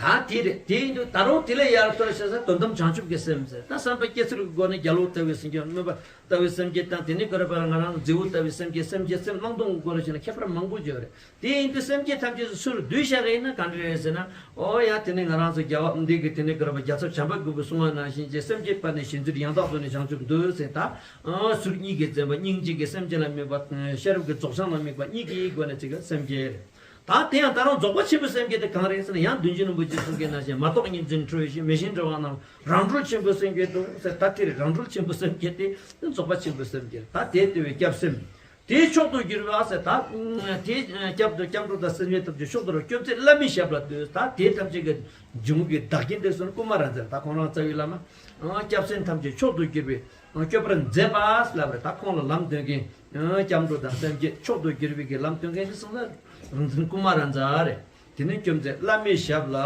ད་དེ་རེད། དེ་ཡིན་དུས་ད་རུང་དེ་ལས་ཡར་ལྟོས་བྱས་ས་དོན་དམ་བྱང་ཆུབ་ཀྱི་སེམས་ཟེར། ད་བསམ་པ་སྐྱེ་ཚུལ་གྱི་སྒོ་ནས་རྒྱལ་པོ་ལྟ་བུའི་སེམས་ཀྱི་སྨོན་པ་ལྟ་བུའི་སེམས་བསྐྱེད་དང་། དེ་ནས་ག་རེ་བར་ང་རང་རྫི་བོ་ལྟ་བུའི་སེམས་བསྐྱེད། སེམས་བསྐྱེད་སེམས་བླང་དོར་གྱི་སྒོ་ནས་བྱས་ན་ཁྱད་པར་མང་པོ་ཅིག་ཡོད་རེད། དེ་ཡིན་དུས་སེམས་བསྐྱེད་ཐམས་ཅད་ཚུར་བསྡུས་བཞག་གི་ཡིན་ན་ག་འདྲ་རེད་ཟེར་ན། ཨོ་ཡ། དེ་ནས་ང་རང་ཚོ་རྒྱལ་བ་འདི་གི་དེ་ནས་ག་རེ་བར་རྒྱལ་ཚབ་བྱམས་པ་མགོན་པོས་གསུངས་པ་ནང་བཞིན་གྱི་སེམས་བསྐྱེད་པ་ནི་གཞན་ཚུལ་ཡང་དག་བཟོ་ནས་བྱང་ཆུབ་འདོད་ཟེར། ད་ཨ་ཟུར་གཉིས་ཀྱིས་འཛིན་པ་སྙིང་རྗེ་གི་སེམས་ཅན་ལ་དམིགས་པ། ཤེས་རབ་ཀྱི་རྫོགས་བྱང་ལ་དམིགས་པ་གཉིས་ཀྱི་སྒོ་ནས་ཅིག་གི་སེམས་བསྐྱེད་རེད། ད་དེ་ཡང་ད་རུང་རྫོགས་པ་ཆེན་པོའི་སེམས་བསྐྱེད་དེ་གང་རེད་ཟེར་ན། ཡང་དོན་གཅིག་རིན་པོ་ཆེས་གསུང་མཁན་ནང་བཞིན་མ་རྟོགས་གཉིས་འཛིན་འཁྲུལ་བའི་ཞིང་། མེད་བཞིན་འབྲེལ་བ་རྣམས་རང་གྲོལ་ཆེན་པོའི་སེམས་བསྐྱེད་དོ་ཟེར། ད་དེ་རེད། རང་གྲོལ་ཆེན་པོའི་སེམས་བསྐྱེད་དེ་རྫོགས་པ་ཆེན་པོའི་སེམས་བསྐྱེད། ད་དེ་ལྟ་བུའི་སྐྱབས་སེམས། དེའི་མཆོག་ཏུ་གྱུར་པ་ཟེར་ད། དེའི་སྐྱབས་དུ་སྐྱབས་འགྲོ་དང་སེམས་ཅན་ཐམས་ཅད་མཆོག་ཏུ་རུ་སྐྱོབ་ཚེ་བླ་མའི་ཞབས་ལ་འདུད། ད་དེ་ཐམས་ཅད་ཀྱི་འབྱུང་གི་བདག་རྐྱེན་དེ་ཚོ་ནི་ཀུ་མ་ར་ཛ་རེད། ད་ཁོང་རང་རྩ་བའི་བླ་མ། སྐྱབས་སེམས་ཐམས་ཅད་མཆོག་ཏུ་གྱུར་པའི་སྐྱོབ་པར་མཛད་པ་ལབ་རེད། ད་ཁོང་ལ་ལམ་སྟོན་མཁན། སྐྱབས་འགྲོ་དང་སེམས་བསྐྱེད་མཆོག་ཏུ་གྱུར་པའི་གི་ལམ་སྟོན་མཁན་དེ་ཚོ་ལ་རང་འཛིན་ཀུ་མ་ར་ཛ་རེད། དེ་ནས་སྐྱོབ་ཚེ་བླ་མའི་ཞབས་ལ་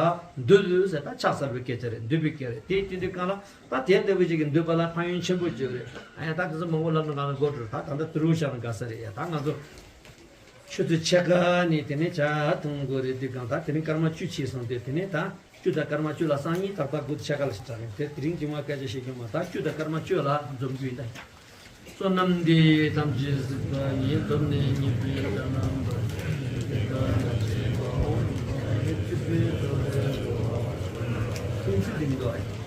འདུད་ཟེར། ད་ཕྱག་འཚལ་བའི་སྐད་ཆ་རེད། འདུད་པའི་སྐད་རེད། དེའི་དུས་འདི་གང་ལ་ད་དེ་ལྟ་བུ་ཅིག་གི་འདུད་པ་ལ་ཕན་ཡོན་ཆེན་པོ་ཅིག་རེད། ཨ་ཡ་ད་དེ་ཚོ་མང་པོ་ལབ་ན་ང་ལ་མགོ་འཁྲུག་ད་ད་ལྟ་དུ་རུ་བཞག་ན་དགའ་ས་རེད། ཡ་ད་ང་ཚོ་ཆུ་ཚོད་ཕྱེད་ཀ་ནས་དེ་ནས་ཇ་འཐུང་དགོས་རེད། དུས་གང་ད་དེ་ནས་སྐར་མ་བཅུ་ཕྱིན་སོང་སྟེ། དེ་ནས་ད་བཅུ་དང་སྐར་མ་བཅུ་ལ་སང་ཉིན་ཏག་ཏག་སྒུག་ཕྱེད་ཀ་ལ་ཞིག་དྲག་རེད། དེ་དེ་རིང་སྒྱུ་མ་སྐད་ཆ་བཤད་རྒྱུ་མ་ད་བཅུ་དང་སྐར་མ་བཅུ་ལ་འཛོམས་རྒྱུ་ཡིན་ད། བསོད་ནམས་འདི་ཡིས་ཐམས་ཅད་གཟིགས་པ་ཉིད། ཐོབ་ནས་ཉེས་པའི་དགྲ་རྣམས་ཕམ་བྱས་པའོ། ཆོས་འདི་མི་འདུག